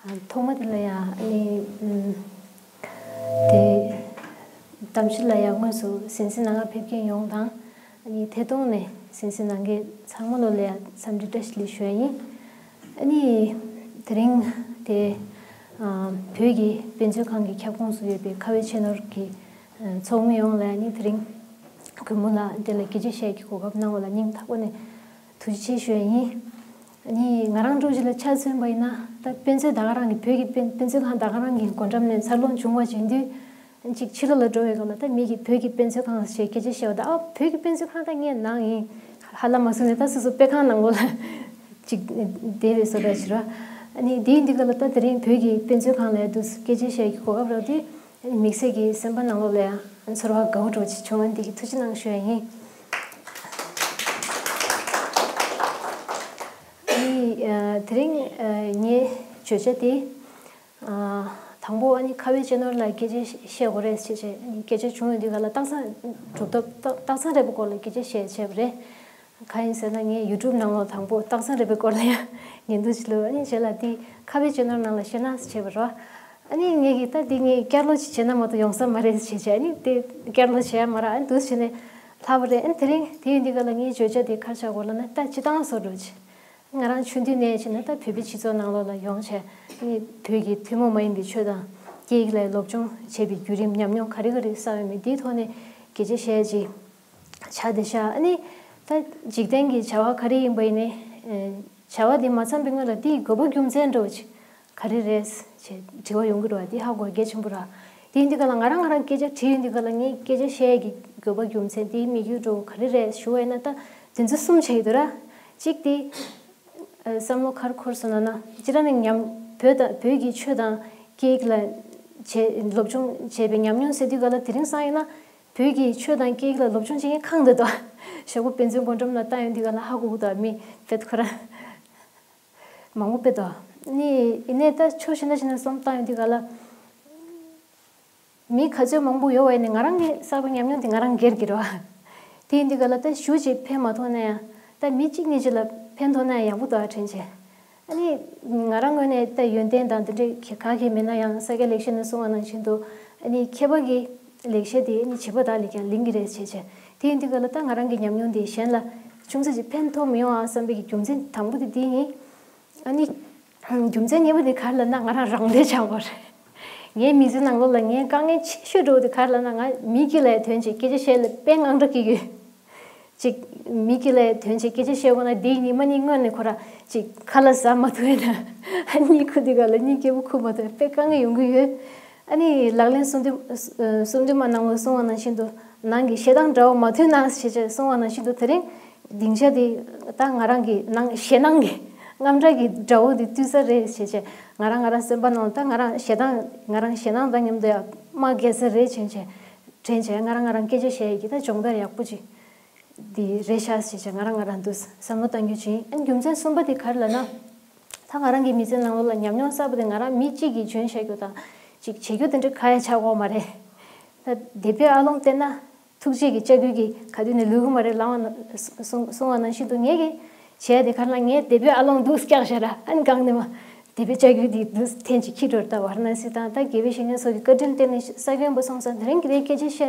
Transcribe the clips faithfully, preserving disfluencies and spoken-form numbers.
ཐོག་མ་དེ་ལ་ཡང་ཨ་ནི་ཨམ་དེ་གཏམ་བཤད་ལ་ཡང་དངོས་སུ་གཟིགས་གཟིགས་གནང་གར་ཕེབས་མཁན་ཡོངས་དང་། ཨ་ནི་ཐད་གཏོང་ནས་གཟིགས་གཟིགས་གནང་མཁན་ཚང་མ་ལོ་ལ་ཡང་འཚམས་འདྲི་བཀྲ་ཤིས་བདེ་ལེགས་ཞུ་ཡ་ཡིན། ཨ་ནི་དེ་རིང་དེ་ཨ་བོད་ཀྱི་དཔེ་མཛོད་ཁང་གི་ཁྱབ་ཁོངས་སུ་ཡོད་པའི་ཁ་བའི་ཆེ་ནོར་གྱི་ཚོགས་མི་ཡོངས་ལ་ཨ་ནི་དེ་རིང་གུས་མོ་ལགས་དེ་ལ་སྐད་ཆ་བཤད་ཀྱི་གོ་སྐབས་གནང་བ་ལ་སྙིང་ཐག་པ་ནས་ཐུགས་རྗེ་ཆེ་ཞུ་ཡ་ཡིན། ཨ་ནི་ང་རང་འདྲ་བོ་ཅིག་ལ་ཆ་མཚོན་པ་ཡིན་ན། ད་དཔེ་མཛོད་ད་ག་རང་གི་བོད་ཀྱི་དཔེ་དཔེ་མཛོད་ཁང་ད་ག་རང་གི་སྒོ་འགྲམ་ནས་འཚར་ལོངས་བྱུང་བ་ཅིག་ཡིན་དུས། ཅིག་ཕྱི་ལོགས་ལ་འགྲོ་བའི་སྐབས་ལ་ད་མི་གིས་བོད་ཀྱི་དཔེ་མཛོད་ཁང་ཞེས་སྐད་ཆ་བཤད་པ་དང་། ཨ་བོད་ཀྱི་དཔེ་མཛོད་ཁང་ད་ངས་ནང་ཡིན། ཧ་ལམ་མ་སོང་ནས་ད་སོ་སོ་དཔེ་ཁང་ནང་ལོགས་ལ་ཅིག་བསྡད་པའི་བཟོ་འདྲ་ཞིག་རེད། ཨ་ནི་དེ་ཡིན་དུས་སྐབས་ལ་ད་དེ་རིང་བོད་ཀྱི་དཔེ་མཛོད་ཁང་ལ་འདུག་སྐད་ཆ་བཤད་ཀྱི་གོ་སྐབས་རག་དུས། དམིགས་བསལ་གྱི་སེམས་པ་ནང་ལོགས་ལ་ཡང་ཚོར་བ་དགའ་བོ་འདྲ་བོ་ཅིག་བྱུང་བ་འདི་གི་ཐུགས་རྗེ་གནང་ཞུ་ཡ་ཡིན། ཨ་ནི་ཨ་དེ་རིང་ཨ་ངའི་བརྗོད་བྱ་དེ་ཨ་དང་པོ་ཨ་ནི་ཁ་བའི་ཆེ་ནོར་ལ་སྐད་ཆ་བཤད་དགོས་རེད་ཅེས་བྱས། ཨ་ནི་སྐད་ཆ་བྱུང་ཡོང་དུས་སྒང་ལ་སྟག་ཚང་གྲུབ་ཐོབ་སྟག་སྟག་ཚང་རས་པའི་སྐོར་ལ་སྐད་ཆ་བཤད་བྱས་པ་རེད། གང་ཡིན་ཟེར་ན། ངས་ཡུ་ཊུབ་ནང་ལོགས་དང་པོ་སྟག་ཚང་རས་པའི་སྐོར་ལ་ཡང་ཉན་འདུག་ཅིག་ལབ། ཨ་ནི་རྗེས་ལ་འདི་ཁ་བའི་ཆེ་ནོར་ནང་ལ་བཤད་ན་ཟེར་བྱས་པ་རེད། ཨ་ནི་ངས་ཀྱིས་ད་འདི་ངས་བསྐྱར་ཀློག་ཅིག་བྱས་ན་མ་གཏོགས་ཡོང་ས་མ་རེད་ཟེར་བྱས། ཨ་ནི་དེ་བསྐྱར་ཀློག་བྱས་ཡ་མ་རག་ཨ་ནི་འདུག་བྱས་ནས་ལྷག་པ་རེད། ཨ་ནི་དེ་རིང་དེ་ཡིན་དུས་སྒང་ལ་ངའི་བརྗོད་བྱ་དེ་ག་རེ་ཆགས་ཀྱི་ཡོད་ལབ་ན། ད་སྤྱིར་བཏང་བཟོ་འདྲ་བོ་ཅིག་ང་རང་ཆུང་དུས་ནས་བྱས་ན་ད་བོད་པའི་སྤྱི་ཚོགས་ནང་ལོགས་ལ་ཡོང་བྱས། ཨ་ནི་བོད་ཀྱི་ཐུན་མོང་མ་ཡིན་པའི་ཆོས་དང་སྐད་ཡིག་ལ་སློབ་སྦྱོང་བྱས་པའི་བརྒྱུད་རིམ། ཉམས་མྱོང་ག་རེ་ག་རེ་བསགས་ཡོད་མེད་འདིའི་ཐོག་ནས་སྐད་ཆ་བཤད་ཅིག་བྱ་བསྡད་ཤག་ཨ་ནི་ད་འཇིག་རྟེན་གྱི་བྱ་བ་ག་རེ་ཡིན་པ་ཡིན་ནའི། ཨེ་བྱ་བ་འདི་མ་མཚམས་པའི་སྔོན་ལ་འདིའི་དགོས་པ་རྒྱུ་མཚན་འདྲ་བོ་ཅིག་ག་རེ་རེད་ཅེས་དྲི་བ་ཡོང་གི་རེད་བ། འདི་ཧ་གོ་གལ་ཆེན་པོ་རེད། དེ་ཡིན་དུས་སྒང་ལ་ང་རང་ང་རང་སྐད་ཆ་དྲིས་ཡོང་དུས་སྒང་ལ། ངས་སྐད་ཆ་བཤད་ཡས་ཀྱི་དགོས་པ་རྒྱུ་མཚན་འདིའི་དམིགས་ཡུལ་འདྲ་བོ་ག་རེ་རེད་ཞུ་བ་ཡིན་ན། ད་དོན་ཚན་གསུམ་ཆགས་ཀྱི་འདུག་ར། གཅིག་དེ་ཨ་བསམ་བློ་ག་རེ་འཁོར་སོང་ལབ་ན། སྤྱིར་ནས་ཉམས་བོད་དང་བོད་ཀྱི་ཆོས་དང་སྐད་ཡིག་ལ་བྱས་སློབ་སྦྱོང་བྱས་པའི་ཉམས་མྱོང་ཟེར་དུས་སྒང་ལ། དེ་རིང་སང་ཡིན་ན་བོད་ཀྱི་ཆོས་དང་སྐད་ཡིག་ལ་སློབ་སྦྱོང་བྱེད་མཁན་གང་འདུག་དོ། ཞོགས་པ་དཔེ་མཛོད་སྒོ་འགྲམ་ལ་བལྟ་ཡོང་དུས་སྒང་ལ་ཧ་གོ་གི་འདུག་མི་དཔེ་ཁོ་རང་མང་པོ་དཔེ་འདུག་ནི་ཡིན་ནའི་ད་ཕྱོགས་གཞན་དང་གཞན་ལ་བསམ་བཏང་ཡོང་དུས་སྒང་ལ། མི་ག་ཚོད་མང་པོ་ཡོད་པ་ཡིན་ནའི་ང་རང་གི་བསགས་པའི་ཉམས་མྱོང་དེ་ང་རང་སྒེར་གྱི་རེད་བ། དེ་ཡིན་དུས་སྒང་ལ་ད་ཞེ་པོ་ཅིག་ཕན་མ་ཐོགས་ན་ཡང་། ད་མི་གཅིག་གཉིས་ཅིག་ལ་ཕན་ཐོགས་ན་ཡང་ཡག་པོ་འདུག་ཨ་དྲན་བྱས། ཨ་ནི་ང་རང་ངོས་ནས་ད་ཡོན་ཏན་དང་དེ་འདྲའི་ག་གེ་མེད་ན་ཡང་། ས་སྐྱ་ལེགས་བཤད་ནས་གསུངས་པ་ནང་བཞིན་དུ། ཨ་ནི་མཁས་པ་གི་ལེགས་བཤད་དེ་ཨ་ནི་བྱིས་པ་དག་ལ་ཀྱང་ལིང་གི་རེད་བྱས་བྱས། དེ་ཡིན་དུས་སྒང་ལ་ད་ང་རང་གི་ཉམས་མྱོང་དེ་གཞན་ལ་ཆུང་ཙག་ཅིག་ཕན་ཐོགས་མི་ཡོང་ཨ་བསམ་པའི་གི་རྒྱུ་མཚན་དང་པོ་དེ་དེ་ཡིན། ཨ་ནི་རྒྱུ་མཚན་གཉིས་པ་དེ་ག་རེ་ལབ་ན། ང་རང་རང་བདེ་ཆགས་པ་རེད། ངའི་མི་ཚེ་ནང་ལོགས་ལ་ངའི་དཀའ་ངལ་ཆེ་ཤོས་འདྲ་བོ་དེ་ག་རེ་ལབ་ན། ང་མི་དཀྱིལ་ལ་ཐོན་བྱས་སྐད་ཆ་བཤད་ལ་དཔེ་དངངས་སྐྲག་སྐྱེ་གི་ཡོད། ཅིག་མི་དཀྱིལ་ལ་ཐོན་བྱས་སྐད་ཆ་བཤད་དགོས་ན། དེའི་ཉི་མ་གཉིས་སྔོན་ནས་ཁོ་རང་ཅིག་ཁ་ལག་ཟ་མ་ཐུབ་ཡོད་ན། ཨ་གཉིད་ཁུག་དུས་སྒང་ལ་གཉིད་སྐྱིད་པོ་ཁུག་མ་ཐུབ། དཔེ་དཀའ་ངལ་ཡོང་གི་ཡོད། ཨ་ནི་ལག་ལེན་གསུམ་དུ་གསུམ་དུ་མ་གནང་བར་གསུངས་པ་ནང་བཞིན་དུ། ནང་གི་ཞེ་སྡང་དགྲ་བོ་མ་ཐུལ་ན་ཞེས་བྱས་གསུངས་པ་ནང་བཞིན་དུ། དེ་རིང་སྡིངས་ཆ་དེ་ད་ང་རང་གི་ནང་ཞེད་སྣང་གི་དངངས་སྐྲག་གི་དགྲ་བོ་དེ་བཏུལ་ས་རེད་ཞེས་བྱས། ང་རང་ང་རང་སེམས་པ་ནང་ད་ང་རང་ཞེ་སྡང་ང་རང་ཞེད་སྣང་དང་མཉམ་དུ་ཡང་དམག་རྒྱག་ས་རེད་བྱས་བྱས། དྲན་བྱས་ང་རང་ང་རང་སྐད་ཆ་བཤད་ཡས་ཀྱི་ད་སྦྱོང་བརྡར་ཡག་པོ་ཅིག་འདི་རེད་ཤག་ཞེས་བྱས་ང་རང་ང་རང་འདུག་བསམ་བློ་བཏང་རྒྱུ་ཅིག་ཨ་ནི་རྒྱུ་མཚན་གསུམ་པ་དེ་ག་རེ་ལབ་ན། ད་ང་རང་གི་མི་ཚེ་ནང་ལོགས་ལ་ཉམས་མྱོང་བསགས་པ་དེ་ང་རང་མི་གཅིག་གིས་འཇོན་བཤད་རྒྱུ་དང་ཅིག་བྱེད་རྒྱུ་དེ་འདྲ་གང་ཡང་ཆགས་ཀྱི་ཡོད་མ་རེད། ད་དེ་བོད་ཨ་ལོང་བལྟས་ན། ཐུགས་རྗེ་གི་ལྕགས་ཀྱུ་གིས་ག་དུས་ནས་ལུས་ཀྱི་མ་རེད་ལབ་པ་ན་གསུང་གསུང་བ་ནང་བཞིན་དུ། ངས་ཀྱིས་བྱས་དེ་ག་རེ་ལབ་ན། ངས་དེ་བོད་ཨ་ལོང་འདུག་བཀྱགས་བཞག་ར། ཨ་ནི་སྒང་ནས་མར་དེ་བོད་ལྕགས་ཀྱུ་དེ་འདུག་ཐེངས་གཅིག་འཁྱེར་འགྲོ་ར། ད་ཝཱ་ར་ཎ་སི་དང་ད་དགེ་བའི་བཤེས་གཉེན་སོགས་ཀྱི་བཀའ་དྲིན་བརྟེན་ནས་ས་ཁྱོན་པ་སོང་ཙང་དེ་རིང་གི་དེ་སྐད་ཆ་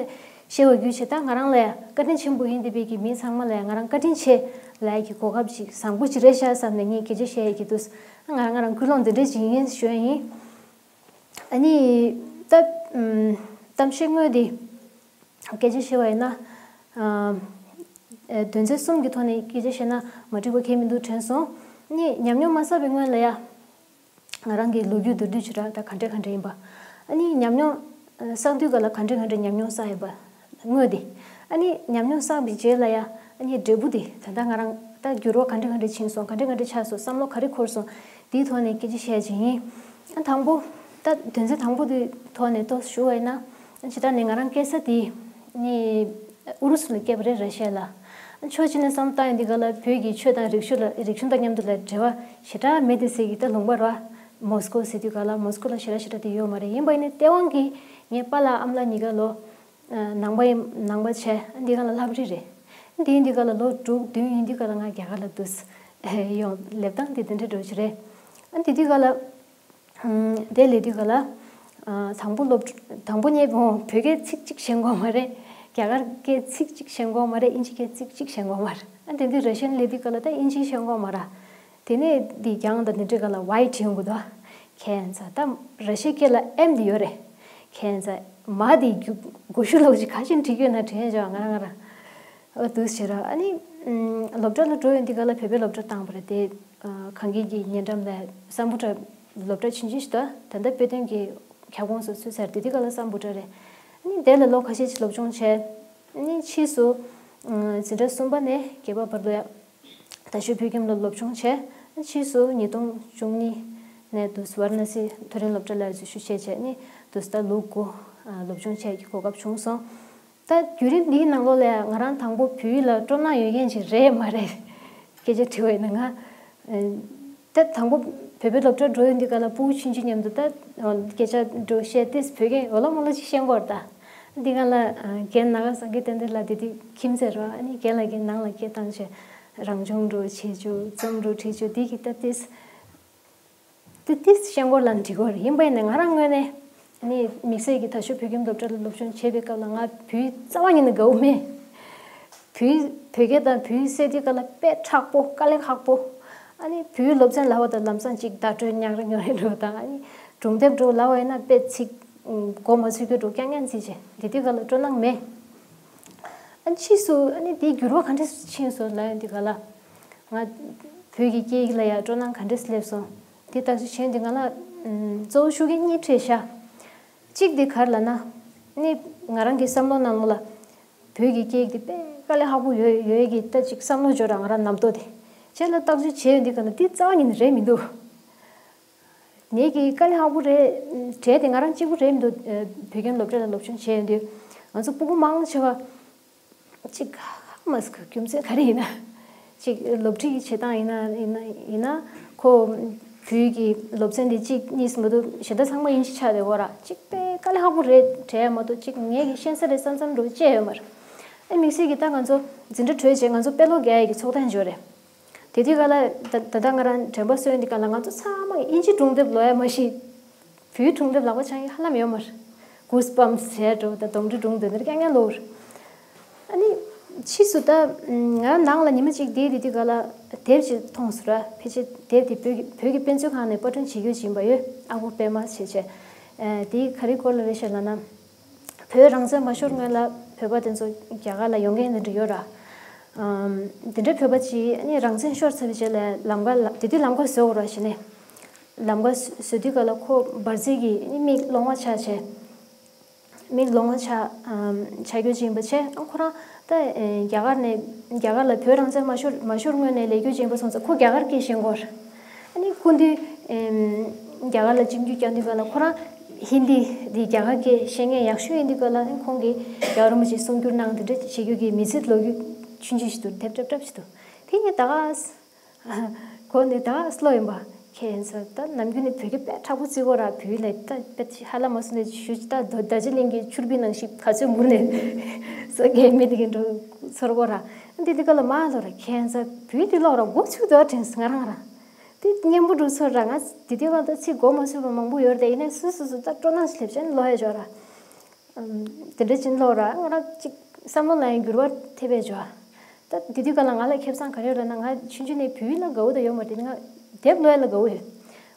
བཤད་བཤད་པ་བརྒྱུད་བྱས། ད་ང་རང་ལ་ཡང་བཀའ་དྲིན་ཆེན་པོ་ཡིན། དེ་བོད་ཀྱི་མི་ཚང་མ་ལ་ཡང་ང་རང་བཀའ་དྲིན་ཆེ་ལབ་ཡས་ཀྱི་གོ་སྐབས་ཅིག་བཟང་པོ་ཅིག་རེད་ཤག་བསམ་ནས་ངས་སྐད་ཆ་བཤད་ཡས་ཀྱི་འདུག་ང་རང་ང་རང་ཀུན་སློང་འདི་འདྲ་ཅིག་ཡིན་ཞུ་ཡ་ཡིན། ཨ་ནི་ད་ཨམ་གཏམ་བཤད་དངོས་དེ་སྐད་ཆ་བཤད་པ་ཡིན་ན། ཨ་ཨ་དོན་ཚན་གསུམ་གྱི་ཐོག་ནས་སྐད་ཆ་བཤད་ན་མ་འགྲིག་པ་གང་ཡང་མི་འདུག་དྲན་སོང་། ཨ་ནི་ཉམས་མྱོང་མ་བསགས་པའི་སྔོན་ལ་ཡ། ང་རང་གི་ལོ་རྒྱུས་མདོར་བསྡུས་བྱེ་བྲག་ད་ག་འདྲ་ག་འདྲ་ཡིན་པ། ཨ་ནི་ཉམས་མྱོང་ཨ་བསགས་དུས་སྒང་ལ་ག་འདྲ་ག་འདྲ་ཉམས་མྱོང་བསགས་ཡོད་པ་དངོས་དེ། ཨ་ནི་ཉམས་མྱོང་བསགས་པའི་རྗེས་ལ་ཡ། ཨ་ནི་འབྲས་བུ་དེ་ད་ལྟ་ང་རང་ད་འགྱུར་བ་ག་འདྲ་ག་འདྲ་ཕྱིན་སོང་། ག་འདྲ་ག་འདྲ་ཆགས་སོང་། བསམ་བློ་ག་རེ་འཁོར་སོང་། དེའི་ཐོག་ནས་སྐད་ཆ་བཤད་ཀྱི་ཡིན། ཨ་དང་པོ། ད་དོན་ཚན་དང་པོ་དེའི་ཐོག་ནས་ཏོག་ཙམ་ཞུ་བ་ཡིན་ན། ཨ་ཇི་ལྟར་ནས་ང་རང་སྐྱེས་ས་དེ་ནི་ཨུ་རུ་སུ་ལ་སྐྱེས་པ་རེད། ར་ཤི་ཡ་ལ། ཨ་ཕྱོགས་གཅིག་ནས་བསམ་བཏང་ཡོང་དུས་སྒང་ལ་བོད་ཀྱི་ཆོས་དང་རིག་གཞུང་ལ་རིག་གཞུང་དང་མཉམ་དུ་ལ་འབྲེལ་བ་ཞེ་དྲག་མེད་དེ་ཟེར་གྱི་ད་ལུང་པ་ར། མོ་སི་ཀོ་ཟེར་དུས་སྒང་ལ་མོ་སི་ཀོ་ལ་ཞེ་དྲག་ཞེ་དྲག་དེ་ཡོད་མ་རེད། ཡིན་པ་ཡིན་ནའི་སྟེས་དབང་གིས་ངའི་པཱ་ལགས་ཨ་མ་ལགས་གཉིས་ཀ་ལོ་ཨ་ནང་པ་ཡིན་ནང་པ་བྱས། ཨ་འདི་སྒང་ལ་ལྷ་པ་རི་རེད། འདི་ཡིན་དུས་སྒང་ལ་ལོ་དྲུག་བདུན་ཡིན་དུས་སྒང་ལ་ང་རྒྱ་གར་ལ་འདུག་སེ་ཡོང་། ལེབ་སྟངས་དེ་དེ་འདྲ་འདྲ་བོ་ཞིག་རེད། ཨ་འདི་དུས་སྒང་ལ་ དེ་ལས་དུས་ག་ལ། དང་པོ་སློབ་དང་པོ་ཉེ་བོ་བོད་སྐད་ཚིག་གཅིག་ཤེས་གོ་མ་རེད། རྒྱ་གར་སྐད་ཚིག་གཅིག་ཤེས་གོ་མ་རེད། ཨིན་ཇི་སྐད་ཚིག་གཅིག་ཤེས་གོ་མ་རེད། ཨ་དེ་དུས་ར་ཤན་ལས་དུས་ག་ལ་ད་ཨིན་ཇི་ཤེས་གོ་མ་ར། དེ་ནས་འདི་རྒྱང་དང་འདི་འདྲ་ག་ལ་ཝའི་བྲིས་ཡོང་གི་འདུག་ཁྱེད་ཚ་ད་ར་ཤི་ཡའི་སྐད་ལ་ཨེམ་འདི་ཡོད་རེད། ཁྱེད་ཚ་མ་འདི་རྒྱུ་དགུ་ཤུ་ལོག་ཅིག་ག་ཤེད་བྲིས་ཡོད་ན་དྲན་བྱུང་ང་རང་ང་རང་། ཨོ་དུས་ཕྱིར་ཨ་ནི། སློབ་གྲྭ་ལ་འགྲོ་ཡོང་དུས་ག་ལ་བོད་པའི་སློབ་གྲྭ་བཏང་བ་རེད་དེ། གངས་སྐྱིད་ཀྱི་ཉེ་འགྲམ་ལ་སམ་བྷོ་ཊ་སློབ་གྲྭ་ཆུང་ཆུང་ཞིག་འདུག་ད་ལྟ་དཔེ་སྟོན་གྱི་ཁྱབ་ཁོངས་སུ་ཚུད་ཚར་དེ་དུས་ག་ལ་སམ་བྷོ་ཊ་རེད། ཨ་ནི་དེ་ལ་ལོ་ཁ་ཤས་ཅིག་སློབ་སྦྱོང་བྱས། ཨ་ནི་ཕྱིས་སུ། འཛིན་གྲྭ་གསུམ་པ་ནས་བརྒྱད་པ་བར་དུ་ཡ། རྡ་ཤོད་བོད་ཁྱིམ་ལ་སློབ་སྦྱོང་བྱས། ཕྱིས་སུ་ཉིས་སྟོང་བཅུ་གཉིས་ནས་དུ་ཝཱ་ར་ཎ་སི་མཐོ་རིམ་སློབ་གྲྭ་ལ་འཛུལ་ཞུགས་བྱས་བྱས་ནས་དུ་ད་ལོ་དགུ་སློབ་སྦྱོང་བྱས་ཀྱི་གོ་སྐབས་བྱུང་སོང་། ད་བརྒྱུད་རིམ་འདིའི་ནང་ལོགས་ལ་ང་རང་དང་པོ་བོད་ཡིག་ལ་སྤྲོ་སྣང་ཡོད་མཁན་ཅིག་རེད་མ་རེད། སྐད་ཆ་དྲི་བ་ཡིན་ན་ང་། ད་དང་པོ་བོད་པའི་སློབ་གྲྭར་འགྲོ་ཡོང་དུས་ག་ལ་ཕྲུ་གུ་ཆུང་ཆུང་མཉམ་དུ་ད་སྐད་ཆ་འགྲོ་བཤད་དེ་བོད་སྐད་འོ་ལོ་མོ་ལོ་ཅིག་བཤད་དགོས་རེད་ད། འདི་ག་ལ་རྒན་ན་ག་སངས་རྒྱས་བསྟན་འཛིན་ལགས་དེ་དུས་ཁྱིམ་མཚེས་རེད་བ། ཨ་ནི་རྒན་ལགས་ཀྱིས་ནང་ལ་སྐད་བཏང་བྱས་རང་སྦྱོང་འགྲོ་བྱེད་རྒྱུ་རྩོམ་འགྲོ་བྲིས་རྒྱུ་འདི་གི་ད་ཏིས། དེ་ཏིས་ཤེས་མགོ་ལ་འགྲིག་གོ་རེད། ཡིན་པ་ཡིན་ན་ང་རང་ངོས་ནས་ནི་དམིགས་བསལ་གྱི་རྡ་ཤོད་བོད་ཁྱིམ་སློབ་གྲྭ་ལ་སློབ་སྦྱོང་བྱེད་པའི་སྐབས་ལ་ང་བོད་ཡིག་རྩ་བ་ཉིད་ནས་དགའ་བོ་མེད། བོད་ཡིག་བོད་སྐད་དང་བོད་ཡིག་གསལ་དུས་ག་ལ་དཔེ་མཁྲེགས་པོ་དཀའ་ལས་ཁག་པོ། ཨ་ནི་བོད་ཡིག་སློབ་ཚན་ལབ་པ་དང་ལམ་སང་ཅིག་བརྡ་སྤྲོད་ཉག་རེ་ཉོག་རེ་འགྲོ་དང་ཨ་ནི་སྒྲུང་དེབ་འགྲོ་ལབ་པ་ཡིན་ན་དཔེ་ཚིག་མགོ་མ་ཚོས་རྒྱུ་འགྲོ་རྐྱང་རྐྱང་ཚིག་བྱས་དེ་དུས་ག་ལ་སྤྲོ་སྣང་མེད། ཨ་ཕྱིས་སུ་ཨ་ནི་དེའི་འགྱུར་བ་ག་འདྲས་ཕྱིན་སོང་ལབ་ཡོང་དུས་ག་ལ་ང་བོད་ཀྱི་སྐད་ཡིག་ལ་ཡང་སྤྲོ་སྣང་ག་འདྲས་སླེབས་སོང་། དེ་བརྟག་དཔྱད་བྱས་ཡོང་དུས་ང་ལ་ཨམ་གཙོ་བོ་ཤུགས་རྐྱེན་གཉིས་འཕྲད་ཤག་གཅིག་དེ་ག་རེ་ལབ་ན། ཨ་ནི་ང་རང་གི་བསམ་བློ་ནང་ལོགས་ལ་བོད་ཀྱི་སྐད་ཡིག་དེ་དཔེ་དཀའ་ལས་ཁག་པོ་ཡོད་ཡོད་ཀྱི་ད་ཅིག་བསམ་བློ་འབྱོར་ར་ང་རང་ནམ་རྟོག་དེ་རྗེས་ལ་བརྟག་དཔྱད་བྱས་ཡོང་དུས་ག་ལ་དེ་རྩ་བ་ཉིད་ནས་རེད་མི་འདུག་ངེད་ཀྱི་དཀའ་ལས་ཁག་པོ་རེད། གྲས་དེ་ང་རང་གཅིག་པུ་རེད་མི་འདུག་བོད་ཁྱིམ་སློབ་གྲྭ་ལ་སློབ་སྦྱོང་བྱས་ཡོང་དུས་ང་ཚོ་སྤུ་གུ་མང་ཆེ་བ་གཅིག་ཧ་མ་སི་ཁུ་རྒྱུ་མཚན་ག་རེ་ཡིན་ན། གཅིག་སློབ་ཁྲིད་ཀྱི་བྱེད་སྟངས་ཡིན་ན་ཡིན་ན་ཡིན་ན་ཁོ་བོད་ཀྱི་སློབ་ཚན་དེ་གཅིག་གཉིས་མ་གཏོགས་གཞན་དག་ཚང་མ་དབྱིན་ཇི་ཆགས་བསྡད་ཡོད་ར། གཅིག་དཔེ་དཀའ་ལས་ཁག་པོ་རེད་དྲན་མ་གཏོགས་གཅིག་ངེད་ཀྱི་ཤེས་ས་རེད་བསམ་བསམ་འགྲོ་བཅས་ཡོད་མ་རེད། ཨེ་དམིགས་བསལ་གྱི་ད་ང་ཚོ་འཛིན་གྲྭ་གྲོལ་རྗེས་ང་ཚོ་དཔེ་ཀློག་རྒྱག་ཡས་ཀྱི་ཚོགས་ཐེངས་འབྱོར་རེད། དེ་དུས་ག་ལ་ད་ད་ལྟ་ང་རང་དྲན་པ་གསོས་འདི་ག་ལ་ང་ཚོ་ཚང་མ་དབྱིན་ཇི་སྒྲུང་དེབ་ཀློག་ཡ་མ་གཞི། བོད་སྒྲུང་དེབ་ལག་པ་འཆང་ཡ་ཧ་ལམ་ཡོད་མ་རེད། གུས་བམ་ཟེར་འགྲོ་ད་གདོང་འདྲེ་སྒྲུང་དེ་འདྲ་རྐྱང་རྐྱང་ཀློག་རེད། ཨ་ནི། ཕྱིས་སུ་ད་ང་རང་ནང་ལ་ཉི་མ་གཅིག་བསྡད་དེ་དུས་ག་ལ་དེབ་ཅིག་མཐོང་སོང་ར། ཕལ་ཆེར་དེབ་དེ་བོད་ཀྱི་བོད་ཀྱི་དཔེ་མཛོད་ཁང་ནས་པར་སྐྲུན་བྱེད་རྒྱུ་ཅིག་ཡིན་པ་ཡོད། ཨ་ཁུ་པད་མ་བྱས་བྱས། དེའི་ག་རེ་སྐོར་ལ་རེད་ཤག་ལབ་ན། བོད་རང་བཙན་མ་ཤོར་སྔོན་ལ་བོད་པ་དེ་ཚོ་རྒྱ་གར་ལ་ཡོང་མཁན་དེ་འདྲ་ཡོད་ར། ཨམ། དེ་འདྲའི་བོད་པ་ཅིག་ཨ་ནི་རང་བཙན་ཤོར་ཚར་བའི་རྗེས་ལ་ལམ་ཁ་ལ་དེ་དུས་ལམ་ཁ་བཟོ་དགོས་ར་བྱས་ནས། ལམ་ཁ་བཟོ་དུས་ག་ལ་ཁོ་འབར་རྫས་ཀྱི་ཨ་ནི་མིག་ལོང་བ་ཆགས་བྱས། མིག་ལོང་བ་ཆགས་ཨམ། ཆགས་རྒྱུ་ཅིག་ཡིན་པ་བྱས་ཨ་ཁོ་རང་ད་ཨེ་རྒྱ་གར་ནས་རྒྱ་གར་ལ་བོད་རང་བཙན་མ་ཤོར་མ་ཤོར་སྔོན་ནས་ལས་རྒྱུ་ཅིག་ཡིན་པ་སོང་ཙང་ཁོ་རྒྱ་གར་སྐད་ཤེས་ཀྱི་ཡོད་ར། ཨ་ནི་སྐུ་མདུན་ཨེམ། རྒྱ་གར་ལ་སྤྱི་འཐུས་བསྐྱངས་དུས་ག་ལ་ཁོ་རང་ཧིན་དི་འདི་རྒྱ་གར་སྐད་ཤེས་མཁན་ཡག་ཤོས་ཡིན་དུས་ག་ལ་ཨ་ནི་ཁོང་གིས་རྒྱལ་བ་རིན་པོ་ཆེ་གསུང་སྒྱུར་གནང་དེ་འདྲ་བྱེད་རྒྱུ་གི་མི་ཚེ་ལོ་རྒྱུས་ཆུང་ཆུང་ཞིག་འདུག་དེབ་གྲབས་གྲབས་ཞིག་འདུག་དེ་ངས་ད་ག་གོ་ནས་ད་ག་ལོ་ཡིན་པ་ཁྱེད་ཚོ་ད་ནམ་རྒྱུན་ནས་བོད་སྐད་དཔེ་མཁྲེགས་པོ་བརྩི་གོ་ར། བོད་ཡིག་ལ་ད་དཔེ་ཧ་ལམ་མ་སོང་ནས་ཞུ་ད་རྡོ་རྡོ་རྗེ་གླིང་གི་ཆུར་བི་ནང་བཞིན་ག་ཚོད་མུར་ནས་སོ་སྐད་མི་དེ་གི་འགྲོ་ཚོར་གོ་ར། འདི་འདི་ག་ལ་མ་ལོ་ར་ཁྱེད་ཚོ་བོད་ཡིག་འདི་ཀློག་ར་མགོ་ཚོས་འདུག་དྲན་སོང་ང་རང་ར། དེ་སྙན་པོ་འདུག་ཚོར་ར། ང་དེ་དུས་ང་ད་ཚིག་གོ་མ་ཚོད་པ་མང་པོ་ཡོད་རེད་དེ། ཡིན་ནའི་སུ་སུ་སུ་ད་སྤྲོ་སྣང་ཞིག་སླེབས་བྱས་ནས་ཀློག་ཡ་འཇོག་ར། ཨམ། དེ་འདྲ་ཅིག་ཀློག་ར་ང་རང་ཅིག་བསམ་བློ་ལ་ཡང་འགྱུར་བ་ཐེབས་པའི་འཇོག་ད་དེ་དུས་ག་ལ་ང་ལ་ཁེ་བཟང་ག་རེ་ཡོད་ལབ་ན། ང་ཆུང་ཆུང་ནས་བོད་ཡིག་ལ་དགའ་བོ་ད་ཡོད་མ་རེད། ང་དེབ་ཀློག་ཡ་ལ་དགའ་བོ་ཡོད།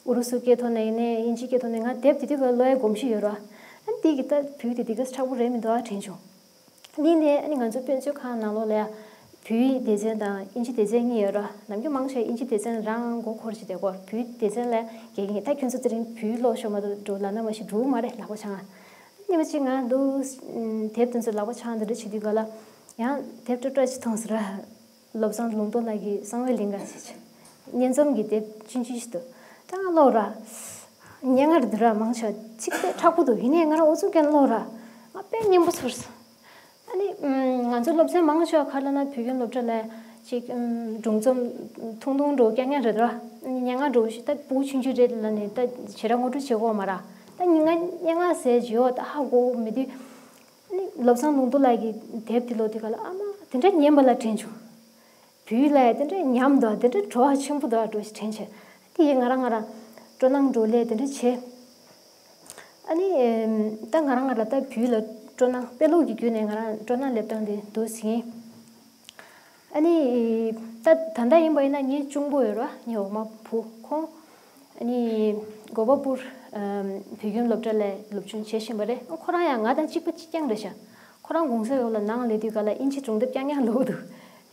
ཨུ་རུ་སུ་སྐད་ཐོག་ནས་ཡིན་ནའི་དབྱིན་ཇི་སྐད་ཐོག་ནས་ང་དེབ་དེ་དུས་ག་ལ་ཀློག་ཡ་གོམས་གཤིས་ཡོད་ར། ཨ་འདི་གི་ད་བོད་ཡིག་དེ་དེ་ག་མཁྲེགས་པོ་རེད་མི་འདུག་ཨ་དྲན་བྱུང་། གཉིས་ནས་ཨ་ནི་ང་ཚོ་དཔེ་མཛོད་ཁང་ནང་ལོགས་ལ་ཡ་བོད་ཡིག་སྡེ་ཚན་དང་དབྱིན་ཇི་སྡེ་ཚན་གཉིས་ཡོད་ར། ནམ་རྒྱུན་མང་ཆེ་བ་དབྱིན་ཇི་སྡེ་ཚན་རང་མགོ་འཁོར་བྱས་བསྡད་ཀྱི་ཡོད། བོད་ཡིག་སྡེ་ཚན་ལ་རྒྱག་གི་ཡིན། ད་ཁྱོད་ཚོ་དེ་རིང་བོད་ཡིག་ཀློག་ཤོག་མ་གཏོགས་འགྲོ་ལབ་ན་མ་གཞི་འགྲོ་གི་མ་རེད་ལག་པ་འཆང་ང་། ཉི་མ་གཅིག་ང་འདུག་དེབ་དེ་ཚོ་ལག་པ་འཆང་དེ་འདྲ་བྱེད་དུས་ག་ལ་ཡང་དེབ་སྤྲོ་སྤྲོ་ཞིག་མཐོང་སོང་ར། བློ་བཟང་ལུང་རྟོགས་ལགས་ཀྱི་གསང་བའི་གླིང་ག་ཞེས་བྱ། སྙན་རྩོམ་གྱི་དེབ་ཆུང་ཆུང་ཞིག་འདུག་ད་ང་ཀློག་ར། སྙན་ངག་རེད་འདུག་ར། མང་ཆེ་བ་ཚིག་དཔེ་མཁྲེགས་པོ་འདུག་ཡིན་ནའི་ང་རང་ཨུ་ཚུགས་རྒྱག་ནས་ཀློག་ར། ང་དཔེ་སྙན་པོ་ཚོར་སོང་། ཨ་ནི་ང་ཚོ་སློབ་ཚན་མང་ཆེ་བ་ག་རེ་ལབ་ན་བོད་ཁྱིམ་སློབ་གྲྭ་ལ་ཅིག་སྒྲུང་རྩོམ་ཐུང་ཐུང་འདྲ་བོ་རྐྱང་རྐྱང་རེད་འདུག་ར། སྙན་ངག་འདྲ་བོ་ཞིག་ད་སྤུ་གུ་ཆུང་ཆུང་རེད་ལབ་ནས་ད་ཞེ་དྲག་ངོ་སྤྲོད་བྱེད་དགོས་མ་ར། ད་ཉིན་ང་སྙན་ངག་ཟེར་བརྗོད་ད་ཧ་གོ་མེད་དུས། ཨ་ནི་བློ་བཟང་ལུང་རྟོགས་ལགས་ཀྱི་དེབ་དེ་ཀློག་དུས་ག་ལ་ཨ་མ་དེ་འདྲ་སྙན་པ་ལ་དྲན་བྱུང་། བོད་ཡིག་ལ་ཡ་དེ་འདྲ་ཉམས་འདུག་དེ་འདྲ་བྲོ་བ་ཆེན་པོ་འདུག་འགྲོ་ཞིག་དྲན་བྱས། དེ་ཡིས་ང་རང་ང་རང་ སྤྲོ་སྣང་འགྲོ་ལས་དེ་འདྲ་བྱས། ཨ་ནི་ཨེམ། ད་ང་རང་ང་ལ་ད་བོད་ལ་སྤྲོ་སྣང་དཔེ་ཀློག་གི་བརྒྱུད་ནས་ང་རང་སྤྲོ་སྣང་སླེབས་སྟངས་དེ་འདུག་ཟིན། ཨ་ནི་ད་ད་ལྟ་ཡིན་པ་ཡིན་ན་ངའི་གཅུང་པོ་ཡོད་ར། ངའི་འོག་མ་བུ་ཁོང་། ཨ་ནི་གོ་པ་པུར་ཨེམ། བོད་ཁྱིམ་སློབ་གྲྭ་ལ་སློབ་སྦྱོང་བྱེད་བཞིན་པ་རེད། ཁོ་རང་ཡང་ང་དང་གཅིག་པ་གཅིག་རྐྱང་རེད་ཤག་ཁོ་རང་གུང་སེང་ཡོག་ལ་ནང་སླེབས་དུས་ག་ལ་དབྱིན་ཇི་སྒྲུང་དེབ་རྐྱང་རྐྱང་ཀློག་འདུག་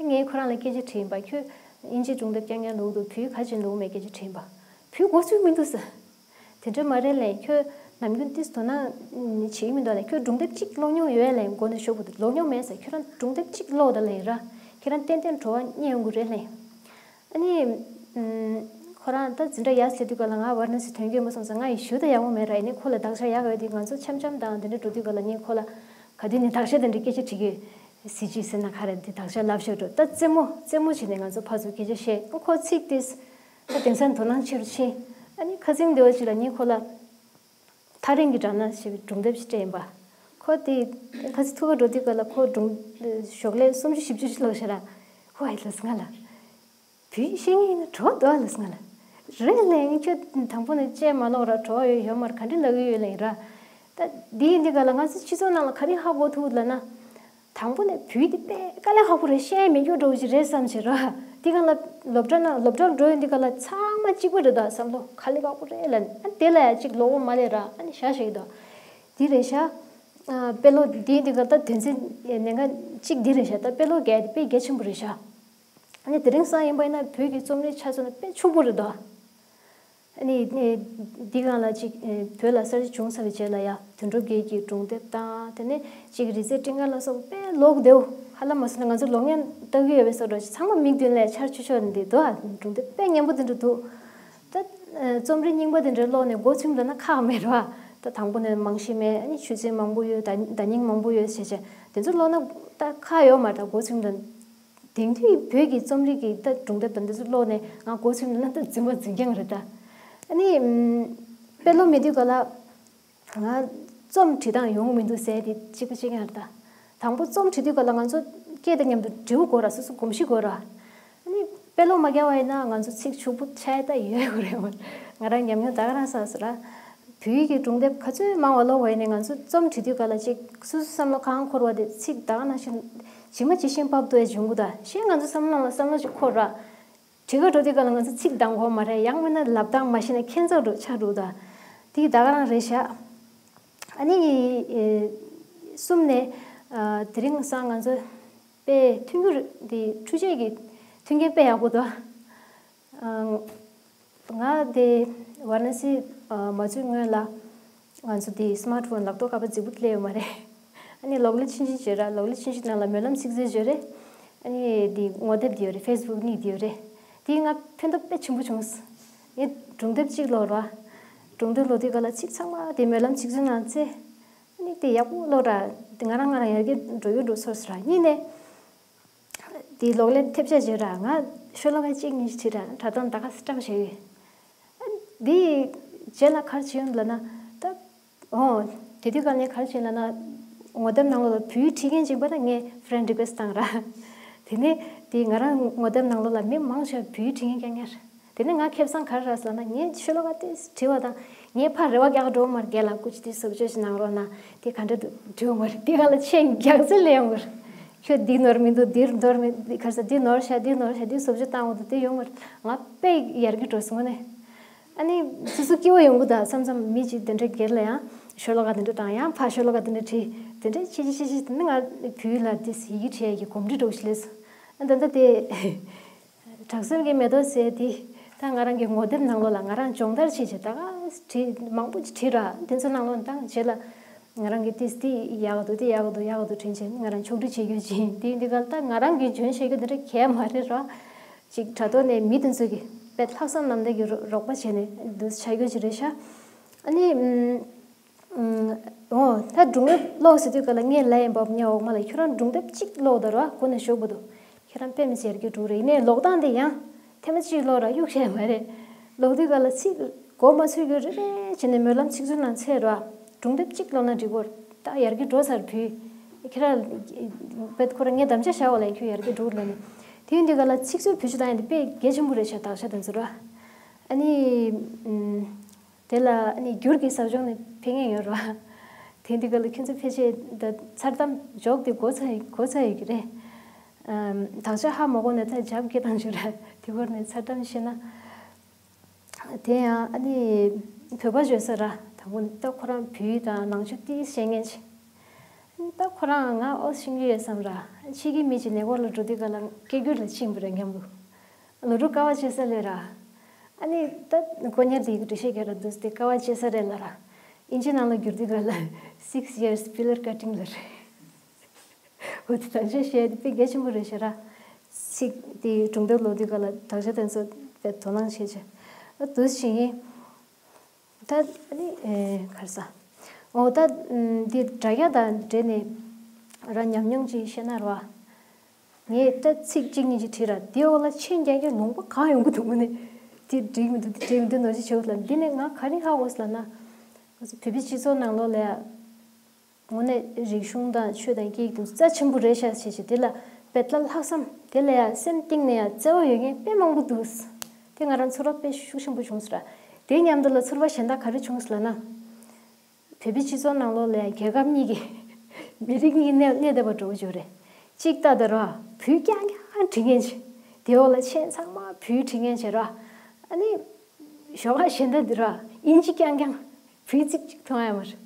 ངས་ཁོ་རང་ལ་སྐད་ཆ་དྲིས་ཡིན་པ། ཁྱོད་དབྱིན་ཇི་སྒྲུང་དེབ་རྐྱང་རྐྱང་ཀློག་འདུག་བོད་ག་ཅིག་ཀློག་མེད་སྐད་ཆ་དྲིས་ཡིན་པ། བོད་མགོ་ཚོས་མི་འདུག་ཟེར། དེ་འདྲ་མ་རེད་ལན། ཁྱོད་ནམ་རྒྱུན་ཏིས་དོ་སྣང་བྱེད་ཀྱི་མི་འདུག་ལན། ཁྱོད་སྒྲུང་དེབ་གཅིག་ཀློག་མྱོང་ཡོད་ལན། མགོ་ནས་ཞོག་པོ་འདུག་ཀློག་མྱོང་མེད་ཟེར། ཁྱོད་རང་སྒྲུང་དེབ་གཅིག་ཀློག་ད་ལན་ར། ཁྱེད་རང་ཏན་ཏན་བྲོ་བ་རྙེད་ཡོང་གི་རེད་ལན། ཨ་ནི། ཨུམ། ཁོ་རང་ད་འཛིན་གྲྭ་ཡར་སླེབས་དུས་ག་ལ་ང་ཝཱ་ར་ཎ་སི་ཐོན་གྱི་ཡོད་མ་སོང་ཙང་ང་ཡི་ཞུ་ད་ཡག་པོ་མེད་ར། ཡིན་ནའི་ཁོ་ལ་དག་ཆ་ཡག་ཡོད་དུས་ང་ཚོ་འཆམ་འཆམ་དང་དེ་འདྲ་འགྲོ་དུས་ག་ལ་ངས་ཁོ་ལ་ག་དུས་ནས་དག་ཆ་དེ་འདྲ་སྐད་ཆ་དྲི་གི་ཡོད། སི་ཇི་ཟེར་ན་ག་རེ་འདི་དག་ཆ་ལབ་ཤོད་འགྲོ། ད་རྩེད་མོ་རྩེད་མོ་བྱས་ནས་ང་ཚོ་ཕར་ཚུར་སྐད་ཆ་བཤད། ཁོ་ཚིག་དེ་ད་དེང་སང་དོ་སྣང་ཆེ་རུ་ཕྱིན། ཨ་ནི་ཁ་སང་དེ་བ་ཅིག་ལ་ངས་ཁོ་ལ་ཐག་རིང་གི་སྦྲང་ནག་ཞེས་པའི་སྒྲུང་དེབ་ཞིག་སྤྲད་ཡིན་པ། ཁོ་དེ་ཁ་སང་ཐུག་ག་འགྲོ་དུས་ག་ལ་ཁོ་སྒྲུང་ཞོགས་ལས་སུམ་ཅུ་བཞི་བཅུ་ཞིག་ཀློག་ཤག་ར། ཧུ་ཨའི་ལབ་སོང་ང་ལ། བོད་ཡིག་ཤེས་མཁན་ཡིན་ན་བྲོ་བ་འདུག་ཨ་ལབ་སོང་ང་ལ། རེད་ལན། ཁྱོད་དང་པོ་ནས་བཅད་མ་ཀློག་ར་བྲོ་བ་ཡོད་ཡོད་མ་རེད། ག་འདྲ་ལབ་ཀྱི་ཡོད་ལན་ར། ད་འདི་ཡིན་འདི་ག་ལ་ང་ཚོ་སྤྱི་ཚོགས་ནང་ལ་ག་རེ་ཧ་གོ་ཐུབ་ལབ་ན། དང་པོ་ནས་བོད་ཡིག་འདི་དཔེ་དཀའ་ལས་ཁག་པོ་རེད། བཤད་མི་འགྱུར་འགྲོ་གི་རེད་བསམ་བྱས་ར། འདི་ག་ལ་སློབ་གྲྭ་ནང་སློབ་གྲྭར་འགྲོ་ཡོང་འདི་ག་ལ་ཚང་མ་གཅིག་པ་རེད། ད་བསམ་བློ་ག་ལེ་ཁག་པོ་རེད་ལབ་ནས། ཨ་དེ་ལ་ཡང་གཅིག་ཀློག་པ་མ་ལས་ར། ཨ་ནི་ཤ་ཤེས་ཀྱི་འདུག་འདི་རེད་ཤག་ཨ་དཔེ་ཀློག་འདི་འདི་ག་ད་དོན་ཚན་ཉེན་ཁ་གཅིག་འདི་རེད་ཤག་ད་དཔེ་ཀློག་རྒྱག་ཡ་དེ་དཔེ་གལ་ཆེན་པོ་རེད་ཤག་ཨ་ནི་དེ་རིང་སང་ཡིན་པ་ཡིན་ན་བོད་ཀྱི་རྩོམ་རིག་ཆ་མཚོན་ན་དཔེ་ཕྱུག་པོ་རེད་དོ། ཨ་ནི་ཨ་ནི་འདི་སྒང་ལ་ཅིག་ཨ་བོད་ལ་གསར་བརྗེ་བྱུང་ཚར་བའི་རྗེས་ལ་ཡ་དོན་གྲུབ་རྒྱལ་གྱི་སྒྲུང་དེབ་དང་། དེ་ནས་ཅིག་རི་རྩེ་སྤྲིན་དཀར་ལ་སོགས་དཔེ་ཀློག་བདེ་བོ། ཧ་ལམ་མ་སོང་ན་ང་ཚོ་ཀློག་མཁན་ལྟ་གི་ཡོད་པའི་བཟོ་འདྲ་ཞིག་ཚང་མ་མིག་མདུན་ལ་འཆར་ཆོག་ཆོག་འདི་འདུག་ཨ་སྒྲུང་དེབ་དཔེ་སྙན་པོ་དེ་འདྲ་འདུག་ད་ཨ་རྩོམ་རིག་རྙིང་པ་དེ་འདྲ་ཀློག་ནས་མགོ་ཚོས་ལབ་ན་ཁག་མེད་ར། ད་དང་པོ་ནས་རྨང་གཞི་མེད། ཨ་ནི་ཆོས་ཚན་མང་པོ་ཡོད། བརྡ་བརྡ་རྙིང་མང་པོ་ཡོད་བྱས་བྱས་དེ་ཚོ་ཀློག་ན་ད་ཁག་ཡོད་མ་རེད། ད་མགོ་ཚོས་ལབ་ན། དེང་དུས་བོད་ཀྱི་རྩོམ་རིག་གི་ད་སྒྲུང་དེབ་དང་འདི་ཚོ་ཀློག་ནས་ང་མགོ་ཚོས་ན་ད་འཛིན་པ་འཛིན་རྐྱང་རེད་ད། ཨ་ནི་ཨམ། དཔེ་ཀློག་མེད་དུས་ག་ལ་ང་རྩོམ་བྲིས་སྟངས་ཡོང་གི་མི་འདུག་ཟེར་དེ་གཅིག་པ་གཅིག་རྐྱང་རེད་ད། དང་པོ་རྩོམ་བྲིས་དུས་ག་ལ་ང་ཚོ་སྐད་དང་མཉམ་དུ་འབྲི་བ་དགོས་ར། སོ་སོ་གོམས་གཤིས་དགོས་ར། ཨ་ནི་དཔེ་ཀློག་མ་རྒྱག་པ་ཡིན་ན་ང་ཚོ་ཚིག་ཕྱུག་པོ་ཆགས་ད་ཡོད་དགོས་རེད་མ། ང་རང་ཉམས་མྱོང་ད་ག་རང་བསགས་སོང་ར། བོད་ཡིག་གི་སྒྲུང་དེབ་ག་ཚོད་མང་བ་ཀློག་པ་ཡིན་ནའི་ང་ཚོ་རྩོམ་བྲིས་དུས་ག་ལ་ཅིག་སོ་སོ་བསམ་བློ་གང་འཁོར་བ་དེ་ཚིག་ད་ག་ནང་བཞིན་ཇི་མ་ཇི་བཞིན་ཕབ་ཐུབ་ཡ་བྱུང་གི་ད། གཞན་ང་ཚོ་བསམ་བློ་ནང་ལ་བསམ་བློ་ཞིག་འཁོར་ར། བྲིས་ཁ་འགྲོ་དུས་ག་ལ་ང་ཚོ་ཚིག་འདང་གོ་མ་རེད། ཡང་མིན་ན་ལབ་སྟངས་མ་ཤེས་ན་ཁྱད་མཚར་འགྲོ་ཆགས་འགྲོ་ད། དེ་ད་ག་རང་རེད་ཤག་ཨ་ནི་ཨེ། གསུམ་ནས་ཨ་དེ་རིང་སང་ང་ཚོ་དཔེ་མཐུན་འགྱུར་དེ་འཕྲུལ་ཆས་ཀྱི་མཐུན་རྐྱེན་དཔེ་ཡག་པོ་འདུག་ཨ། ང་དེ་ཝཱ་ར་ཎ་སི་ཨ་མ་འཛུལ་སྔོན་ལ་ང་ཚོ་དེ་སི་མཱར་ཊི་ཕོན་ལག་ཐོགས་ཁ་པར་རྫིག་པོ་སླེབས་ཡོད་མ་རེད། ཨ་ནི་གློག་ཀླད་ཆུང་ཆུང་བརྗོད་ར། གློག་ཀླད་ཆུང་ཆུང་ནང་ལ་སྨོན་ལམ་ཚིག་མཛོད་བརྗོད་རེད། ཨ་ནི་དེ་ངོ་དེབ་དེ་ཡོད་རེད། ཕེ་སི་བུག་གཉིས་དེ་ཡོད་རེད། དེས་ང་ཕན་ཐོགས་དཔེ་ཆེན་པོ་བྱུང་། ངས་སྒྲུང་དེབ་གཅིག་ཀློག་ར། སྒྲུང་དེབ་ཀློག་དུས་ག་ལ་ཚིག་ཚང་མ་དེ་སྨོན་ལམ་ཚིག་མཛོད་ནང་བཙལ། ཨ་ནི་དེ་ཡག་པོ་ཀློག་ར། དེ་ང་རང་ང་རང་ཡར་རྒྱས་འགྲོ་ཡོད་འགྲོ་ཚོར་སོང་ར། གཉིས་ནས། དེའི་གློག་ཀླད་ཐེབས་ཆག་བྱས་ར། ང་ཤོ་ལོ་ཀ་གཅིག་གཉིས་ཤིག་བྲིས་ར། དྲ་ཐོག་ད་ག་སེ་སྐྲག་བྱས་ཡོད། འདི་རྗེས་ལ་ག་རེ་བྱས་ཡོང་ལབ་ན། ད་ཨོ་དེ་དུས་ག་ནས་ག་རེ་བྱས་ལབ་ན། ངོ་དེབ་ནང་ལོགས་ལ་བོད་ཡིག་བྲིས་མཁན་ཅིག་པ་ད་ངས་ཕི་རེན་ཌི་རི་ཀུ་ཨེ་སི་ཊི་བཏང་ར། དེ་ནས་དེ་ང་རང་ངོ་དེབ་ནང་ལོགས་ལ་མི་མང་ཆེ་བ་བོད་ཡིག་བྲིས་མཁན་རྐྱང་རྐྱང་རེད། དེ་ནས་ང་ཁེ་བཟང་ག་རེ་རག་ཟེར་ན། ངས་ཤོ་ལོ་ཀ་དེ་བྲིས་པ་དང་ངས་ཕར་རེ་བ་རྒྱག་འགྲོ་མར་རྒན་ལགས་སྐུ་མཁྱེན་དེ་བཟོ་བཅོས་ཤིག་གནང་རོགས་གནང་། དེ་ག་འདྲ་འདུག་འགྲིག་ཡོད་མ་རེད། དེ་ག་ལ་ཆེད་རྒྱག་རྩལ་ལས་ཡོང་གི་རེད། ཁྱོད་འདི་ནོར་མི་འདུག་འདིར་ནོར་མི་ག་རེ་ཟེར། འདི་ནོར་ཤག་འདི་ནོར་ཤག་འདི་བཟོ་བཅོས་བཏང་འོང་འདུག་དེ་ཡོང་མ་རེད། ང་དཔེ་ཡར་རྒྱས་འགྲོ་སོང་ནས། ཨ་ནི་སོ་སོ་སྐྱིད་པོ་ཡོང་གི་ད། མཚམས་མཚམས་མི་གཅིག་དེ་འདྲ་སྒེར་ལ་ཡང་ཤོ་ལོ་ཀ་དེ་འདྲ་བཏང་། ཡང་ཕར་ཤོ་ལོ་ཀ་དེ་འདྲ་བྲིས། དེ་འདྲ་བྱེད་བྱེད་བྱེད་བྱེད། དེ་ནས་ང་བོད་ཡིག་ལ་དེ་ཡི་གེ་བྲིས་ཡ་གི་གོམས་འདྲིས་འགྲོ་ཞིག་སླེབས་སོང་། ཨ་ད་ལྟ་དེ། དྲག་ཟིང་གི་མེ་ཏོག་ཟེར་དེ། ད་ང་རང་གི་ངོ་དེབ་ནང་ལོགས་ལ་ང་རང་སྦྱོང་བརྡར་བྱེད་བྱེད་ད་ག་བྲིས་མང་པོ་ཅིག་བྲིས་ར། དེ་ཚོ་ནང་ལོགས་ད་རྗེས་ལ་ང་རང་གི་ཏིས་ཏི་ཡག་འདུག་ཏི་ཡག་འདུག་ཡག་འདུག་དྲན་བྱས་ང་རང་ཕྱོགས་སྒྲིག་བྱེད་རྒྱུ་ཅིག་དེ་འདི་ག་ད་ང་རང་གི་འཇོན་ཤེས་རྒྱུ་འདི་འདྲ་གས་མ་རེད་ར། ཅིག་དྲ་ཐོག་ནས་མི་དེ་ཚོ་གི་དཔེ་ལྷག་བསམ་རྣམ་དག་གི་རོགས་པ་བྱས་ནས་འདུག་བྱ་རྒྱུ་ཅིག་རེད་ཤག་ཨ་ནི། ཨོ། ད་སྒྲུང་དེབ་ཀློག་ཟེར་དུས་ག་ལ་ངས་ལབ་ཡིན་པ། ངའི་འོག་མ་ལ་ཁྱོད་རང་སྒྲུང་དེབ་གཅིག་ཀློག་ད་ར་གོ་ནས་ཞོག་པ་འདུག་ཁྱེད་རང་དཔེ་མི་སྲིད་ཡར་རྒྱས་འགྲོ་གི་རེད། ཡིན་ནའི་ཀློག་སྟངས་དེ་ཡང་ཐེངས་མ་གཅིག་ཀློག་ར་གཡུག་བྱས་མ་རེད། ཀློག་དུས་ག་ལ་ཚིག་གོ་མ་ཚོད་རྒྱུ་རེ་རེ་བྱས་ནས་སྨོན་ལམ་ཚིག་མཛོད་ནང་འཚོལ་ར། སྒྲུང་དེབ་གཅིག་ཀློག་ན་འགྲིག་གོ། ད་ཡར་རྒྱས་འགྲོ་ཚར་བུ། ཁྱེད་རང་དཔེ་ཁོ་རང་ངས་དམ་བཅའ་བཞག་པ་ལ་ཁྱོད་ཡར་རྒྱས་འགྲོ་གི་ལབ་ནས། དེ་ཡིན་དུས་ག་ལ་ཚིག་མཛོད་བེད་སྤྱོད་བཏང་ཡ་དེ་དཔེ་གལ་ཆེན་པོ་རེད་ཤག་དག་ཆ་དེ་ཚོ་ར། ཨ་ནི་ཨམ། དེ་ལ་ཨ་ནི་སྒྱུར་གྱི་ཟབ་སྦྱོང་ནི་ཕེབས་མཁན་ཡོད་རེད་བ། དེ་འདི་ག་ལ་ཁྱོད་ཚོ་ཕལ་ཆེར་ད་མཚར་གཏམ་འཇོག་དེ་གོ་ཚར་གོ་ཚར་ཡོད་ཀྱི་རེད། ཨམ། དག་ཆ་ཧ་མ་གོ་ནས་ད་འཇབ་སྐད་བཏང་བྱོས་ར། དེ་བར་ནས་མཚར་གཏམ་བཤད་ན། དེ་ཡང་ཨ་ནི་བོད་པ་བརྗོད་ས་ར། དང་པོ་ནི་ད་ཁོ་རང་བོད་ཡིག་དང་ནང་ཆོས་ཏིས་ཤེས་མཁན་ཅིག་ཨ་ནི་ད་ཁོ་རང་ང་ཨོ་ཤེས་ཀྱི་ཡོད་བསམ་ར། ཕྱི་གི་མི་ཅིག་ནས་སྐོར་ལ་འགྲོ་དུས་ག་ལ་སྐད་སྒྱུར་ལ་ཕྱིན་པ་རེད་མཉམ་པོ། ལོ་དྲུག་དཀའ་བ་སྤྱད་ས་ལས་ར། ཨ་ནི་ད་དཀོན་གཉེར་དེ་ཡི་འགྲེལ་བཤད་རྒྱག་ར་འདུག་སྟེ་དཀའ་བ་སྤྱད་ས་རེད་ལ་ར། ཨིན་ཇི་ནང་ལ་བསྒྱུར་དུས་ག་ལ་six years pillar cutting ལ་རེད། འོ་དེ་དག་ཆ་བཤད་དེ་དཔེ་གལ་ཆེན་པོ་རེད་ཤག་ར། ཚིག་དེ་གྲུང་དོད་ལོག་དུས་ག་ལ་དག་ཆ་དེ་ཚོ་དཔེ་དོ་སྣང་བྱེད་ཆེ། ཨ་འདུག་སེ་བྱེད་ཡིན། ད་ཨ་ནི་ཨེ་ག་རེ་ཟ། འོ་ད་ཨམ། འདི་དྲ་རྒྱ་དང་འབྲེལ་ནས་ར་ཉམས་མྱོང་ཅིག་བཤད་ན་ར་བ། ངས་ད་ཚིག་གཅིག་གཉིས་ཅིག་བྲིས་ར། དེའི་འོག་ལ་མཆན་རྒྱག་མཁན་ལུང་པ་གང་ཡོང་གི་འདུག་ངོ་ནས། དེ་འགྲིག་མི་འདུག་དེ་འགྲིག་མི་འདུག་ནོར་ཅིག་བྱེད་དགོས་ལ། འདི་ནས་ང་ག་རེ་ཧ་གོ་སོང་ལབ་ན། བོད་པའི་སྤྱི་ཚོགས་ནང་ལོགས་ལ་ཡ། དངོས་གནས་རིག་གཞུང་དང་ཆོས་དང་སྐད་ཡིག་དེ་རྩ་ཆེན་པོ་རེད་ཤག་བྱས་བྱས། དེ་ལ་དཔེ་ལ་ལྷག་བསམ། དེ་ལ་ཡང་སེམས་གཏིང་ནས་ཡང་བརྩེ་བ་ཡོད་མཁན་དཔེ་མང་པོ་འདུག་དེ་ང་རང་ཚོར་བ་དཔེ་ཤུགས་ཆེན་པོ་བྱུང་སོང་ར། དེ་མཉམ་དུ་ལ་ཚོར་བ་གཞན་དག་ག་རེ་བྱུང་སོང་ལབ་ན། བོད་པའི་སྤྱི་ཚོགས་ནང་ལོགས་ལ་ཡང་རྒྱལ་ཁབ་གཉིས་ཀྱི་མི་རིགས་གཉིས་གནས་གནས་བསྡད་པ་འདྲ་བོ་ཅིག་རེད། གཅིག་ལྟ་དེ་ར་བོད་རྐྱང་རྐྱང་འབྲི་མཁན་ཅིག་དེའི་འོག་ལ་མཆན་ཚང་མ་བོད་འབྲི་མཁན་ཅིག་ར། ཨ་ནི། ཞོགས་ཀ་གཞན་དག་འདི་ར་ཨིན་ཇི་རྐྱང་རྐྱང་། བོད་ཚིག་གཅིག་མཐོང་ཡ་མ་རེད།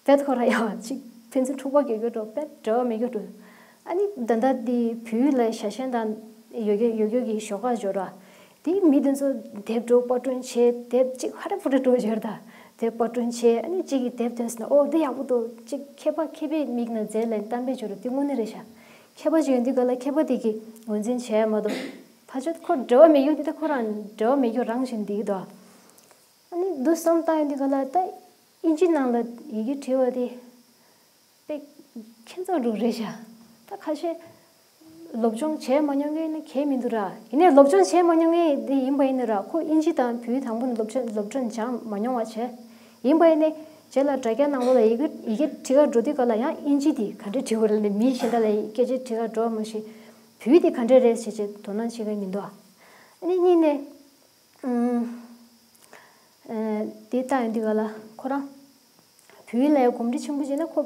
དཔེ་ཁོ་ར་ཡང་ཅིག་ཕན་ཚུན་འཁྲུག་པ་རྒྱག་རྒྱུ་འདྲ་བོ། དཔེ་འབྲེལ་བ་མེད་རྒྱུ་འདྲ་བོ། ཨ་ནི་ད་ལྟ་འདི་བོད་ལ་ཞྭ་ཤན་དང་ཡོད་རྒྱུ་ཡོད་རྒྱུ་གི་ཞོགས་ཀ་འབྱོར་ར། དེ་མི་དེ་ཚོ་དེབ་འདྲ་བོ་པར་སྐྲུན་བྱས། དེབ་ཅིག་ཧ་ར་པོ་ར་འདྲ་བོ་འབྱོར་ད། དེབ་པར་སྐྲུན་བྱས། ཨ་ནི་གཅིག་གིས་དེབ་ཐོན་སོང་ན། ཨོ་དེ་ཡག་པོ་འདུག་ཅིག་མཁས་པ་མཁས་པའི་མིག་ནང་མཛད་ལན་གཏམ་དཔེ་འབྱོར་ར། དེ་དངོས་གནས་རེད་ཤག་མཁས་པ་ཅིག་ཡོང་དུས་ག་ལ་མཁས་པ་དེ་གིས་ངོས་འཛིན་བྱས་ཡ་མ་གཏོགས། ཕར་ཕྱོགས་ཁོ་འབྲེལ་བ་མེད་རྒྱུ་དེ། ད་ཁོ་རང་འབྲེལ་བ་མེད་རྒྱུ་རང་བཞིན་འདི་གི་འདུག་ཨ་ནི་འདུག་བསམ་བཏང་ཡོང་དུས་ག་ལ། ད་ཨིན་ཇི་ནང་ལ་ཡི་གེ་བྲིས་པ་དེ་དཔེ་ཁྱད་མཚར་རུ་རེད་ཤག་ད་ཁ་ཤས་སློབ་སྦྱོང་བྱས་མ་མྱོང་མཁན་ནི་གང་ཡང་མི་འདུག་ར། ཡིན་ནའི་སློབ་སྦྱོང་བྱས་མ་མྱོང་མཁན་དེ་ཡིན་པ་ཡིན་ན་ར། ཁོ་ཨིན་ཇི་དང་བོད་དང་པོ་ནས་སློབ་སྦྱོང་སློབ་སྦྱོང་སྦྱངས་མ་མྱོང་བ་བྱས། ཡིན་པ་ཡིན་ནའི་རྗེས་ལ་དྲ་རྒྱ་ནང་ལོགས་ལ་ཡི་གེ་ཡི་གེ་བྲི་ག་འགྲོ་དུས་ག་ལ་ཡང་ཨིན་ཇི་དེ་ག་འདྲས་བྲིས་དགོས་རེད་ལབ་ནས། མི་གཞན་དག་ལ་སྐད་ཆ་དྲི་ག་འགྲོ་བ་མ་གཞི། བོད་དེ་ག་འདྲས་རེད་ཟེར་བྱས་དོ་སྣང་བྱེད་མཁན་མི་འདུག་ཨ་ནི་གཉིས་ནས། ཨུམ། ཨེ། དེ་ལྟ་ཡོང་དུས་ག་ལ་ཁོ་རང་བོད་ཡིག་ལ་ཡང་གོམས་འདྲིས་ཆེན་པོ་བྱས་ན་ཁོ་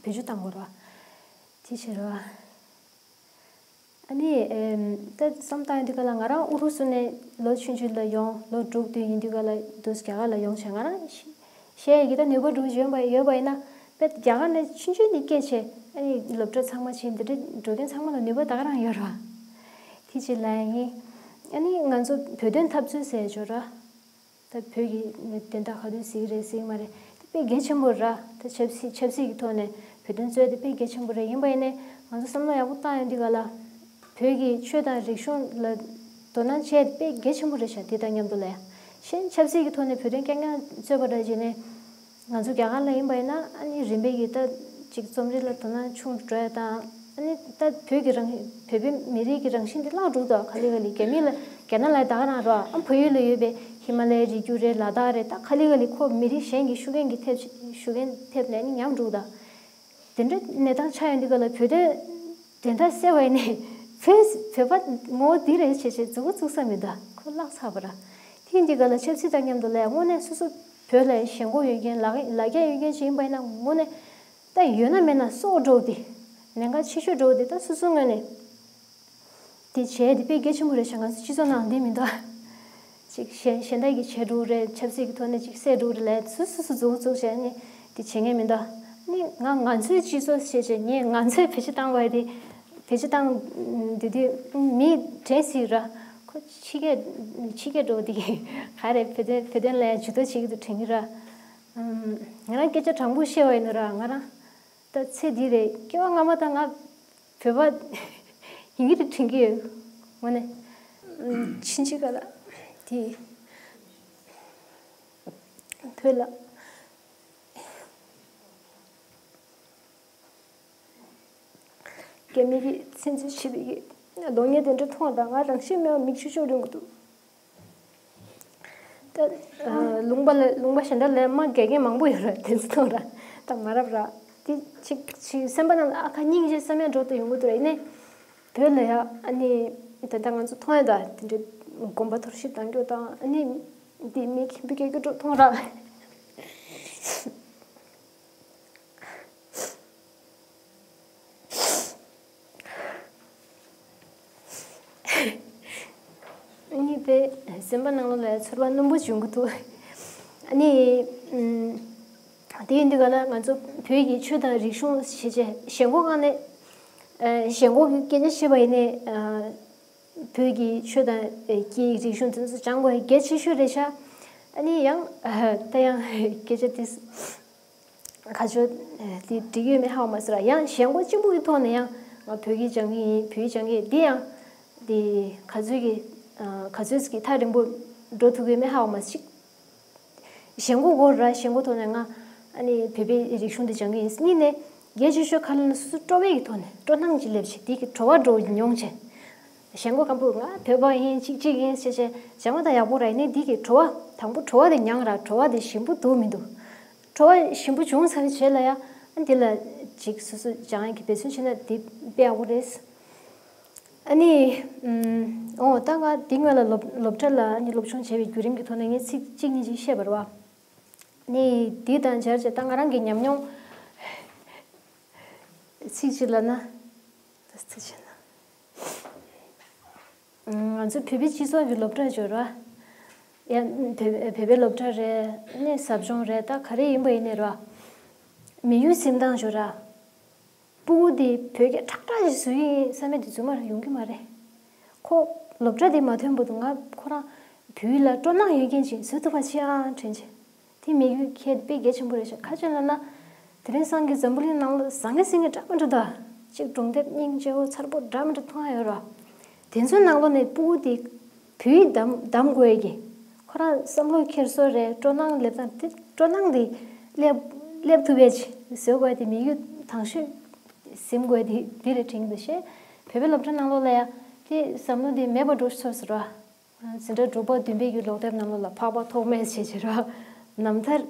བེད་སྤྱོད་བཏང་དགོས་རེད་བ། དེ་བྱས་རེད་བ། ཨ་ནི་ཨེམ། ད་བསམ་བཏང་ཡོང་དུས་ག་ལ། ང་རང་ཨུ་རུ་སུ་ནས་ལོ་ཆུང་ཆུང་ལ་ཡོང་། ལོ་དྲུག་བདུན་ཡིན་དུས་ག་ལ་འདུག་རྒྱ་གར་ལ་ཡོང་བྱས། ང་རང་ཤེས་ཤེས་ཡ་གི་ད་ནུས་པ་འདྲ་བོ་ཅིག་ཡོད་པ་ཡོད་པ་ཡིན་ན། དཔེ་རྒྱ་གར་ནས་ཆུང་ཆུང་ནས་སྐྱེས་བྱས། ཨ་ནི་སློབ་གྲྭ་ཚང་མ་ཕྱིན། འདི་འདྲ་འགྲོ་མཁན་ཚང་མ་ལ་ནུས་པ་ད་ག་རང་ཡོད་རེད་བ། དེ་ཅིག་ལབ་ཡ་ཡིན། ཨ་ནི་ང་ཚོ་བོད་དོན་འཐབ་རྩོད་ཟེར་ཡ་ཅིག་ཡོད་རེད་བ། ད་བོད་ཀྱི་དོན་དག་ག་དུས་གཟིགས་རེད་གཟིགས་མ་རེད། དེ་དཔེ་གལ་ཆེན་པོ་རེད། ད་ཆབ་སྲིད་ཆབ་སྲིད་ཀྱི་ཐོག་ནས་བོད་དོན་རྩོད་དེ་དཔེ་གལ་ཆེན་པོ་རེད། ཡིན་པ་ཡིན་ནའི་ང་ཚོ་བསམ་བློ་ཡག་པོ་བཏང་ཡོང་དུས་ག་ལ། བོད་ཀྱི་ཆོས་དང་རིག་གཞུང་ལ་དོ་སྣང་བྱས་དཔེ་གལ་ཆེན་པོ་རེད་ཤག་དེ་དང་མཉམ་དུ་ལ་ཡ། གཞན་ཆབ་སྲིད་ཀྱི་ཐོག་ནས་བོད་དོན་རྐྱང་རྐྱང་རྩོད་པ་འདྲ་བྱས་ནས། ང་ཚོ་རྒྱ་གར་ལ་ཡིན་པ་ཡིན་ན། ཨ་ནི་རིམ་པས་ཀྱིས་ད་ཅིག་རྩོམ་རིག་ལ་དོ་སྣང་ཆུང་དུ་འགྲོ་ཡ་དང་། ཨ་ནི་ད་བོད་ཀྱི་རང་བོད་པའི་མི་རིགས་ཀྱི་རང་བཞིན་དེ་བརླག་འགྲོ་གི་འདུག་ག་ལེ་ག་ལེ། རྒྱ་མི་ལ་རྒྱ་ནག་ལ་ད་ག་རང་རོ། ཨ། བལ་ཡུལ་ལ་ཡོད་པའི་ཧི་མ་ལ་ཡའི་རི་རྒྱུད་རེད། ལ་དྭགས་རེད། ད་ག་ལེ་ག་ལེ་ཁོ་མི་རིགས་གཞན་གྱི་ཤུགས་རྐྱེན་གྱིས་ཐེབས་ཤུགས་རྐྱེན་ཐེབས་ནས་ཨ་ནི་ཉམས་འགྲོ་གི་འདུག་དེ་འདྲ་གནས་སྟངས་ཆགས་ཡོང་དུས་ག་ལ། བོད་དོན་དོན་དག་སེལ་བ་ཡིན་ནའི་བོད་བོད་པ་ངོ་བོ་འདི་རེད་བྱས་བྱས་མཛུབ་གུ་བཙུགས་ས་མི་འདུག་ཁོ་བརླག་ཚར་བ་ར། དེ་ཡིན་དུས་ག་ལ་ཆབ་སྲིད་དང་མཉམ་དུ་ལ་ཡ། དངོས་གནས་སོ་སོ་བོད་ལ་ཞེན་ཁོག་ཡོད་མཁན། ལ་ལ་རྒྱ་ཡོད་མཁན་ཞིག་ཡིན་པ་ཡིན་ན། དངོས་གནས་ད་ཡོད་ན་མེད་ན་སྲོག་འགྲོ་དེ། ལན་ཁག་ཆེ་ཤོས་འགྲོ་དེ་ད་སོ་སོའི་ངོས་ནས། དེ་བྱས་དེ་དཔེ་གལ་ཆེན་པོ་རེད་ཤག་ང་ཚོ་སྤྱི་ཚོགས་ནང་འདི་མི་འདུག་ཅིག་གཞན་གཞན་དག་གིས་བྱས་འགྲོ་རེད། ཆབ་སྲིད་ཀྱི་ཐོག་ནས་ཅིག་བསད་འགྲོ་རེད་ལབ། སོ་སོ་སོ་མཛུབ་བཙུགས་བྱས་ནས་དེ་བྱེད་མཁན་མི་འདུག་ནི་ང་ང་ཚོའི་སྤྱི་ཚོགས་བྱས་བྱས། ངས་ང་ཚོས་བེད་སྤྱོད་བཏང་བ་དེ། བེད་སྤྱོད་བཏང་དེ་དུས་མི་དྲན་སྲིད་ར། ཁོ་ཕྱི་རྒྱལ་ཕྱི་རྒྱལ་འགྲོ་དེ་ག་རེ་བོད་དོན་བོད་དོན་ལ་ཇུས་གཏོགས་བྱེད་ཀྱི་འདུག་དྲན་གྱི་ར། ང་རང་སྐད་ཆ་དྲང་པོ་བཤད་པ་ཡིན་ན་ར། ང་རང་ད་ཚེ་འདི་རེད། སྐྱེ་བ་སྔ་མ་དང་ང་བོད་པ་ཡིན་གྱི་རེད་དྲན་གྱི་ཡོད། དངོས་གནས། ཕྱིན་ཆད་ག་ལ་དེ་བོད་ལ་རྒྱ་མི་གིས་བཙན་འཛུལ་བྱས་པའི་གི་གདོང་བརྙན་དེ་འདྲ་མཐོང་བ་དང་ང་རང་ཤི་མེད་པ་མིག་ཆུ་ཤུགས་རིང་གི་འདུག་ད་ལུང་པ་ལ་ལུང་པ་གཞན་དག་ལ་མ་དགེ་རྒན་མང་པོ་ཡོད་རེད། དེ་ཚོ་ཐོག་ར་ད་མ་རབས་ར། དེ་ཅིག་ཅིག་སེམས་པ་ནང་ལ་ཨ་ཁ་སྙིང་རྗེ་བསམ་ཡ་འགྲོ་དུ་ཡོང་གི་འདུག་ར། ཡིན་ནའི་བོད་ལ་ཡ་ཨ་ནི་ད་ལྟ་ང་ཚོ་མཐོང་ཡ་ད་དེ་འདྲའི་ གོམ་པ་འཐོར་ཞིག་གཏང་རྒྱུ་དང་། ཨ་ནི་འདི་མིག་འབུ་སྐྱེ་རྒྱུ་འགྲོ་མཐོང་ར། ཨ་ནི་དཔེ་སེམས་པ་ནང་ལོགས་ལ་ཚོར་བ་རྣོན་པོ་བྱུང་གི་འདུག་ཨ་ནི་ཨམ། དེ་ཡིན་དུས་ག་ལ་ང་ཚོ་བོད་ཀྱི་ཆོས་དང་རིག་གཞུང་ཞེས་བྱ་ཞེན་ཁོག་སྒང་ནས། ཨ། ཞེན་ཁོག་གི་སྐད་ཆ་བཤད་པ་ཡིན་ནའི། ཨ། བོད་ཀྱི་ཆོས་དང་སྐད་ཡིག་རིག་གཞུང་དེ་ཚོ་སྦྱང་དགོས་གལ་ཆེ་ཤོས་རེད་ཤག་ཨ་ནི་ཡང་ད་ཡང་སྐད་ཆ་དེ་ག་ཚོད་དེ་འགྲིག་ཡོད་མེད་ཧ་གོ་མ་སོང་ར། ཡང་ཞེན་ཁོག་གཅིག་པུ་གི་ཐོག་ནས་ཡང་ང་བོད་ཡིག་སྦྱང་གི་ཡིན། བོད་ཡིག་སྦྱང་གི་ཡིན། འདི་ཡང་དེ་ག་ཚོད་ཀྱི་ག་ཚོད་ཀྱི་ཐག་རིང་པོ་འགྲོ་ཐུབ་ཀྱི་ཡོད་མེད་ཧ་གོ་མ་སོང་ཞིག་ཞེན་ཁོག་དགོས་ར། ཞེན་ཁོག་ཐོག་ནས་ང་ཨ་ནི་བོད་པའི་རིག་གཞུང་འདི་སྦྱང་གི་ཡིན། གཉིས་ནས་གལ་ཆེ་ཤོས་ག་ལ་ན་སོ་སོ་སྤྲོ་བའི་གི་ཐོག་ནས་སྤྲོ་སྣང་ཅིག་སླེབས་བྱས་དེ་གི་བྲོ་བ་འགྲོ་མྱོང་བྱས། ཞེན་ཁོག་སྐམ་པོ་ང་བོད་པ་ཡིན་གཅིག་གཅིག་ཡིན་ཟེར་བྱས་སྦྱང་བ་དང་ཡག་པོ་ར། ཡིན་ནའི་འདི་གི་བྲོ་བ་དང་པོ་བྲོ་བ་དེ་མྱངས་ར། བྲོ་བ་དེ་ཞིམ་པོ་འདུག་མི་འདུག་བྲོ་བ་ཞིམ་པོ་བྱུང་ཚར་རྗེས་ལ་ཡ་ཨ་འདི་ལ་ཅིག་སོ་སོ་སྦྱང་ཡག་གི་འབད་བརྩོན་བྱས་ན་འདི་དཔེ་ཡག་པོ་རེད། ཨ་ནི། ཨོ་ད་ང་འདི་སྔོན་ལ་སློབ་སློབ་གྲྭ་ལ་ཨ་ནི་སློབ་སྦྱོང་བྱས་པའི་བརྒྱུད་རིམ་གྱི་ཐོག་ནས་ངས་ཚིག་གཅིག་གཉིས་ཅིག་བཤད་པ་རེད་བ། ནི་འདི་དང་སྦྱར་བྱས་ད་ང་རང་གི་ཉམས་མྱོང་ཚིག་གཅིག་ལབ་ན། ད་ཚིག་བྱས་ན། ང་ཚོ་བོད་པའི་སྤྱི་ཚོགས་ཀྱི་སློབ་གྲྭ་ཅིག་ཡོད་རེད་བ། ཡ་བོད་བོད་པའི་སློབ་གྲྭ་རེད། ནི་ཟབ་སྦྱོང་རེད། ད་ག་རེ་ཡིན་པ་ཡིན་ནའི་རེད་བ། མི་ཡུལ་འཛིན་སྟངས་ཅིག་ཡོད་རེད་བ། སྤུ་གུ་དེ་བོད་སྐད་ཁྲག་ཁྲག་ཅིག་བཟོ་ཡི་ཡིན་བསམ་པའི་དུས་ཚོད་མར་ཡོང་གི་མ་རེད། ཁོ་སློབ་གྲྭ་དེ་མ་ཐོན་བར་དུ་ང་ཁོ་རང་བོད་ཡིག་ལ་སྤྲོ་སྣང་ཡོད་མཁན་ཅིག་བཟོ་ཐུབ་པ་བྱེད་ཨང་དྲན་བྱས། དེ་མི་ཡུལ་ཁྱད་དཔེ་གལ་ཆེན་པོ་རེད་ཤག་ག་རེ་ལབ་ན། དེ་རིང་སང་གི་འཛམ་བུ་གླིང་ནང་ལ་བཟང་ངན་ཟེར་མཁན་འདྲ་མི་འདྲ་འདུག་གཅིག་སྒྲུང་དེབ་སྙིང་རྗེ་བོ་མཚར་པོ་འདྲ་མི་འདྲ་མཐོང་ཡ་ཡོད་རེད་བ། དེ་ཚོའི་ནང་ལོགས་ནས་སྤུ་གུ་དེ་བོད་ཡིག་གདམ་གདམ་དགོས་ཀྱི། ཁོ་རང་བསམ་བློ་འཁྱེར་སོ་རེད། སྤྲོ་སྣང་སླེབས་སྟངས་དེ་སྤྲོ་སྣང་དེ་སླེབས་སླེབས་ཐུབ་པའི་ཆེད་བཟོ་དགོས་དེ་མི་ཡུལ་དང་ཤོས་ཟིན་དགོས་དེ་འདི་རེད་དྲན་གྱི་འདུག་ཤེས། བོད་པའི་སློབ་གྲྭ་ནང་ལོགས་ལ་ཡ་དེ་བསམ་བློ་དེ་མེད་པ་འགྲོ་ཚར་སོང་ར། འཛིན་གྲྭ་དྲུག་པ་བདུན་པའི་གི་ཀློག་དེབ་ནང་ལོགས་ལ་ཕག་པ་ཐོགས་མེད་བྱས་བྱས་ར། རྣམ་ཐར།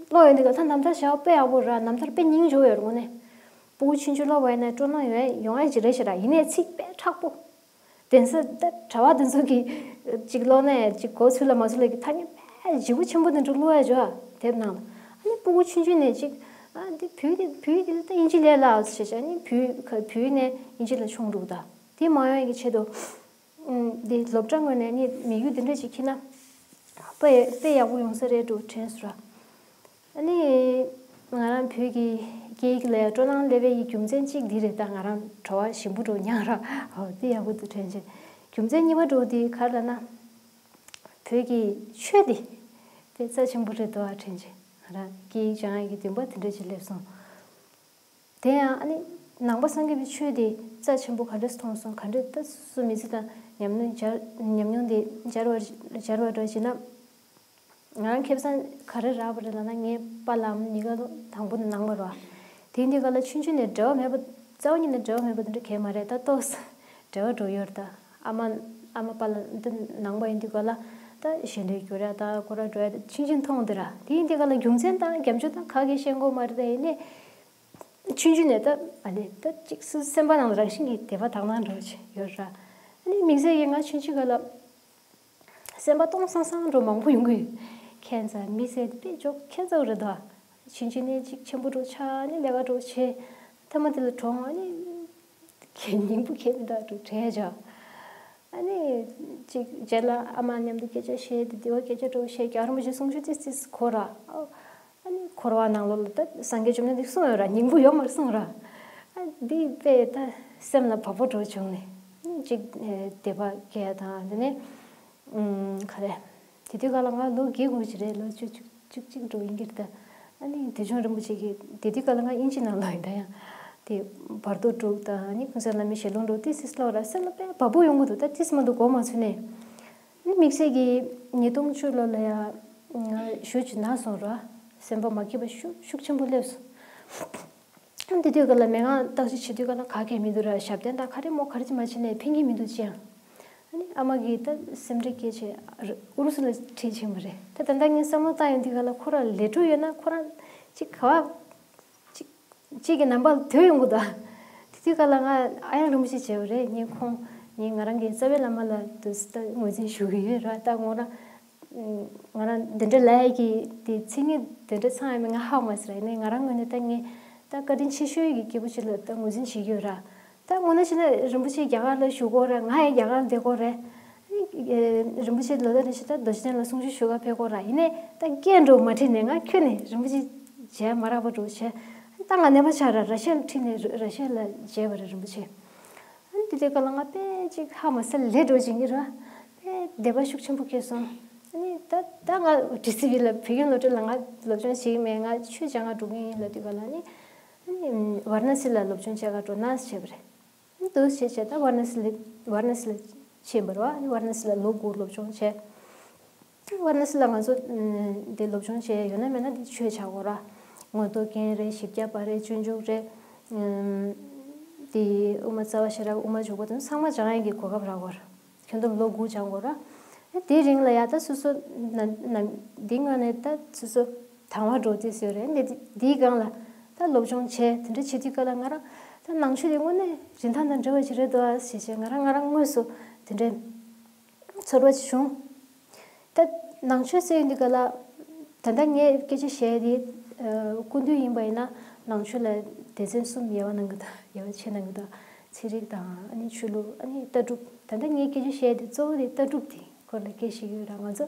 ཀློག་ཡོང་དུས་ཀ་ད་རྣམ་ཐར་བྱ་བ་དཔེ་ཡག་པོ་ར། རྣམ་ཐར་དཔེ་སྙིང་རྗེ་བོ་ཡོད་རེད་དངོས་གནས། སྤུ་གུ་ཆུང་ཆུང་ཀློག་པ་ཡིན་ན་སྤྲོ་སྣང་ཡོང་ཡ་ཡོང་ཡ་ཅིག་རེད་ཤག་ར། ཡིན་ནའི་ཚིག་དཔེ་མཁྲེགས་པོ། གདན་ས་ད་གྲྭ་པ་དེ་ཚོ་གིས་ཅིག་ཀློག་ནའི་ཅིག་གོ་ཚུལ་ལ་མ་ཚུལ་ལ་གི་ཐ་སྙད་དཔེ་ལྗིད་པོ་ཆེན་པོ་དེ་འདྲ་ཀློག་ཡ་ཅིག་ཡོད་ཨ། དེབ་ནང་ལ། ཨ་ནི་སྤུ་གུ་ཆུང་ཆུང་ནས་ཅིག་ཨ་འདི་བོད་ཡིག་དེ་བོད་ཡིག་དེ་ད་དབྱིན་ཇི་ལས་སླ་ཟེར་བྱས། ཨ་ནི་བོད་ཡིག་བོད་ཡིག་ནས་དབྱིན་ཇི་ལ་མཆོང་འགྲོ་གི། ད་དེ་མ་ཡོང་ཡ་གི་ཆེད་དུ། ཨུམ། འདི་སློབ་གྲྭ་ངོས་ནས་ནི་མི་ཡུལ་འདི་འདྲ་ཅིག་ཁྱེར་ན། དཔེ་དཔེ་ཡག་པོ་ཡོང་ས་རེད་འགྲོ་དྲན་སོང་ར། ཨ་ནི། ང་རང་བོད་ཀྱི་སྐད་ཡིག་ལ་ཡང་སྤྲོ་སྣང་སླེབས་པའི་རྒྱུ་མཚན་གཅིག་འདི་རེད། ད་ང་རང་བྲོ་བ་ཞིམ་པོ་འགྲོ་མྱངས་ར། འོ་དེ་ཡག་པོ་འདུག་དྲན་བྱས། རྒྱུ་མཚན་གཉིས་པ་འགྲོ་འདི་ག་རེ་ལབ་ན། བོད་ཀྱི་ཆོས་འདི་དཔེ་རྩ་ཆེན་པོ་རེད་འདུག་ཨ་དྲན་བྱས། ང་རང་སྐད་ཡིག་སྦྱང་ཡག་གི་འདུན་པ་དེ་འདྲ་ཅིག་སླེབས་སོང་། དེ་ཡང་ཨ་ནི་ནང་པ་སངས་རྒྱས་པའི་ཆོས་དེ་རྩ་ཆེན་པོ་ག་འདྲས་མཐོང་སོང་། ག་འདྲས་ད་སོ་སོ་མི་ཚེ་དང་ཉམས་མྱོང་སྦྱར་ཉམས་མྱོང་དེ་སྦྱར་བ་སྦྱར་བ་འདྲ་བྱས་ན། ང་རང་ཁེ་བཟང་ག་རེ་རག་པ་རེད་ལབ་ན། ངའི་པཱ་ལགས་ཉིན་དཀར་ལོ་དང་པོ་ནས་ནང་པ་རེད་བ། དེ་དུས་ག་ལ་ཆུང་ཆུང་ནས་འབྲེལ་བ་མེད་པ། རྩ་བ་ཉིད་ནས་འབྲེལ་བ་མེད་པ་དེ་འདྲ་གང་ཡང་མ་རེད། ད་ཏོག་ཙམ་འབྲེལ་བ་འགྲོ་ཡོད་རེད། ད་ཨ་མ་ཨ་མ་པཱ་ལགས་འདི་ནང་པ་ཡིན་དུས་ག་ལ་ད་ཞལ་འདོན་རྒྱུ་རེད། ད་སྐོར་ར་འགྲོ་ཡ་ད་ཆུང་ཆུང་མཐོང་དེ་ར། དེ་ཡིན་དུས་ག་ལ་རྒྱུ་མཚན་དང་རྒྱབ་ལྗོངས་དང་ག་གེ་ཤེས་དགོས་མ་རེད། ད་ཡིན་ནའི། ཆུང་ཆུང་ནས་ད་ཨ་ནི་ད་ཅིག་སུ་སེམས་པ་ནང་ལ་རང་བཞིན་གྱིས་དད་པ་དག་སྣང་འགྲོ་བཞིན་ཡོད་ར། ཨ་ནི་དམིགས་བསལ་གྱིས་ང་ཆུང་ཆུང་སྒང་ལ་སེམས་པ་སྟོང་སང་སང་འགྲོ་མང་པོ་ཡོང་གི་ཡོད། ཁྱད་མཚར་དམིགས་བསལ་དཔེ་འཇོག་ཁྱད་མཚར་རེད་དོ། ཆུང་ཆུང་ནས་ཅིག་ཆེན་པོ་འགྲོ་ཆགས་ནས་ལས་ཀ་འགྲོ་བྱས། མཐའ་མ་དེ་ལ་གྲོངས། ཨ་ནི་ཁྱེད་སྙིང་པོ་ཁྱེད་མི་འདྲ་འགྲོ་བྲལ་བྱ། ཨ་ནི་ཅིག་རྗེས་ལ་ཨ་མ་མཉམ་དུ་སྐད་ཆ་བཤད་དེ་དེ་བ་སྐད་ཆ་འགྲོ་བཤད་རྒྱལ་བ་རིན་པོ་ཆེ་གསུང་ཆོས་ཏིས་ཏིས་གོ་ར། ཨ་ནི་འཁོར་བ་ནང་ལོགས་ལ་ད་སངས་རྒྱས་བཅོམ་ལྡན་འདས་གསུངས་ཡོད་ར། སྙིང་པོ་ཡོད་མ་རེད་གསུངས་ར། ཨ་འདི་དཔེ་ད་སེམས་ལ་བབ་པོ་འགྲོ་བྱུང་ནས་ཅིག་དད་པ་སྐྱེ་དང་དེ་ནས་ག་རེ། དེ་དུས་ག་ལ་ང་ལོ་བརྒྱད་དགུ་ཅིག་རེད། ལོ་བཅུ་གཅིག་བཅུ་གཅིག་འགྲོ་ཡིན་གྱི་རེད་ད། ཨ་ནི་དུས་ཆུང་རིན་པོ་ཆེ་གིས་དེ་དུས་ག་ལ་ང་དབྱིན་ཇི་ནང་ལོགས་ཡིན་ད་ཡང་། དེ་བར་དོ་དྲུག་དང་ཨ་ནི་ཀུན་བཟང་བླ་མའི་ཞལ་ལུང་འགྲོ་ཏིས་ཏིས་ཀློག་ར། སེམས་ལ་དཔེ་བབ་པོ་ཡོང་གི་འདུག་ད་ཏིས་མ་འདུག་གོ་མ་ཚུད་ནས། ཨ་ནི་དམིགས་བསལ་གྱིས་ཉིས་སྟོང་བཅུ་ལོ་ལ་ཡ་ང་ཞེ་ཅིག་ན་སོང་ར། སེམས་པ་མ་སྐྱིད་པ་ཤུགས་ཤུགས་ཆེན་པོ་སླེབས་སོང་། དེ་དུས་ག་ལ་མན་ངག་བརྟག་ཞིབ་བྱེད་དུས་ག་ལ་ག་གེ་མི་འདུག་ར། ཞབས་བརྟན་དང་ག་རེ་མོ་ག་རེ་ཅིག་མ་བྱས་ནས་ཕན་གྱི་མི་འདུག་ཅི་ཡང་། ཨ་ནི་ཨ་མ་གིས་ད་སེམས་ཁྲལ་སྐྱེས་བྱས་ཨུ་རུ་སུ་ལ་ཁྲིད་ཕྱིན་པ་རེད། ད་ད་ལྟ་ངས་བསམ་བློ་བཏང་ཡོང་དུས་ག་ལ་ཁོ་རང་ལས་འགྲོ་ཡོད་ན་ཁོ་རང་ཅིག་ག་བ་ཅིག་ཅིག་གི་ནང་པ་ལ་སྡོད་ཡོང་གི་འདུག་དེ་དུས་ག་ལ་ང་ཨ་ཡང་རིན་པོ་ཆེ་བྱས་པ་རེད། ངས་ཁོང་ ངས་ང་རང་གི་རྩ་བའི་བླ་མ་ལ་དུ་ད་ངོས་འཛིན་ཞུ་གི་ཡོད་ར། ད་ང་རང་ང་རང་འདི་འདྲ་ལབ་ཡ་གི་དེ་མཚན་ཉིད་དེ་འདྲ་ཚང་ཡ་མེད། ང་ཧ་མ་སི་ར། ཡིན་ནའི་ང་རང་ངོས་ནས་ད་ངས་ད་བཀའ་དྲིན་ཆེ་ཤོས་ཀྱི་སྐྱེས་བུ་ཞིག་ལ་ད་ངོས་འཛིན་བྱེད་ཀྱི་ཡོད་ར། ད་དངོས་གནས་བྱས་ན་རིན་པོ་ཆེ་རྒྱ་གར་ལ་བཞུགས་ཀྱི་ཡོད་རེད། ང་ཡང་རྒྱ་གར་ལ་བསྡད་ཀྱི་ཡོད་རེད། ཨ་ནི་རིན་པོ་ཆེ་ལོ་ད་རེ་ཞིག་ད་རྡོ་རྗེ་གདན་ལ་གསུང་ཆོས་ཞུ་ག་ཕེབས་ཀྱི་ཡོད་རེད། ཡིན་ནའི་ད་སྐད་འགྲོ་མ་ཁྲིད་ནས་ང་ཁྱོན་ནས་རིན་པོ་ཆེ་མཇལ་མ་རག་པ་འགྲོ་བྱས། ད་ང་ནད་པ་ཆགས་ར། ར་ཤི་ཡ་ལ་ཁྲིད་ནས་ར་ཤི་ཡ་ལ་མཇལ་བ་རེད་རིན་པོ་ཆེ། ཨ་ནི་དེ་དུས་སྐབས་ལ་ང་དཔེ་ཅིག་ཧ་མ་སི་ལས་འགྲོ་བྱེད་ཀྱི་ར། དཔེ་དད་པ་ཤུགས་ཆེན་པོ་སྐྱེས་སོང་། ཨ་ནི་ད་ད་ང་ཌི་སི་བི་ལ་བོད་ཁྱིམ་སློབ་གྲྭ་ལ་ང་སློབ་སྦྱོང་བྱེད་ཀྱི་མེད། ང་ཆོས་སྦྱང་ག་འགྲོ་གི་ཡིན་ལབ་དུས་སྐབས་ལ་ནི། ཨ་ནི་ཝཱ་ར་ཎ་སི་ལ་སློབ་སྦྱོང་བྱེད་ག་འགྲོ་ན་བྱས་པ་རེད། འདུག་བྱས་བྱས་ད་ཝཱ་ར་ཎ་སི་ལ་ཝཱ་ར་ཎ་སི་ལ་ཕྱིན་པ་རེད་བ། ཝཱ་ར་ཎ་སི་ལ་ལོ་དགུ་སློབ་སྦྱོང་བྱས། ཝཱ་ར་ཎ་སི་ལ་ང་ཚོ་འདི་སློབ་སྦྱོང་བྱས་ཡོད་ན་མེད་ན་འདི་ཆོས་བྱ་དགོས་ར། མངོན་རྟོགས་རྒྱན་རེད། བཞི་བརྒྱ་པ་རེད། སྤྱོད་འཇུག་རེད། འདི་དབུ་མ་རྩ་བ་ཤེས་རབ། དབུ་མ་འཇུག་པ་དང་ཚང་མ་སྦྱང་ཡས་ཀྱི་གོ་སྐབས་རག་གོ་ར། ཁྱོན་བསྡོམས་ལོ་དགུ་སྦྱང་དགོས་ར། དེའི་རིང་ལ་ཡ་ད་སོ་སོ་ན་ན་འདི་སྔ་ནས་ད་སོ་སོ་དང་བ་འགྲོ་རྩིས་ཡོད་རེད། འདི་འདིའི་སྒང་ལ་ད་སློབ་སྦྱོང་བྱས། དེ་འདྲ་བྱེད་དུས་སྐབས་ལ་ང་རང་ད་ནང་ཆོས་དེ་དངོས་གནས་རིན་ཐང་དང་འབྲེལ་བ་ཞིག་རེད་འདུག་ཨ་ཞེས་བྱས་ང་རང་ང་རང་དངོས་སུ་དེ་འདྲའི་ཚོར་བ་ཞིག་བྱུང་། ད་ནང་ཆོས་ཟེར་ཡོང་དུས་སྐབས་ལ་ད་ལྟ་ངས་སྐད་ཆ་བཤད་དེ་སྐུ་མདུན་ཡིན་པ་ཡིན་ན་ནང་ཆོས་ལ་སྡེ་ཚན་གསུམ་དབྱེ་བ་གནང་གི་འདུག་དབྱེ་བ་ཕྱེ་གནང་གི་འདུག་ཚན་རིག་དང་ཨ་ནི་ཆོས་ལུགས། ཨ་ནི་ལྟ་གྲུབ། ད་ལྟ་ངས་སྐད་ཆ་བཤད་དེ་གཙོ་བོ་དེ་ལྟ་གྲུབ་དེ་སྐོར་ལ་སྐད་ཆ་བཤད་ཀྱི་ཡོད་ར། ང་ཚོ་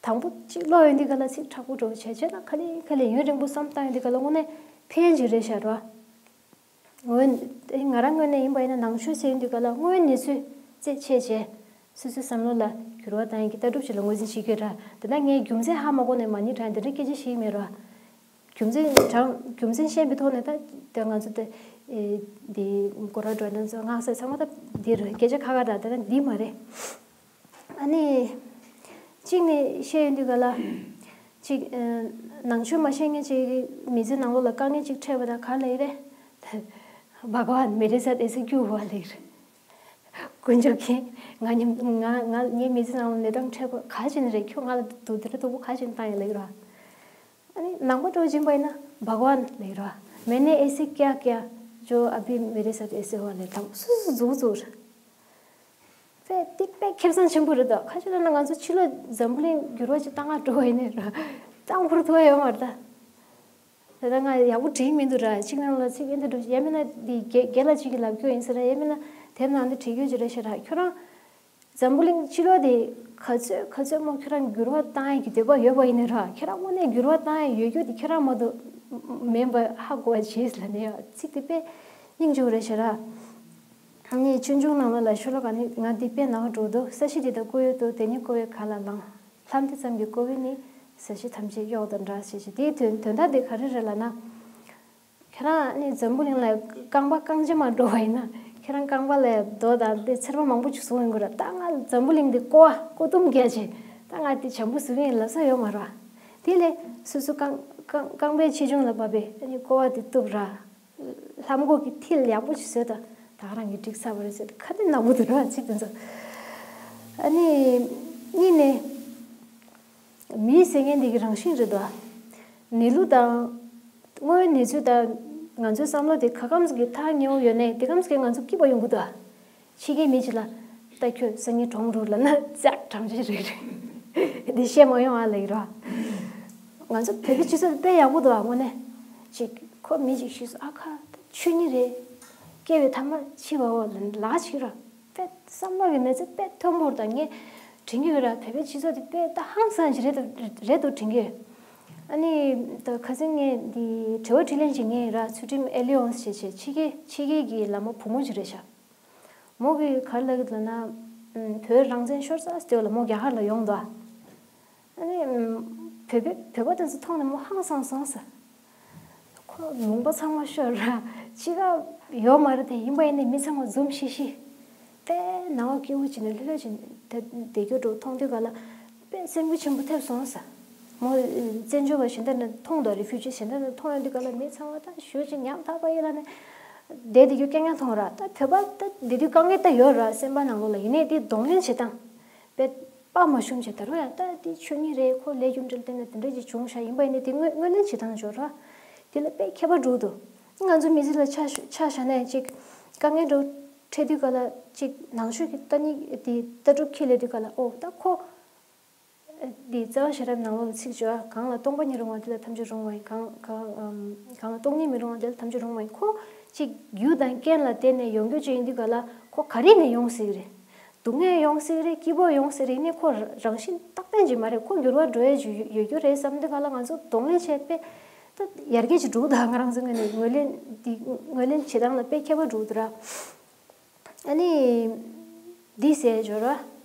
དང་པོ་གཅིག་ཀློག་ཡོང་དུས་སྐབས་ལ་ཚིག་དྲག་པོ་འགྲོ་བྱས་བྱས་ན་ག་ལེ་ག་ལེ་ཡུན་རིང་པོ་བསམ་བཏང་ཡོང་དུས་སྐབས་ལ་དངོས་གནས་ཕན་ཅིག་རེད་ཤག་ར། ངོས་ང་རང་ངོས་ནས་ཡིན་པ་ཡིན་ན་ནང་ཆོས་ཟེར་ཡོང་དུས་སྐབས་ལ་དངོས་ཡོད་གནས་ཚུལ་རྩད་ཆད་བྱས། སོ་སོའི་བསམ་བློ་ལ་འགྱུར་བ་བཏང་ཡག་གི་ལྟ་གྲུབ་ཅིག་ལ་ངོས་འཛིན་བྱེད་ཀྱི་ཡོད་ར། དེ་ན་ངས་རྒྱུ་མཚན་ཧ་མ་གོ་ནས་མ་ཎི་བགྲང་དེ་འདྲ་སྐད་ཆ་བཤད་ཀྱི་མེད་ར། རྒྱུ་མཚན་དྲང་རྒྱུ་མཚན་ཤེས་པའི་ཐོག་ནས་ད་ད་ང་ཚོ་ད་ཨེ་འདི་སྐོར་ར་འགྲོ་ན་ཚོ་སྔགས་ཟེར་ཚང་མ་ད་འདི་རེད། སྐད་ཆ་ཁ་ཁ་ར། ད་ད་འདི་མ་རེད། ཨ་ནི། གཅིག་ནས་བཤད་ཡོང་དུས་ག་ལ། གཅིག་ཨ། ནང་ཆོས་མ་ཤེས་མཁན་གཅིག་གི་མི་ཚེ་ནང་ལོགས་ལ་དཀའ་ངལ་གཅིག་འཕྲད་པ་དང་ག་ལ་ཡི་རེད། བྷ་ག་ཝན་མེ་རེ་སཱད་ཨེ་སེ་ཀྱུ་བ་ལ་ཡི་རེད། དཀོན་མཆོག་མཁྱེན། ང་ཉིད་ང་ང་ངའི་མི་ཚེ་ནང་ལ་གནས་སྟངས་འཕྲད་པ་ག་ཅི་ནས་རེད། ཁྱོད་ང་ལ་དུ་དེ་འདྲ་སྡུག་པོ་ག་ཅི་ནས་བཏང་ཡོད་ལ་ཡི་ར། ཨ་ནི་ནང་པ་འགྲོ་བཞིན་པ་ཡིན་ན་བྷ་ག་ཝན་ལ་ཡི་ར། མེ་ནེ་ཨེ་སེ་ཀྱ་ཀྱ་ཇོ་ཨ་བྷི་མེ་རེ་སཱད་ཨེ་སེ་བ་ལ་ཡི་དང་སུ་སུ་འཛུགས་འཛུགས་རེད། དཔེ་དེ་དཔེ་ཁེ་བཟང་ཆེན་པོ་རེད་དོ། ཁ་ཤས་ལ་ན་ང་ཚོ་ཕྱི་ལོགས་འཛམ་བུ་གླིང་འགྱུར་བ་ཅིག་བཏང་ག་འགྲོ་བ་ཡིན་ནའི་ར། རྩ་འཁོར་ཐུབ་ཡ་ཡོད་མ་རེད་ད། ད་ལྟ་ང་ཡག་པོ་བྲིས་མི་འདུག་ར། གཅིག་ནང་ལ་ཚིག་ཨེ་འདྲ་འགྲོ་ཡ་མིན་ན་འདི་རྒན་རྒན་ལགས་གཅིག་གིས་ལབ་རྒྱུ་ཡིན་ཟེར་ར། ཡ་མིན་ན་དེབ་ནང་འདི་བྲིས་རྒྱུ་ཅིག་རེད་ཤག་ར། ཁྱོད་རང་འཛམ་བུ་གླིང་ཕྱི་ལོགས་དེ་ག་ཚོད་ག་ཚོད་མོ་ཁྱོད་རང་འགྱུར་བ་བཏང་ཡ་གི་འདོད་པ་ཡོད་པ་ཡིན་ནའི་ར། ཁྱོད་རང་དངོས་གནས་འགྱུར་བ་བཏང་ཡ་ཡོད་རྒྱུ་དེ་ཁྱོད་རང་མ་གཏོགས་མིན་པ་ཧ་གོ་བ་བྱས་ལབ་ནས་ཡ་ཚིག་དེ་དཔེ་སྙིང་རྗེ་པོ་རེད་ཤག་ར། ངས་ཆོས་འབྱུང་ནང་ལོགས་ལ་ཤོ་ལོ་ཀ་ནི་ང་འདི་དཔེ་ནང་འགྲོ་འདུག་ས་གཞི་འདི་དག་ཀུན་གཡོ་སྟེ། དེ་ཉིད་ཀོ་བས་ག་ལ་ལང་། ལྷ་འདི་ཙམ་གྱིས་ཀོ་བས་ནི། ས་གཞི་ཐམས་ཅད་གཡོགས་དང་འདྲ་ཞེས་བྱ། དེའི་དོན་དོན་དག་འདི་ག་རེ་རེད་ལབ་ན། ཁྱེད་རང་ནི་འཛམ་བུ་གླིང་ལ་རྐང་པ་རྐང་རྗེས་མ་འགྲོ་བ་ཡིན་ན་ཁྱེད་རང་རྐང་པ་ལ་རྡོ་དང་དེ་ཚེར་མ་མང་པོ་ཅིག་བཟུང་ཡོང་གི་རེད། ད་ང་འཛམ་བུ་གླིང་འདི་ཀོ་བ་ཀོ་ཏུམ་རྒྱག་བྱས། ད་ང་འདི་བྱམས་པོ་བཟོ་གི་ཡིན་ལབ་ས་ཡོད་མ་རེད། དེ་ལས་སོ་སོ་རྐང་རྐང་རྐང་པའི་ཆེ་ཆུང་ལ་བབས་པས་ནི་ཀོ་བ་དེ་གཏུབ་ར། ལྷམ་གོག་གི་མཐིལ་ཡག་པོ་ཞིག་བཟོས་དང་། ད་ག་རང་གིས་འགྲིག་ཚར་བ་རེད་ཟེར་ཁ་ཏོན་ནག་པོ་འདུག་ར་ཚིག་དེ་ཚོ། ཨ་ནི། གཉིས་ནས། མི་ཟེར་མཁན་འདི་གི་རང་བཞིན་རེད་དོ། གནས་ལུགས་དང་། དངོས་ཡོད་གནས་ཚུལ་དང་། ང་ཚོའི་བསམ་བློ་དེ་ག་གམ་ཟིག་གི་ཐག་ཉེ་བོ་ཡོད་ནའི་དེ་གམ་ཟིག་གི་ང་ཚོ་སྐྱིད་པོ་ཡོང་གི་འདུག་ཕྱི་རྒྱལ་མི་གཅིག་ལ། ད་ཁྱོད་སང་ཉིན་གྲོངས་འགྲོ་ལབ་ན་ཙག་གྲང་ཆེ་རེད་རེད། འདི་བཤད་མ་ཡོང་ཨ་ལབ་ཀྱི་རེད། ང་ཚོ་བོད་པའི་སྤྱི་ཚོགས་དཔེ་ཡག་པོ་འདུག་ཨ། དངོས་གནས། ཅིག་ཁོ་མི་ཅིག་ཤི་སོང་ཨ་ཁ་ད་ཆོས་ཉིད་རེད། སྐྱེ་བའི་ཐ་མ་འཆི་བའོ་ལབ་ཅིག་ར། དཔེ་བསམ་བློ་གི་མི་ཚེ་དཔེ་མཐོན་པོ་རེད། ད་ངས་དྲན་གྱི་ཡོད་ར། བོད་པའི་སྤྱི་ཚོགས་དེ་དཔེ་ད་ཧང་སང་ཞིག་རེད་འདུག་རེད་འདུག་དྲན་གྱི་ཡོད། ཨ་ནི་ད་ཁ་སང་ངས་འདི་དྲི་བ་དྲིས་ལན་ཅིག་ངས་ར། ཚུལ་ཁྲིམས་ཨེ་ལི་ཡོན་སི་ཞེས་བྱས་ཕྱི་རྒྱལ་ཕྱི་རྒྱལ་གྱི་བླ་མ་བུ་མོ་ཅིག་རེད་ཤག་མོ་གིས་ག་རེ་ལབ་ཀྱི་འདུག་ན། ཨུམ། བོད་རང་བཙན་ཤོར་ཚར་ཟེར་དུས་ལ་མོ་རྒྱ་གར་ལ་ཡོང་འདུག་ཨ་ནི། ཨུམ། བོད་པའི་བོད་པ་དེ་ཚོ་མཐོང་ནས་མོ་ཧང་སང་སོང་ཟེར། ཁོ་ལུང་པ་ཚང་མ་ཤོར་ར། ཕྱི་ཁ་ཡོད་མ་རེད་དེ། ཡིན་པ་ཡིན་ནའི་མི་ཚང་མ་འཛུམ་ཤིག་ཤིག་དཔེ་ནང་བ་སྐྱིད་པོ་བྱས་ནས་ལྷོད་ལྷོད་བྱས་ནས་བསྡད་རྒྱུ་འདྲ་མཐོང་དུས་ག་ལ། དཔེ་སེམས་འགུལ་ཆེན་པོ་ཐེབས་སོང་ཟེར། མོ་བཙན་བྱོལ་བ་གཞན་དག་ནས་མཐོང་དང་རི་ཕུ་ཇི་གཞན་དག་ནས་མཐོང་ཡོང་དུས་ག་ལ་མི་ཚང་མ་ད་ཞེ་པོ་ཅིག་ཉམ་ཐག་པ་ཡིན་ལབ་ནས་བསྡད་བསྡད་རྒྱུ་རྐྱང་རྐྱང་མཐོང་ར། ད་བོད་པ་ད་བསྡད་དུས་དཀའ་ངལ་ད་ཡོད་ར་སེམས་པ་ནང་ལོགས་ལ། ཡིན་ནའི་དེ་གདོང་ལེན་བྱེད་སྟངས་དཔེ་དཔའ་མ་ཞུམ་བྱས། ད་རུང་ཡང་ད་དེ་ཆོས་ཉིད་རེད། ཁོ་ལས་རྒྱུ་འབྲས་ལ་བརྟེན་ནས་དེ་འདྲ་ཅིག་བྱུང་ཤག་ཡིན་པ་ཡིན་ནའི་དེ་དངོས་དངོས་ལེན་བྱེད་སྟངས་ཡོད་ར། དེ་ལ་དཔེ་ཁྱད་པར་འགྲོ་གི་འདུག་ང་ཚོ་མི་ཚེ་ལ་ཆ་ཆ་བཞག་ནས་ཅིག་དཀའ་ངལ་འགྲོ། འཕྲད་དུས་ག་ལ་ཅིག་ནང་ཆོས་ཀྱི་ལྟ་ནི་དེ་ལྟ་གྲུབ་ཁྱེར་སླེབས་དུས་ག་ལ་ཨོ་ད་ཁོ། འདི་རྩ་བ་ཤེས་རབ་ནང་ལོགས་ལ་ཚིག་བརྗོད་པ། གང་ལ་སྟོང་པ་ཉིད་རུང་བ་དེ་ལ་ཐམས་ཅད་རུང་བ་ཡིན། གང་གང་ཨམ། གང་ལ་སྟོང་ཉིད་མི་རུང་བ་དེ་ལ་ཐམས་ཅད་རུང་བ་ཡིན། ཁོ་གཅིག་རྒྱུ་དང་རྐྱེན་ལ་བརྟེན་ནས་ཡོང་རྒྱུ་ཅིག་ཡིན་དུས་ག་ལ་ཁོ་ག་རེ་ནས་ཡོང་སྲིད་ཀྱི་རེད། སྡུག་བསྔལ་ཡོང་སྲིད་ཀྱི་རེད། སྐྱིད་པོ་ཡོང་སྲིད་རེད། ནི་ཁོ་རང་བཞིན་རྟག་བརྟན་ཅིག་མ་རེད། ཁོ་འགྱུར་བ་འགྲོ་ཡ་ཅིག་ཡོད་ཡོད་རྒྱུ་རེད་བསམ་དུས་ག་ལ་ང་ཚོ་གདོང་ལེན་བྱས་དཔེ་ད་ཡར་རྒྱས་ཅིག་འགྲོ་གི་འདུག་ང་རང་ཚོ་ངོས་ནས་ངོས་ལེན་འདི་ངོས་ལེན་བྱེད་སྟངས་ལ་དཔེ་ཁྱད་པར་འགྲོ་གི་འདུག་ར། ཨ་ནི། འདི་ཟེར་འབྱོར་བ།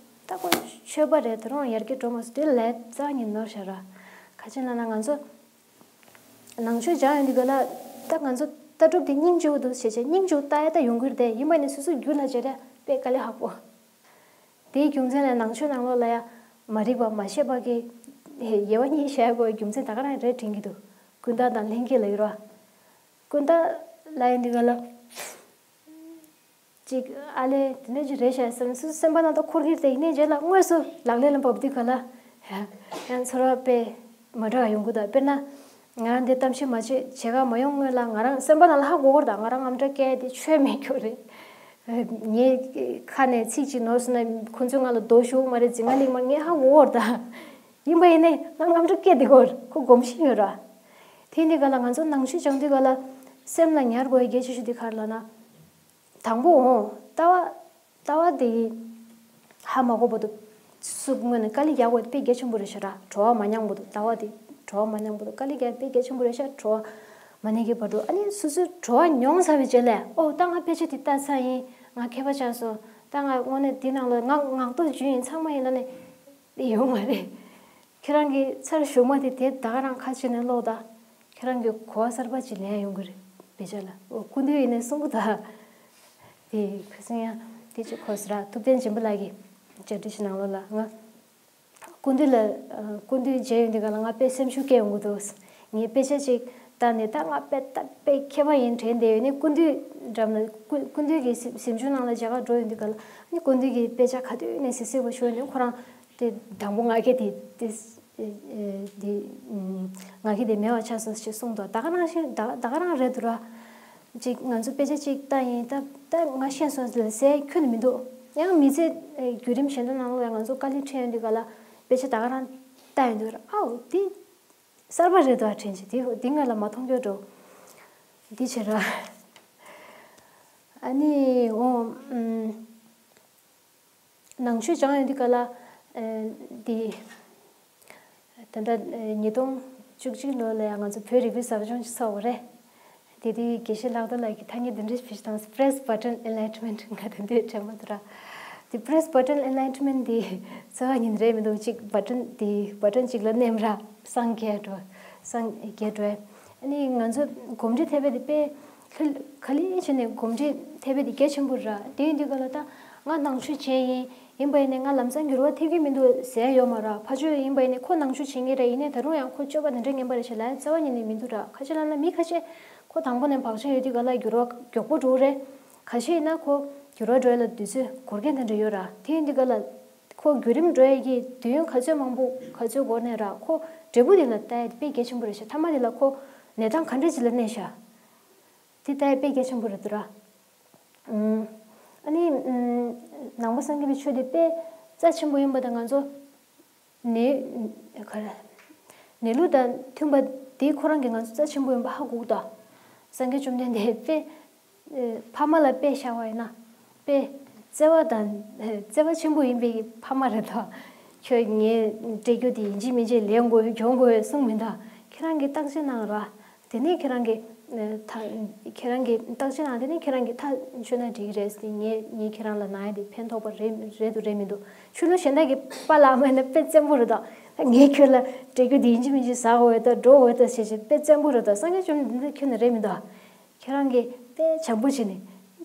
ད་ཁོ་ཆོས་པ་རེད། ད་རུང་ཡར་རྒྱས་འགྲོ་མ་སོང་། དེ་ལས་རྩ་ཉིད་ནོར་ཤ་ར། ཁ་ཆེ་ན་ན་ང་ཚོ། ནང་ཆོས་སྦྱང་ཡོང་དུས་ག་ལ། ད་ང་ཚོ་ལྟ་གྲུབ་དེ་སྙིང་རྗེ་པོ་འདུག་བྱས་བྱས་སྙིང་རྗེ་པོ་ལྟ་ཡ་ད་ཡོང་གི་རེད་དེ། ཡིན་པ་ནི་སོ་སོའི་རྒྱུད་ལ་བྱས་ར་དཔེ་དཀའ་ལས་ཁག་པོ། དེའི་རྒྱུ་མཚན་ལ་ནང་ཆོས་ནང་ལོགས་ལ་ཡ། མ་རིག་པ་མ་ཤེས་པ་གི། དབྱེ་བ་གཉིས་བཤད་དགོས་རྒྱུ་མཚན་ད་ག་རང་རེད་དྲན་གྱི་འདུག་ཀུན་བརྟགས་དང་ལྷན་སྐྱེས་ལ་ཡོད་ར། ཀུན་བརྟགས་ལ་ཡོང་དུས་ག་ལ། ཅིག་ཨ་ལས་དེ་འདྲ་ཅིག་རེད་ཤག་བསམ་སོ་སོ་སེམས་པ་ནང་དུ་འཁོར་གྱི་རེད། ཡིན་ནའི་རྗེས་ལ་དངོས་སུ་ལག་ལེན་ལ་འབབ་དུས་ག་ལ། ཡང་ཚོར་བ་དཔེ་མ་འདྲ་བ་ཡོང་གི་འདུག་དཔེར་ན། ང་རང་འདི་གཏམ་བཤད་མ་བྱེད་བྱེད་ག་མ་ཡོང་སྔོན་ལ་ང་རང་སེམས་པ་ནང་ལ་ཧ་གོ་གི་རེད། ད་ང་རང་རྔམ་སྐྲག་སྐྱེ་དེ་ཆོས་མེད་རྒྱུ་རེད། ངའི་ཁ་ནས་ཚིག་ཅིག་ནོར་སོང་ན་ཁོ་ཚོས་ང་ལ་རྡོ་གཞུ་མ་རེད། འཛིང་ང་ལིང་མ་ངས་ཧ་གོ་གི་རེད། ད་ཡིན་པ་ཡིན་ནའི་ང་རྔམ་སྐྲག་སྐྱེ་དེ་གོ་ཁོ་གོམས་གཤིས་ཡོད་ར། དེ་འདི་ག་ལ་ང་ཚོ་ནང་ཆོས་སྦྱང་དུས་ག་ལ་སེམས་ལ་ཉར་དགོས་ཡ་གལ་ཆེ་ཤོས་དེ་ག་རེ་ལབ་ན། དང་པོ་འོང་ལྟ་བ། ལྟ་བ་དེ་ཧ་མ་གོ་བར་དུ་སུ་ངོས་ནས་དཀའ་ལས་རྒྱག་དགོས་དཔེ་གལ་ཆེན་པོ་རེད་ཤག་ར། བྲོ་བ་མ་མྱངས་བར་དུ་ལྟ་བ་དེ་བྲོ་བ་མ་མྱངས་བར་དུ་དཀའ་ལས་རྒྱག་དཔེ་གལ་ཆེན་པོ་རེད་ཤག་བྲོ་བ་མ་མྱངས་ཀྱི་བར་དུ། ཨ་ནི་སོ་སོའི་བྲོ་བ་མྱོང་ཚར་བའི་རྗེས་ལ་ཨོ་ད་ང་དཔེ་ཆ་དེ་ལྟ་ཚར་ཡིན། ང་མཁས་པ་ཆགས་སོང་། ད་ང་དངོས་གནས་འདི་ནང་ལ་ང་ངག་ཐོག་རྒྱུན་ཡིན་ཚང་མ་ཡིན་ལབ་ནས་དེ་ཡོང་མ་རེད། ཁྱེད་རང་གི་ཚར་གཞུག་མ་དེ་དེ་ད་ག་རང་ཁ་ཕྱེ་ནས་ཀློག་ད། ཁྱེད་རང་གི་གོ་བ་གསར་པ་ཅིག་ལེན་ཡོང་གི་རེད། དཔེ་ཆ་ལ་ཨོ་སྐུ་མདུན་ཡིན་ནས་གསུང་གི་ད། དེ་ཁ་སང་ཡང་དེ་ཅིག་གོ་སོང་ར། ཐུབ་བསྟན་སྦྱིན་པ་ལགས་ཀྱི་བཅར་འདྲི་ཞིག་ནང་ལོགས་ལ་ང་སྐུ་མདུན་ལ་སྐུ་མདུན་མཇལ་ཡོང་དུས་ག་ལ་ང་དཔེ་སེམས་ཤུགས་སྐྱེ་ཡོང་གི་འདུག་ངས་དཔེ་ཆ་ཅིག་ལྟ་ནས་ད་ང་དཔེ་ད་དཔེ་མཁས་པ་ཡིན་དྲན་བསྡད་ཡོད་ནས། སྐུ་མདུན་འགྲམ་ལ་སྐུ་སྐུ་མདུན་གྱི་གཟིམ་གཟིམ་ཆུང་ནང་ལ་མཇལ་ཁ་འགྲོ་ཡོང་དུས་ག་ལ་ནི་སྐུ་མདུན་གྱི་དཔེ་ཆ་ག་དུས་ནས་གཟིགས་གཟིགས་པ་ཞུ་ནས་ཁོ་རང་དེ་དང་པོ་ང་རྒྱལ་དེ་དེ་དེ་ང་རྒྱལ་དེ་མེད་པ་ཆགས་སོང་ཞེས་གསུངས་འདུག་ད་ག་རང་བཞིན་ད་ད་ག་རང་རེད་འདུག་ར། ཅིག་ང་ཚོ་དཔེ་ཆ་ཅིག་ལྟ་ཡིན། ད་ད་ང་ཤེས་སོང་ཟེར་ཁྱོན་ནས་མི་འདུག་ཡང་མི་ཚེ་བརྒྱུད་རིམ་གཞན་དག་ནང་ལ་ང་ཚོ་དཀའ་ལས་འཕྲད་ཡོང་དུས་ག་ལ་དཔེ་ཆ་ད་ག་རང་ལྟ་ཡོང་དུས་ར། ཨའོ་དེ་གསར་པ་རེད་འདུག་དྲན་ཅིག་དེ་དེ་སྔོན་ལ་མ་མཐོང་རྒྱུ་འགྲོ། འདི་བྱེད་ར། ཨ་ནི་འོ་ཨུམ། ནང་ཆོས་སྦྱང་ཡོང་དུས་ག་ལ། ཨ་འདི། ད་ལྟ་ཉིས་སྟོང་བཅུ་གཅིག་ལོ་ལ་ཡང་ང་ཚོ་བོད་རིག་པའི་ཟབ་སྦྱོང་ཞིག་ཚོགས་པ་རེད། དེ་དུས་དགེ་བཤེས་ལྷག་རྡོར་ལགས་ཀྱིས་ཐ་སྙད་འདི་འདྲ་ཞིག་བྲིས་བཏང་སོང་། Press button enlightenment ང་དེ་འདྲ་དྲན་པ་འདུག་ར། དེ་Press button enlightenment འདི་རྩ་བ་ཉིད་རེད་མི་འདུག་ཅིག་བ་ཊན་འདི་བ་ཊན་ཅིག་ལ་མནན་ར་སངས་རྒྱས་འགྲོ། སངས་རྒྱས་འགྲོ། ཨ་ནི་ང་ཚོ་གོམས་འདྲིས་ཐེབས་པ་དེ་དཔེ་ལྷོད་ག་ལེ་བྱས་ནས་གོམས་འདྲིས་ཐེབས་པ་དེ་གལ་ཆེན་པོ་རེད། དེ་ཡིན་དུས་ག་ལ་ད་ང་ནང་ཆོས་བྱས་ཡིན། ཡིན་པ་ཡིན་ནའི་ང་ལམ་སང་འགྱུར་བ་ཐེབས་ཀྱི་མི་འདུག་ཟེར་ཡོད་མ་རེད། ཕར་ཕྱོགས་ཡིན་པ་ཡིན་ནའི་ཁོ་ནང་ཆོས་བྱེད་མཁན་རེད། ཡིན་ནའི་ད་རུང་ཡང་ཁོ་སྤྱོད་པ་དེ་འདྲ་ངན་པ་རེད་ཞེས་ལབ་ཡ་རྩ་བ་ཉིད་ནས་མི་འདུག་ར། ཁ་ཤས་ལབ་ན་མི་ཁ་ཤས་ཁོ་དང་པོ་ནས་བག་ཆགས་ཡོད་དུས་ག་ལ་འགྱུར་བ་མགྱོགས་པོ་འགྲོ་གི་རེད། ཁ་ཤས་ཡིན་ན་ཁོ་འགྱུར་བ་འགྲོ་ཡ་ལ་དུས་ཚོད་འགོར་མཁན་དེ་འདྲ་ཡོད་ར། དེ་ཡིན་དུས་ག་ལ་ཁོ་བརྒྱུད་རིམ་འགྲོ་ཡ་གི་དུས་ཡུན་ག་ཚོད་མང་པོ་ག་ཚོད་འགོར་ནའི་ར། ཁོ་འབྲས་བུ་དེ་ལ་ལྟ་ཡ་དེ་དཔེ་གལ་ཆེན་པོ་རེད་ཤག་མཐའ་མ་དེ་ལ་ཁོ་གནས་སྟངས་ག་འདྲ་ཅིག་ལ་གནས་ཤག་དེ་ལྟ་ཡ་དཔེ་གལ་ཆེན་པོ་རེད་འདུག་ར། ཨུམ། ཨ་ནི་ཨུམ། ནང་པ་སངས་རྒྱས་པའི་ཆོས་དེ་དཔེ་རྩ་ཆེན་པོ་ཡིན་པ་དང་ང་ཚོ་གནས་ག་རེ་གནས་ལུགས་དང་མཐུན་པ་དེ་ཁོ་རང་གི་ང་ཚོ་རྩ་ཆེན་པོ་ཡིན་པ་ཧ་གོ་གི་འདུག་སངས་རྒྱས་བཅོམ་ལྡན་འདས་དཔེ་ཕ་མ་ལ་དཔེ་བཞག་པ་ཡིན་ན་དཔེ་བརྩེ་བ་དང་བརྩེ་བ་ཆེན་པོ་ཡིན་པའི་ཕ་མ་རེད་དོ། ཁྱོད་ངས་སྤྲད་རྒྱུ་དེ་ཡིན་གཅིག་མིན་གཅིག་ལེན་དགོས་གྱོན་དགོས་གསུངས་མིན་ད། ཁྱེད་རང་གིས་བརྟག་དཔྱད་གནང་ར། དེ་ནས་ཁྱེད་རང་གིས་ད་ཁྱེད་རང་གིས་བརྟག་དཔྱད་གནང་། དེ་ནས་ཁྱེད་རང་གིས་ཐག་ཆོད་ན་འགྲིག་གི་རེད་ཟེར། ངས་ངས་ཁྱེད་རང་ལ་གནང་ཡ་དེ་ཕན་ཐོགས་པ་རེད་རེད་འདུག་རེད་མི་འདུག་ཆོས་ལུགས་གཞན་དག་གི་པཱ་ལགས་མ་ཡིན་ན་དཔེ་བཙན་པོ་རེད་དོ། ངས་ཁྱོད་ལ་སྤྲད་རྒྱུ་དེ་ཡིན་གཅིག་མིན་གཅིག་ཟ་དགོས་ད་འགྲོ་དགོས་ད་ཟེར་བྱས་དཔེ་བཙན་པོ་རེད་དོ། སངས་རྒྱས་བཅོམ་ལྡན་འདས་ཁྱོད་ནི་རེད་མི་འདུག་ཁྱེད་རང་གིས་དཔེ་བྱམས་པོ་བྱས་ནས་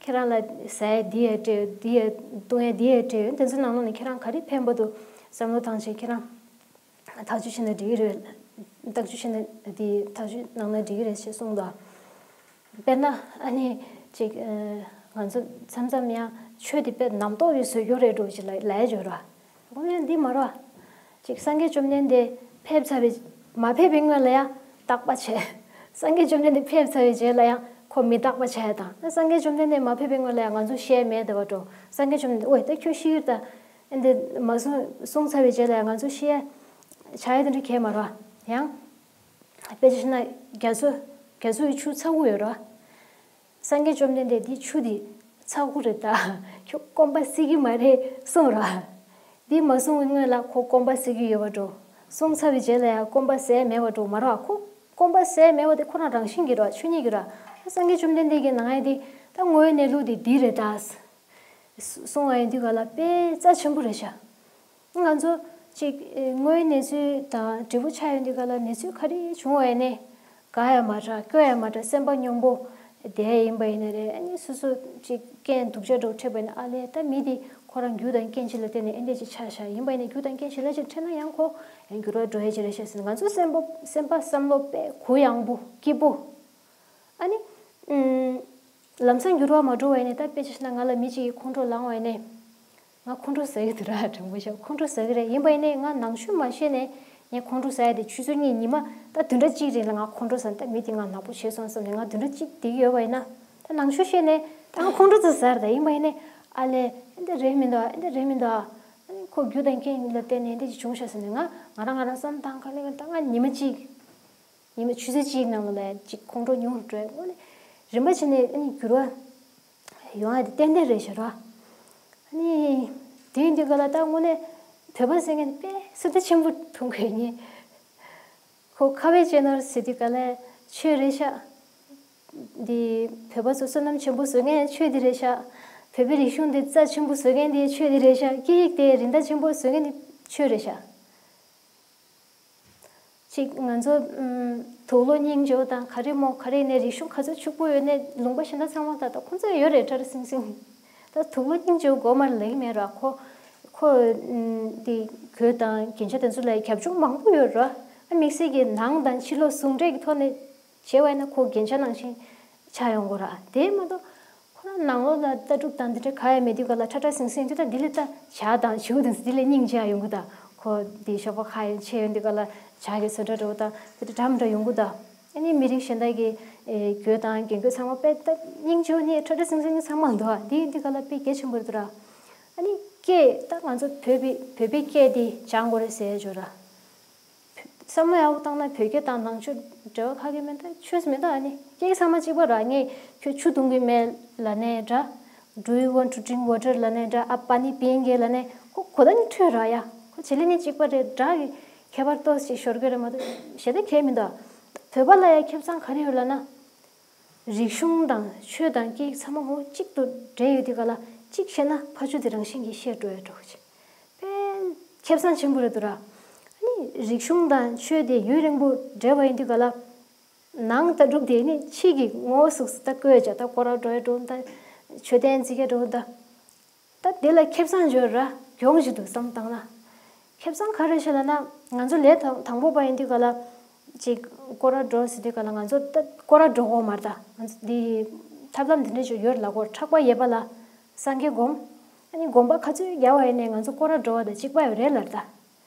ཁྱེད་རང་ལ་ཟ་ཡ་འདི་ཡ་སྤྲད་ཡོད། འདི་ཡ་བཏུང་ཡ་འདི་ཡ་སྤྲད་ཡོད། དེ་ཚོའི་ནང་ལོགས་ནས་ཁྱེད་རང་ག་རེ་ཕན་པ་འདུག་བསམ་བློ་བཏང་བྱས་ཁྱེད་རང་ཐག་གཅོད་བྱས་ན་འགྲིག་གི་རེད། ཐག་གཅོད་བྱས་ན་འདི་ཐག་གཅོད་གནང་ན་འགྲིག་གི་རེད་ཞེས་གསུངས་འདུག་དཔེར་ན་ཨ་ནི་ཅིག་ང་ཚོ་མཚམས་མཚམས་ཡང་ཆོས་འདི་དཔེ་རྣམ་རྟོག་གིས་བཟོས་རྒྱུ་རེད་འགྲོ་ཅིག་ལ་ལས་བརྗོད་ར། དགོངས་ཡ་འདི་མ་རོ། ཅིག་སངས་རྒྱས་བཅོམ་ལྡན་འདས་ཕེབས་ཚར་བའི་མ་ཕེབས་པའི་སྔོན་ལ་ཡང་བརྟག་པ་བྱས། སངས་རྒྱས་བཅོམ་ལྡན་འདས་ཕེབས་ཚར་བའི་རྗེས་ལ་ཡང་ ཁོ་མི་རྟག་པ་ཆགས་ཡ་དང་། ད་སངས་རྒྱས་བཅོམ་ལྡན་འདས་མ་ཕེབས་པའི་སྔོན་ལ་ཡང་ང་ཚོ་ཤེས་ཡ་མེད་བསྡད་པ་འགྲོ། སངས་རྒྱས་བཅོམ་ལྡན་འདས་ཨོ་ད་ཁྱོད་ཤི་ཡོད་ད། ཨེ་འདི་མ་གསུངས་གསུངས་ཚར་བའི་རྗེས་ལ་ཡང་ང་ཚོ་ཤེས་ཡ་ཆགས་ཡ་དེ་འདྲ་གས་མ་རེད་བ། ཡང་། དཔེ་ཆ་བཞག་ན་རྒྱ་མཚོ། རྒྱ་མཚོ་ཡི་ཆུ་ཚ་བོ་ཡོད་རེད་བ། སངས་རྒྱས་བཅོམ་ལྡན་འདས་འདི་ཆུ་འདི་ཚ་བོ་རེད་ད། ཁྱོད་སྐོམ་པ་སྲེད་ཀྱི་མ་རེད་གསུངས་ར། འདི་མ་གསུངས་པའི་སྔོན་ལ་ཁོ་སྐོམ་པ་སྲེད་ཀྱི་ཡོད་པ་འགྲོ། གསུངས་ཚར་བའི་རྗེས་ལ་ཡང་སྐོམ་པ་ཟས་མེད་པ་འགྲོ་མ་རེད་བ། ཁོ་སྐོམ་པ་ཟས་མེད་པ་དེ་ཁོ་རང་རང་བཞིན་གྱིས་རེད་བ། ཆོས་ཉིད་ཀྱིས་རེད་བ། སངས་རྒྱས་བཅོམ་ལྡན་འདས་ཀྱིས་ནང་ཡ་འདི་ད་དངོས་ཡོད་གནས་ལུགས་འདི་འདི་རེད་ད། གསུང་བ་ཡིན་དུས་ག་ལ་དཔེ་རྩ་ཆེན་པོ་རེད་ཤག་ང་ཚོ་ཅིག་དངོས་ཡོད་གནས་ཚུལ་དང་འབྲས་བུ་ཆགས་ཡོང་དུས་ག་ལ་གནས་ཚུལ་ག་རེ་བྱུང་བ་ཡིན་ནའི་དགའ་ཡ་མ་དྲག་སྐྱོ་ཡ་མ་དྲག་སེམས་པ་སྙོམས་པོ་བསྡད་ཡིན་པ་ཡིན་ན་རེད། ཨ་ནི་སོ་སོ་ཅིག་རྐྱེན་སྡུག་ཅག་འདྲ་བོ་འཕྲད་པ་ཡིན་ན་ཨ་ལས་ད་མི་དེ་ཁོ་རང་རྒྱུ་དང་རྐྱེན་ཅིག་ལ་བརྟེན་ནས་ཨེ་འདྲས་ཅིག་ཆགས་ཤག་ཡིན་པ་ཡིན་ན་རྒྱུ་དང་རྐྱེན་ཞིག་ལ་ཅིག་འཕྲད་ན་ཡང་ཁོ་ཡང་འགྱུར་བ་འགྲོ་ཡ་ཅིག་རེད་ཤག་ཟེར་ནས་ང་ཚོ་སེམས་པ་སེམས་པ་བསམ་བློ་དཔེ་གུ་ཡངས་པོ་སྐྱིད་པོ། ཨ་ནི། ཨུམ། ལམ་སང་འགྱུར་བ་མ་འགྲོ་བ་ཡིན་ནའི་ད་དཔེ་ཆ་བཞག་ན་ང་ལ་མི་གཅིག་གིས་ཁོང་ཁྲོ་ལངས་བ་ཡིན་ནའི། ང་ཁོང་ཁྲོ་ཟ་གི་འདུག་ར་དྲང་པོ་བཤད་ཁོང་ཁྲོ་ཟ་གི་རེད། ཡིན་པ་ཡིན་ནའི་ང་ནང་ཆོས་མ་ཤེས་ནས་ངས་ཁོང་ཁྲོ་ཟ་ཡ་དེ་ཆུ་ཚོད་གཉིས་ཉི་མ་ད་བདུན་ཕྲག་གཅིག་རིང་ལ་ང་ཁོང་ཁྲོ་ཟ་ནས་ད་མི་དེ་ང་ནག་པོ་བྱས་སོང་བསམ་ནས་ང་བདུན་ཕྲག་གཅིག་བསྡད་ཀྱི་ཡོད་པ་ཡིན་ན་ད་ནང་ཆོས་ཤེས་ནས་ད་ང་ཁོང་ཁྲོ་ཙམ་ཟ་ར་ད་ཡིན་པ་ཡིན་ནའི་ཨ་ལས་ཨེ་འདི་རེད་མི་འདུག་ཨ་ཨེ་འདི་རེད་མི་འདུག་ཨ་ཨ་ནི་ཁོ་རྒྱུ་དང་རྐྱེན་ལ་བརྟེན་ནས་འདི་ཅིག་བྱུང་ཤག་ཟེར་ནས་ང་ང་རང་ང་རང་བསམ་བཏང་ག་ལེ་ག་ལེ་ད་ང་ཉི་མ་གཅིག་ཉི་མ་ཆུ་ཚོད་གཅིག་ནང་ལ་ལས་ཅིག་ཁོང་ཁྲོ་ཉུང་རུ་འགྲོ་ཡ་དངོས་གནས་རིམ་པ་བྱས་ནས་ཨ་ནི་འགྱུར་བ་ཡོང་ཡ་དེ་ཏན་ཏན་རེད་ཤག་ར། ཨ་ནི་དེ་ཡིན་དུས་ག་ལ་ད་དངོས་གནས་བོད་པ་ཟེར་མཁན་དེ་དཔེ་སུ་ད་ཆེན་པོ་མཐོང་གི་ཡོད་ངེས། ཁོ་ཁ་བའི་ཅེ་ནར་ཟེར་དུས་ག་ལ་ཆོས་རེད་ཤག་འདི་བོད་པ་ཚོ་བསོད་ནམས་ཆེན་པོ་བཟོ་མཁན་ཆོས་འདི་རེད་ཤག་བོད་པའི་རིག་གཞུང་འདི་རྩ་ཆེན་པོ་བཟོ་མཁན་འདི་ཆོས་འདི་རེད་ཤག་སྐད་ཡིག་དེ་རིན་ཐང་ཆེན་པོ་བཟོ་མཁན་འདི་ཆོས་རེད་ཤག་གཅིག་ང་ཚོ་ཨམ། དུག་ལོག་སྙིང་རྗེ་བོ་དང་ག་རེ་མོ་ག་རེ་ནས་རིག་གཞུང་ག་ཚོད་ཕྱུག་པོ་ཡོད་ནས་ལུང་པ་གཞན་དག་ཚང་མ་ད་ལྟ་ཁོང་ཚོ་ཡོད་རེད་ཁྲ་ར་སིང་སིང་། ད་དུག་ལོག་སྙིང་རྗེ་བོ་མགོ་མར་ལེགས་མེད་ར་ཁོ། ཁོ་ཨམ། དེ་གོས་དང་རྒྱན་ཆ་དེ་ཚོ་ལ་རྒྱབ་ལྗོངས་མང་པོ་ཡོད་ར། ཨ་དམིགས་བསལ་གྱི་ནང་དང་ཕྱི་ལོགས་ཟུང་འབྲེལ་གྱི་ཐོག་ནས་བྱས་པ་ཡིན་ན་ཁོ་རྒྱན་ཆ་ནང་བཞིན་ཆགས་ཡོང་གི་ར། དེ་མ་གཏོགས། ཁོ་རང་ནང་ལོགས་ལ་ལྟ་གྲུབ་དང་འདི་འདྲ་ག་ཡང་མེད་དུས་ག་ལ་ཁྲ་ཁྲ་ཟིང་ཟིང་དུས་ད་འདི་ལས་ད་ཇ་དང་བྱིའུ་དང་འདི་ལས་སྙིང་རྗེ་ཡོང་གི་ད། ཁོ་འདི་ཞོགས་པ་ཁ་ཡང་ཆེ་ཡོང་དུས་ག་ལ་ཇ་གི་བཟོ་གྲྭ་འགྲོ་ད་འདི་འདྲ་འདྲ་མི་འདྲ་ཡོང་གི་ད། ཨ་ནི་མི་རིགས་གཞན་དག་གི་ཨེ་གོས་དང་རྒྱན་གོས་ཚང་མ་དཔེ་ད་སྙིང་རྗེ་ནི་ཁྲ་ཁྲ་ཟིང་ཟིང་ཚང་མ་འདུག་ཨ་འདི་འདི་ག་ལ་དཔེ་གལ་ཆེན་པོ་རེད་འདུག་ར། ཨ་ནི་སྐད་ད་ང་ཚོ་བོད་པའི་བོད་པའི་སྐད་འདི་སྦྱང་དགོས་རེད་ཟེར་ཡ་ཅིག་ཡོད་ར། བསམ་བློ་ཡག་པོ་བཏང་ན་བོད་སྐད་དང་ནང་ཆོས་འབྲེལ་བ་ཁ་གི་མེད་ད་ཆོས་མེད་ད་ཨ་ནི་སྐད་ཚང་མ་གཅིག་པ་ར། ངས་ཁྱོད་ཆུ་འཐུང་གི་མེད་ལབ་ནའི་འདྲ། Do you want to drink water ལབ་ནའི་འདྲ། ཨ་པ་ནི་པིང་གི་ལབ་ནའི་ཁོ་གོ་ད་ནི་འཕྲོད་ར་ཡ། ཁོ་བྱེད་ལས་ནི་གཅིག་པ་རེད་འདྲ་གི་ཁྱད་པར་ཏོག་ཙམ་ཤོར་གི་རེད་མ་གཏོགས་གཞན་དག་གང་ཡང་མི་འདུག་བོད་པ་ལ་ཡ་ཁེ་བཟང་ག་རེ་ཡོད་ལབ་ན། རིག་གཞུང་དང་ཆོས་དང་སྐད་ཡིག་ཚང་མ་ངོ་གཅིག་ཏུ་འདྲེས་ཡོད་དུས་ག་ལ་གཅིག་བཤད་ན་ཕ་ཆོས་དེ་རང་བཞིན་གྱིས་ཤེས་འགྲོ་ཡ་འགྲོ་གི་ཅིག་དཔེ་ཁེ་བཟང་ཆེན་པོ་རེད་འདུག་ར། ཨ་ནི་རིག་གཞུང་དང་ཆོས་དེ་ཡུན་རིང་པོ་འདྲེས་པ་ཡིན་དུས་ག་ལ་ནང་ལྟ་གྲུབ་དེ་ནི་ཕྱི་གི་ངོ་བོ་གཟུགས་སུ་ད་བཀོད་ཡ་ཅག་ད་སྐོར་ར་འགྲོ་ཡ་འགྲོ་ད་མཆོད་རྟེན་བརྩིགས་ཡ་འགྲོ་ད། ད་དེ་ལ་ཁེ་བཟང་འབྱོར་ར་གྱོང་ཞིག་འདུག་བསམ་བཏང་ན། ཁེ་བཟང་ག་རེ་ཤེས་ལབ་ན་ང་ཚོ་ལས་དང་དང་པོ་པ་ཡིན་དུས་ག་ལ་ཅིག་སྐོར་ར་འགྲོ་ཟེར་དུས་ག་ལ་ང་ཚོ་ད་སྐོར་ར་འགྲོ་གོ་མ་རེད་ད། ང་ཚོ་འདི་ཐབས་ལམ་འདི་འདྲ་ཅིག་ཡོད་ལབ་གོ་ཕྲག་པ་ཡས་པ་ལ་སངས་རྒྱས་སྒོམ། ཨ་ནི་དགོན་པ་ག་ཚོད་རྒྱག་པ་ཡིན་ནའི་ང་ཚོ་སྐོར་ར་འགྲོ་བ་དང་གཅིག་པ་ཡོད་རེད་ལབ་ད།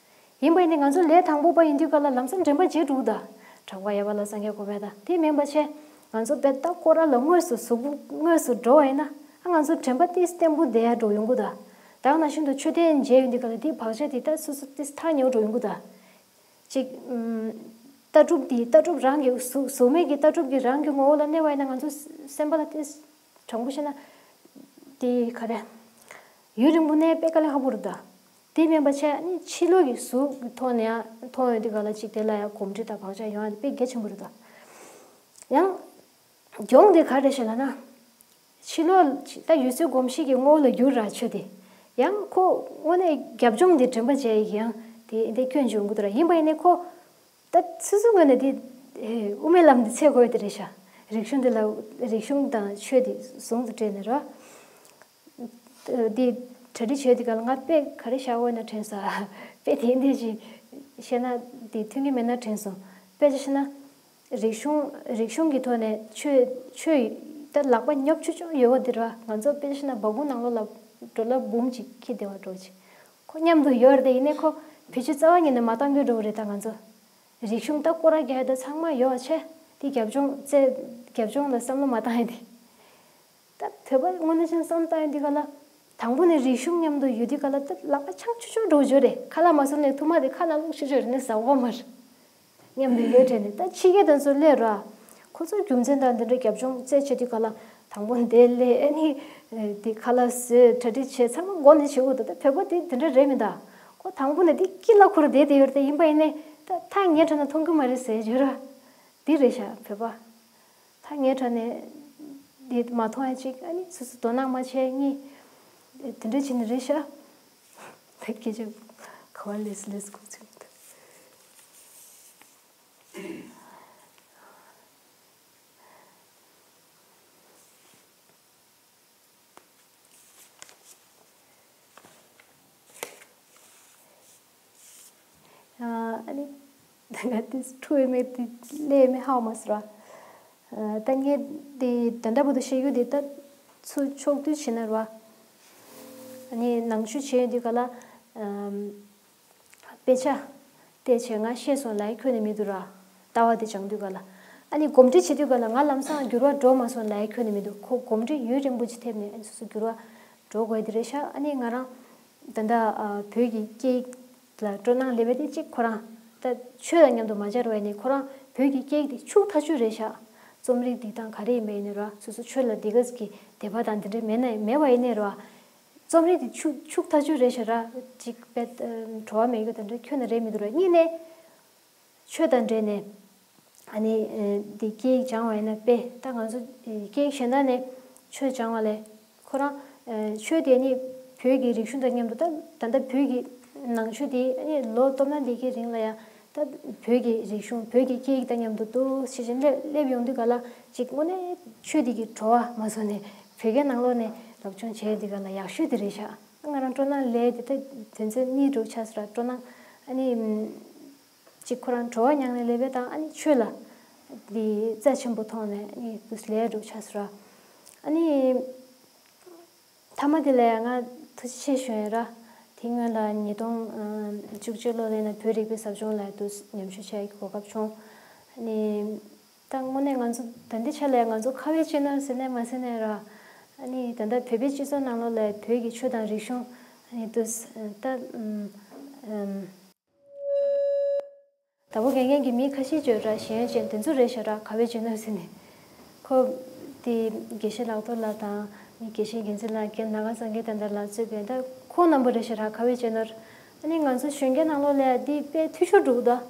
ཡིན་པ་ཡིན་ནའི་ང་ཚོ་ལས་དང་པོ་པ་ཡིན་དུས་ག་ལ་ལམ་སང་དྲན་པ་བརྗེད་འགྲོ་གི་ད། གྲགས་པ་ཡས་པ་ལ་སངས་རྒྱས་གོ་བས་ད་དེ་མིན་པ་བྱས། ང་ཚོ་དཔེ་ད་སྐོར་ར་ལ་དངོས་སུ་གཟུགས་པོ་དངོས་སུ་འགྲོ་བ་ཡིན་ན་ཨ་ང་ཚོ་དྲན་པ་ཏིས་བརྟན་པོ་བསྡད་ཡ་འགྲོ་ཡོང་གི་ད། ད་ག་ནང་བཞིན་དུ་མཆོད་རྟེན་མཇལ་ཡོང་དུས་ག་ལ་དེའི་བག་ཆགས་དེ་ད་སོ་སོ་ཏིས་ཐག་ཉེ་བོ་འགྲོ་ཡོང་གི་ད། ཅིག་ཨམ། ལྟ་གྲུབ་དེ་ལྟ་གྲུབ་རང་གི་གཟུགས་གཟུགས་མེད་ཀྱི་ལྟ་གྲུབ་ཀྱི་རང་གི་ངོ་བོ་ལ་གནས་པ་ཡིན་ན་ང་ཚོ་སེམས་པ་ལ་ཏིས་དྲང་པོ་བཤད་ན། དེ་ག་རེ། ཡུན་རིང་པོ་གནས་དཔེ་དཀའ་ལས་ཁག་པོ་རེད་ད། དེ་མིན་པ་བྱས་ནི་ཕྱི་ལོགས་ཀྱི་གཟུགས་ཀྱི་ཐོག་ནས་ཡང་མཐོང་ཡོང་དུས་ག་ལ་ཅིག་དེ་ལ་ཡང་གོམས་འདྲིས་དང་བག་ཆགས་ཡོང་ཡ་དེ་དཔེ་གལ་ཆེན་པོ་རེད་ད། ཡང་། གྱོང་དེ་ག་རེ་ཞེ་ལབ་ན། ཕྱི་ལོགས་ད་ཡུལ་སྲོལ་གོམས་གཤིས་ཀྱི་ངོ་བོ་ལ་འགྱུར་ར་ཆོས་དེ། ཡང་ཁོ་དངོས་གནས་རྒྱབ་ལྗོངས་དེ་དྲན་པ་བྱས་ཡིན་ཡང་དེ་དེ་སྐྱོན་བྱུང་གི་འདུག་ར། ཡིན་པ་ཡིན་ནའི་ཁོ། ད་སོ་སོའི་ངོས་ནས་འདི། ཨེ། དབུ་མའི་ལམ་འདི་འཚོལ་དགོས་དེ་རེད་ཤག་རིག་གཞུང་འདི་ལ་རིག་གཞུང་དང་ཆོས་འདི་ཟུང་དུ་འབྲེལ་ནས་རོ། འདི་གྲ་སྒྲིག་བྱས་དུས་ག་ལ་ང་དཔེ་ག་རེ་བཞག་དགོས་ན་དྲན་སོང་། དཔེ་དེ་འདི་ཞིག་བཤད་ན་འདི་མཐུན་གྱི་མེད་ན་དྲན་སོང་། དཔེ་ཆ་བཤད་ན། རིག་གཞུང་རིག་གཞུང་གི་ཐོག་ནས་ཆོས་ཆོས་ད་ལག་པ་ཉོབ་ཆུ་ཆུ་ཡོད་པ་འདི་རོ། ང་ཚོ་དཔེ་ཆ་བཤད་ན་སྦ་ཁུག་ནང་ལོགས་ལ་འགྲོ་ལ་འབུམ་གཅིག་འཁྱེར་བསྡད་པ་འདྲ་ཅིག་ཁོ་མཉམ་དུ་ཡོད་རེད་དེ་ཡིན་ནའི་ཁོ་བེད་སྤྱོད་རྩ་བ་ཉིད་ནས་མ་བཏང་རྒྱུ་འདྲ་བོ་རེད་ད་ང་ཚོ། རིག་གཞུང་ད་སྐོར་ར་རྒྱག་ཡ་ད་ཚང་མ་ཡོད་པ་བྱས། དེ་རྒྱབ་ལྗོངས་བཙལ། རྒྱབ་ལྗོངས་ལ་བསམ་བློ་མ་བཏང་ཡ་དེ། ད་བོད་པ་དངོས་གནས་བྱས་ན་བསམ་བློ་བཏང་ཡ་དེ་ག་ལ། དང་པོ་ནས་རིག་གཞུང་མཉམ་དུ་ཡོད་དུས་ག་ལ་ད་ལག་པ་འཆང་ཆུ་ཆུ་འགྲོ་བརྗོད་རེད། ཁ་ལག་མ་བཟོ་ནས་ཐུར་མ་དེ་ཁ་ལ་བླུགས་ཆུ་ཆུ་རེད་ནས་ཟ་འོ་མར། མཉམ་དུ་ཡོད་དྲན་ནས་ད་ཕྱི་རྒྱལ་དང་ཚོ་སླེབས་ར། ཁོ་ཚོ་རྒྱུ་མཚན་དང་འདི་འདྲ་རྒྱབ་ལྗོངས་རྩད་ཆེ་དུས་ག་ལ། དང་པོ་འདི་ལས་ཨ་ནི། འདི་ཁ་ལག་བཟོས་གྲ་སྒྲིག་བྱས་ཚང་མ་མགོ་ནས་བྱེད་དགོས་འདུག་ད་བོད་པ་འདི་འདི་འདྲ་རེད་མི་འདུག་ཁོ་དང་པོ་ནས་འདི་སྐྱིད་ལ་ཁུར་བསྡད་དེ་ཡོད་རེད་དེ་ཡིན་པ་ཡིན་ནས་ད་ཐག་ཉེ་དྲགས་ན་མཐོང་གི་མ་རེད་ཟེར་བརྗོད་ར། འདི་རེད་ཤག་བོད་པ། ཐག་ཉེ་དྲགས་ནས་འདི་མ་མཐོང་ཡ་གཅིག་ཨ་ནི་སོ་སོ་དོ་སྣང་མ་བྱས་གཉིས། དེ་འདྲ་བྱས་ནས་རེད་ཤག་ད་སྐད་ཆ་ག་བ་ལས་སུ་ལས་སུ་གོ་ཚུལ་མི་འདུག་ཨ་ནི། ད་ང་དེ་ཁྲུ་ཡོད་མེད་དེ་ལས་མེད་ཧའོ་མ་ཟེར་བ། ད་ངས་དེ་ད་ལྟ་བར་དུ་བཤད་རྒྱུ་དེ་ད་ཚུར་ཕྱོགས་བསྡུས་བྱས་ན་ར། ཨ་ནི་ནང་ཆོས་བྱས་ཡོད་དུས་ག་ལ། དཔེ་ཆ་བལྟས་བྱས་ང་ཤེས་སོང་ལབ་ཡ་ཁྱོན་ནས་མི་འདུག་ར། ལྟ་བ་དེ་སྦྱང་དུས་ག་ལ། ཨ་ནི་གོམས་འདྲིས་བྱེད་དུས་ག་ལ་ང་ལམ་སང་འགྱུར་བ་འགྲོ་མ་སོང་ལབ་ཡ་ཁྱོན་ནས་མི་འདུག་ཁོ་གོམས་འདྲིས་ཡུན་རིང་པོ་ཅིག་ཐེབས་ནས་ཨ་ནི་སོ་སོ་འགྱུར་བ་འགྲོ་དགོས་ཡ་དེ་རེད་ཤག་ཨ་ནི་ང་རང་ད་ལྟ་བོད་ཀྱི་སྐད་ཡིག་ལ་སྤྲོ་སྣང་སླེབས་པ་དེ་གཅིག་ཁོ་རང་ད་ཆོས་དང་མཉམ་དུ་མ་སྦྱར་བ་ཡིན་ནའི་ཁོ་རང་བོད་ཀྱི་སྐད་ཡིག་དེ་ཕྱུག་ཐག་ཆོད་རེད་ཤག་རྩོམ་རིག་འདི་དང་ག་རེ་ཡིན་པ་ཡིན་ནའི་ར་སོ་སོ་ཆོས་ལ་འདི་ག་ཅིག་གི་དད་པ་དང་འདི་འདྲ་མེད་ན་མེད་པ་ཡིན་ནའི་ར། རྩོམ་རིག་དེ་ཕྱུག་ཕྱུག་ཐག་ཆོད་རེད་ཤག་ར། ཅིག་དཔེ་བྲོ་བ་མེད་རྒྱུ་དེ་འདྲ་ཁྱོན་ནས་རེད་མི་འདུག་ར། གཉིས་ནས་ཆོས་དང་འབྲེལ་ནས་ཨ་ནི་འདི་སྐད་ཡིག་སྦྱང་བ་ཡིན་ན་དཔེ་ད་ང་ཚོ་སྐད་ཡིག་གཞན་དག་ནས་ཆོས་སྦྱང་བ་ལས་ཁོ་རང་ཆོས་དེ་ནི་བོད་ཀྱི་རིག་གཞུང་དང་མཉམ་དུ་ད་ད་ལྟ་བོད་ཀྱི་ནང་ཆོས་དེ་ཨ་ནི་ལོ་སྟོང་ཕྲག་འདི་གའི་རིང་ལ་ཡང་། ད་བོད་ཀྱི་རིག་གཞུང་བོད་ཀྱི་སྐད་ཡིག་དང་མཉམ་དུ་འདུག་ཞེས་བཞིན་སླེབས་སླེབས་ཡོང་དུས་ག་ལ་ཅིག་དངོས་གནས་ཆོས་འདི་གི་བྲོ་བ་མ་བཟོ་ནས་བོད་སྐད་ནང་ལོགས་ནས་སློབ་སྦྱོང་བྱས་དུས་ག་ལ་ཡག་ཤོས་དེ་རེད་ཤག་ང་རང་སྤྲོ་སྣང་ལས་དེ་ད་དོན་ཚན་གཉིས་འགྲོ་ཆགས་སོང་ར། སྤྲོ་སྣང་ཨ་ནི་ཅིག་ཁོ་རང་བྲོ་བ་མྱངས་ནས་སླེབས་པ་དང་ཨ་ནི་ཆོས་ལ་འདི་རྩ་ཆེན་པོ་མཐོང་ནས་ཨ་ནི་དུས་ལས་འགྲོ་ཆགས་སོང་ར། ཨ་ནི། མཐའ་མ་དེ་ལ་ཡང་ང་ཐུགས་རྗེ་ཆེ་ཞུ་ཡིན་ར། དེ་སྔོན་ལ་ཉིས་སྟོང་བཅུ་གཅིག་ལོ་ལ་ཡིན་ན་བོད་རིག་པའི་ཟབ་སྦྱོང་ལ་དུ་ཉམས་ཞིབ་བྱ་ཡི་གོ་སྐབས་བྱུང་། ཨ་ནི། ད་དངོས་གནས་ང་ཚོ་ད་ལྟའི་ཆ་ལ་ང་ཚོ་ཁ་བའི་གཅེས་ནོར་ཟེར་ནས་མ་ཟེར་ནས་ར། ཨ་ནི་ད་ལྟ་བོད་པའི་སྤྱི་ཚོགས་ནང་ལོགས་ལ་བོད་ཀྱི་ཆོས་དང་རིག་གཞུང་ཨ་ནི་དུ་ད། ད་བོ་རྒན་རྒན་གྱི་མི་ཁ་ཤས་བརྗོད་ར་ཞེན་ཅན་དེ་ཚོ་རེད་ཤག་ར། ཁ་བའི་གཅེས་ནོར་ཟེར་ནས། ཁོ་དེ་དགེ་བཤེས་ལག་ཐོག་ལགས་དང་ནི་དགེ་བཤེས་འགན་འཛིན་ལགས་རྒན་ནཱ་ག་སངས་རྒྱས་དང་འདྲ་ལ་གཙོས་པའི་ད་ཁོང་རྣམ་པ་རེད་ཤག་ར། ཁ་བའི་གཅེས་ནོར། ཨ་ནི་ང་ཚོ་གཞོན་སྐྱེས་ནང་ལོགས་ལ་འདི་དཔེ་འཐུས་ཤོར་འགྲོ་གི་འདུག་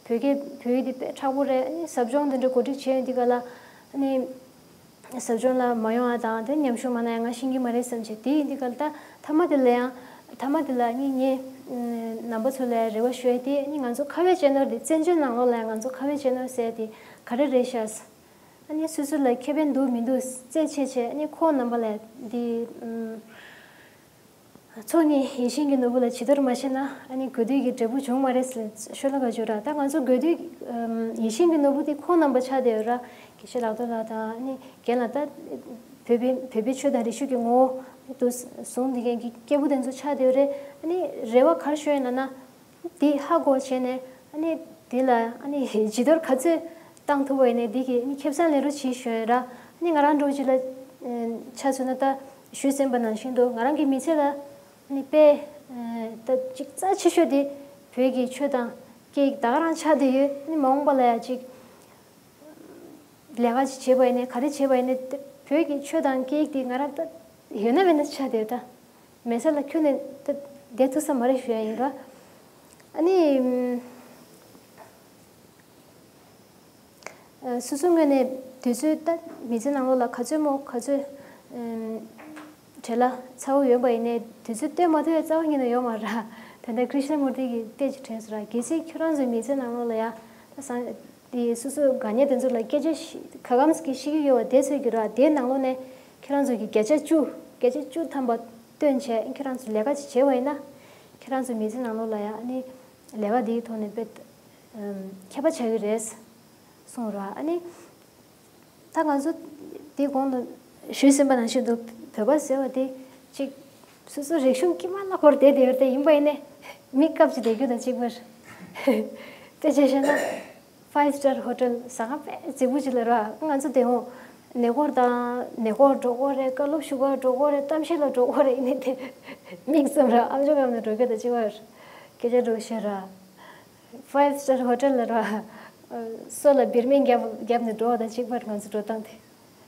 བོད་སྐད་བོད་ཡིག་འདི་དཔེ་མཁྲེགས་པོ་རེད། ཨ་ནི་ཟབ་སྦྱོང་འདི་འདྲ་གོ་སྒྲིག་བྱས་ཡོང་དུས་ག་ལ་ཨ་ནི། ཟབ་སྦྱོང་ལ་མ་ཡོང་བ་དང་དེ་ཉམས་ཞིབ་མ་གནང་ཡ་ང་ཤེས་ཀྱི་མ་རེད་བསམ་བྱས། དེ་ཡིན་དུས་ག་ལ་ད་མཐའ་མ་དེ་ལ་ཡང་མཐའ་མ་དེ་ལ་ངས་ངས་རྣམ་པ་ཚོ་ལ་རེ་བ་ཞུ་ཡ་དེ་ཨ་ནི་ང་ཚོ་ཁ་བའི་གཅེས་ནོར་དེ་བཙན་བྱོལ་ནང་ལོགས་ལ་ཡང་ང་ཚོ་ཁ་བའི་གཅེས་ནོར་ཟེར་ཡ་དེ་ག་རེ་རེད་ཤག་ཨ་ནི་སོ་སོ་ལ་ཁེ་ཕན་འདུག་མི་འདུག་རྩད་ཆད་བྱས། ཨ་ནི་ཁོང་རྣམ་པ་ལ་དེ་ཚོགས་གཉིས་ཡིད་བཞིན་གྱི་ནོར་བུ་ལ་བྱི་དོར་མ་བྱས་ན་ཨ་ནི་དགོས་འདོད་ཀྱི་འབྲས་བུ་འབྱུང་མ་རེད་ཟེར་ཤོ་ལོ་ཀ་བརྗོད་ར། ད་ང་ཚོ་དགོས་འདོད་ཡིད་བཞིན་གྱི་ནོར་བུ་དེ་ཁོང་རྣམ་པ་ཆགས་བསྡད་ཡོད་ར། དགེ་བཤེས་ལག་ཐོག་ལགས་དང་ཨ་ནི་རྒན་ལགས། ད་བོད་པའི་བོད་པའི་ཆོས་དང་རིག་གཞུང་གི་ངོ་བོ་དུ་བཟུང་བསྡད་མཁན་གྱི་སྐྱེས་བུ་དེ་ཚོ་ཆགས་བསྡད་ཡོད་རེད། ཨ་ནི་རེ་བ་ག་རེ་ཞུ་ཡིན་ལབ་ན། འདི་ཧ་གོ་བྱས་ནས་ཨ་ནི་འདི་ལ་ཨ་ནི་བྱི་དོར་ག་ཚོད་བཏང་ཐུབ་པ་ཡིན་ནའི་འདི་གི་ཨ་ནི་ཁེ་བཟང་ལེན་རོགས་བྱེད་ཞུ་ཡིན་ར། ཨ་ནི་ང་རང་འདྲ་བོ་ཅིག་ལ་ཆ་མཚོན་ན་ད་ཞུས་ཟིན་པ་ནང་བཞིན་དུ་ང་རང་གི་མི་ཚེ་ལ་ཨ་ནི་དཔེ་ད་ཅིག་རྩ་ཆེ་ཤོས་དེ་བོད་ཀྱི་ཆོས་དང་སྐད་ཡིག་ད་ག་རང་ཆགས་བསྡད་ཡོད། ཨ་ནི་མ་འོངས་པ་ལ་ཡང་ཅིག་ལས་ཀ་ཅིག་བྱེད་པ་ཡིན་ནའི་ག་རེ་བྱེད་པ་ཡིན་ནའི་ད་བོད་ཀྱི་ཆོས་དང་སྐད་ཡིག་དེ་ང་རང་ད་ཡོད་ན་མེད་ན་ཆགས་བསྡད་ཡོད། ད་མེད་ས་ལ་ཁྱོན་ནས་ད་བསྡད་ཐུབ་ས་མ་རེད་ཞུ་ཡ་ཡིན་ར། ཨ་ནི་སོ་སོའི་ངོས་ནས་དུས་ཚོད་ད་མི་ཚེ་ནང་ལོགས་ལ་ག་ཚོད་མོ་ག་ཚོད་བྲེལ་བ་ཚ་བོ་ཡོད་པ་ཡིན་ནའི་དུས་ཚོད་སྟོན་མ་ཐུབ་པའི་རྩ་བ་ཉིད་ནས་ཡོད་མ་རེད། ད་ལྟ་ཀྲི་ཤ་ན་མུར་ཏི་གིས་བལྟས་ཀྱི་དྲན་སོང་ར། གལ་སྲིད་ཁྱོད་རང་ཚོའི་མི་ཚེ་ནང་ལོགས་ལ་ཡ་ད་སང་དེ་སོ་སོའི་དགའ་ཉེ་དེ་ཚོ་ལ་སྐད་ཆ་ཞིག་ག་གམ་ཞིག་བཤད་ཀྱི་ཡོད་པ་དེ་ཚོད་ཀྱི་ར། དེའི་ནང་ལོགས་ནས་ཁྱེད་རང་ཚོ་གི་བརྒྱ་ཆ་བཅུ་བརྒྱ་ཆ་བཅུ་ཐམ་པ་བཏོན་བྱས་ཁྱེད་རང་ཚོ་ལས་ཀ་ཅིག་བྱས་པ་ཡིན་ན་ཁྱེད་རང་ཚོའི་མི་ཚེ་ནང་ལོགས་ལ་ཡ་ཨ་ནི་ལས་ཀ་འདིའི་ཐོག་ནས་དཔེ་ཁྱད་པར་ཆགས་ཀྱི་རེད་གསུངས་ར། ཨ་ནི་ད་ང་ཚོ་འདི་གོང་དུ་ཞུས་ཟིན་པ་ནང་བཞིན་དུ་བོད་པ་ཟེར་བ་དེ་ཅིག་སོ་སོ་རིག་གཞུང་དཀྱིལ་མ་ལ་འཁོར་བསྡད་བསྡད་ཡོད་རེད། དེ་ཡིན་པ་ཡིན་ནའི་མི་སྐབས་ཅིག་བསྡད་རྒྱུ་དང་གཅིག་པ་རེད། དཔེ་ཆ་བཤད་ན། Five star hotel ཟ་ཁང་དཔེ་མཛེས་པོ་ཅིག་ལ་ར། ང་ཚོ་དེ་འོང་ནས་སྐོར་དང་ནས་སྐོར་འགྲོ་དགོས་རེད། བཀའ་སློབ་ཞུ་གར་འགྲོ་དགོས་རེད། གཏམ་བཤད་ལ་འགྲོ་དགོས་རེད། ཡིན་ནའི་དེ་མིག་བཙུམ་ར། ཨམ་ཅོག་གམ་ནས་འགྲོ་སྐད་དང་གཅིག་པར་སྐད་ཆ་འགྲོ་བཤད་ར། Five star hotel ལ་ར། སོ་ལ་བིར་མིང་རྒྱབ་རྒྱབ་ནས་འགྲོ་བ་དང་གཅིག་པར་ང་ཚོ་འགྲོ་སྟངས་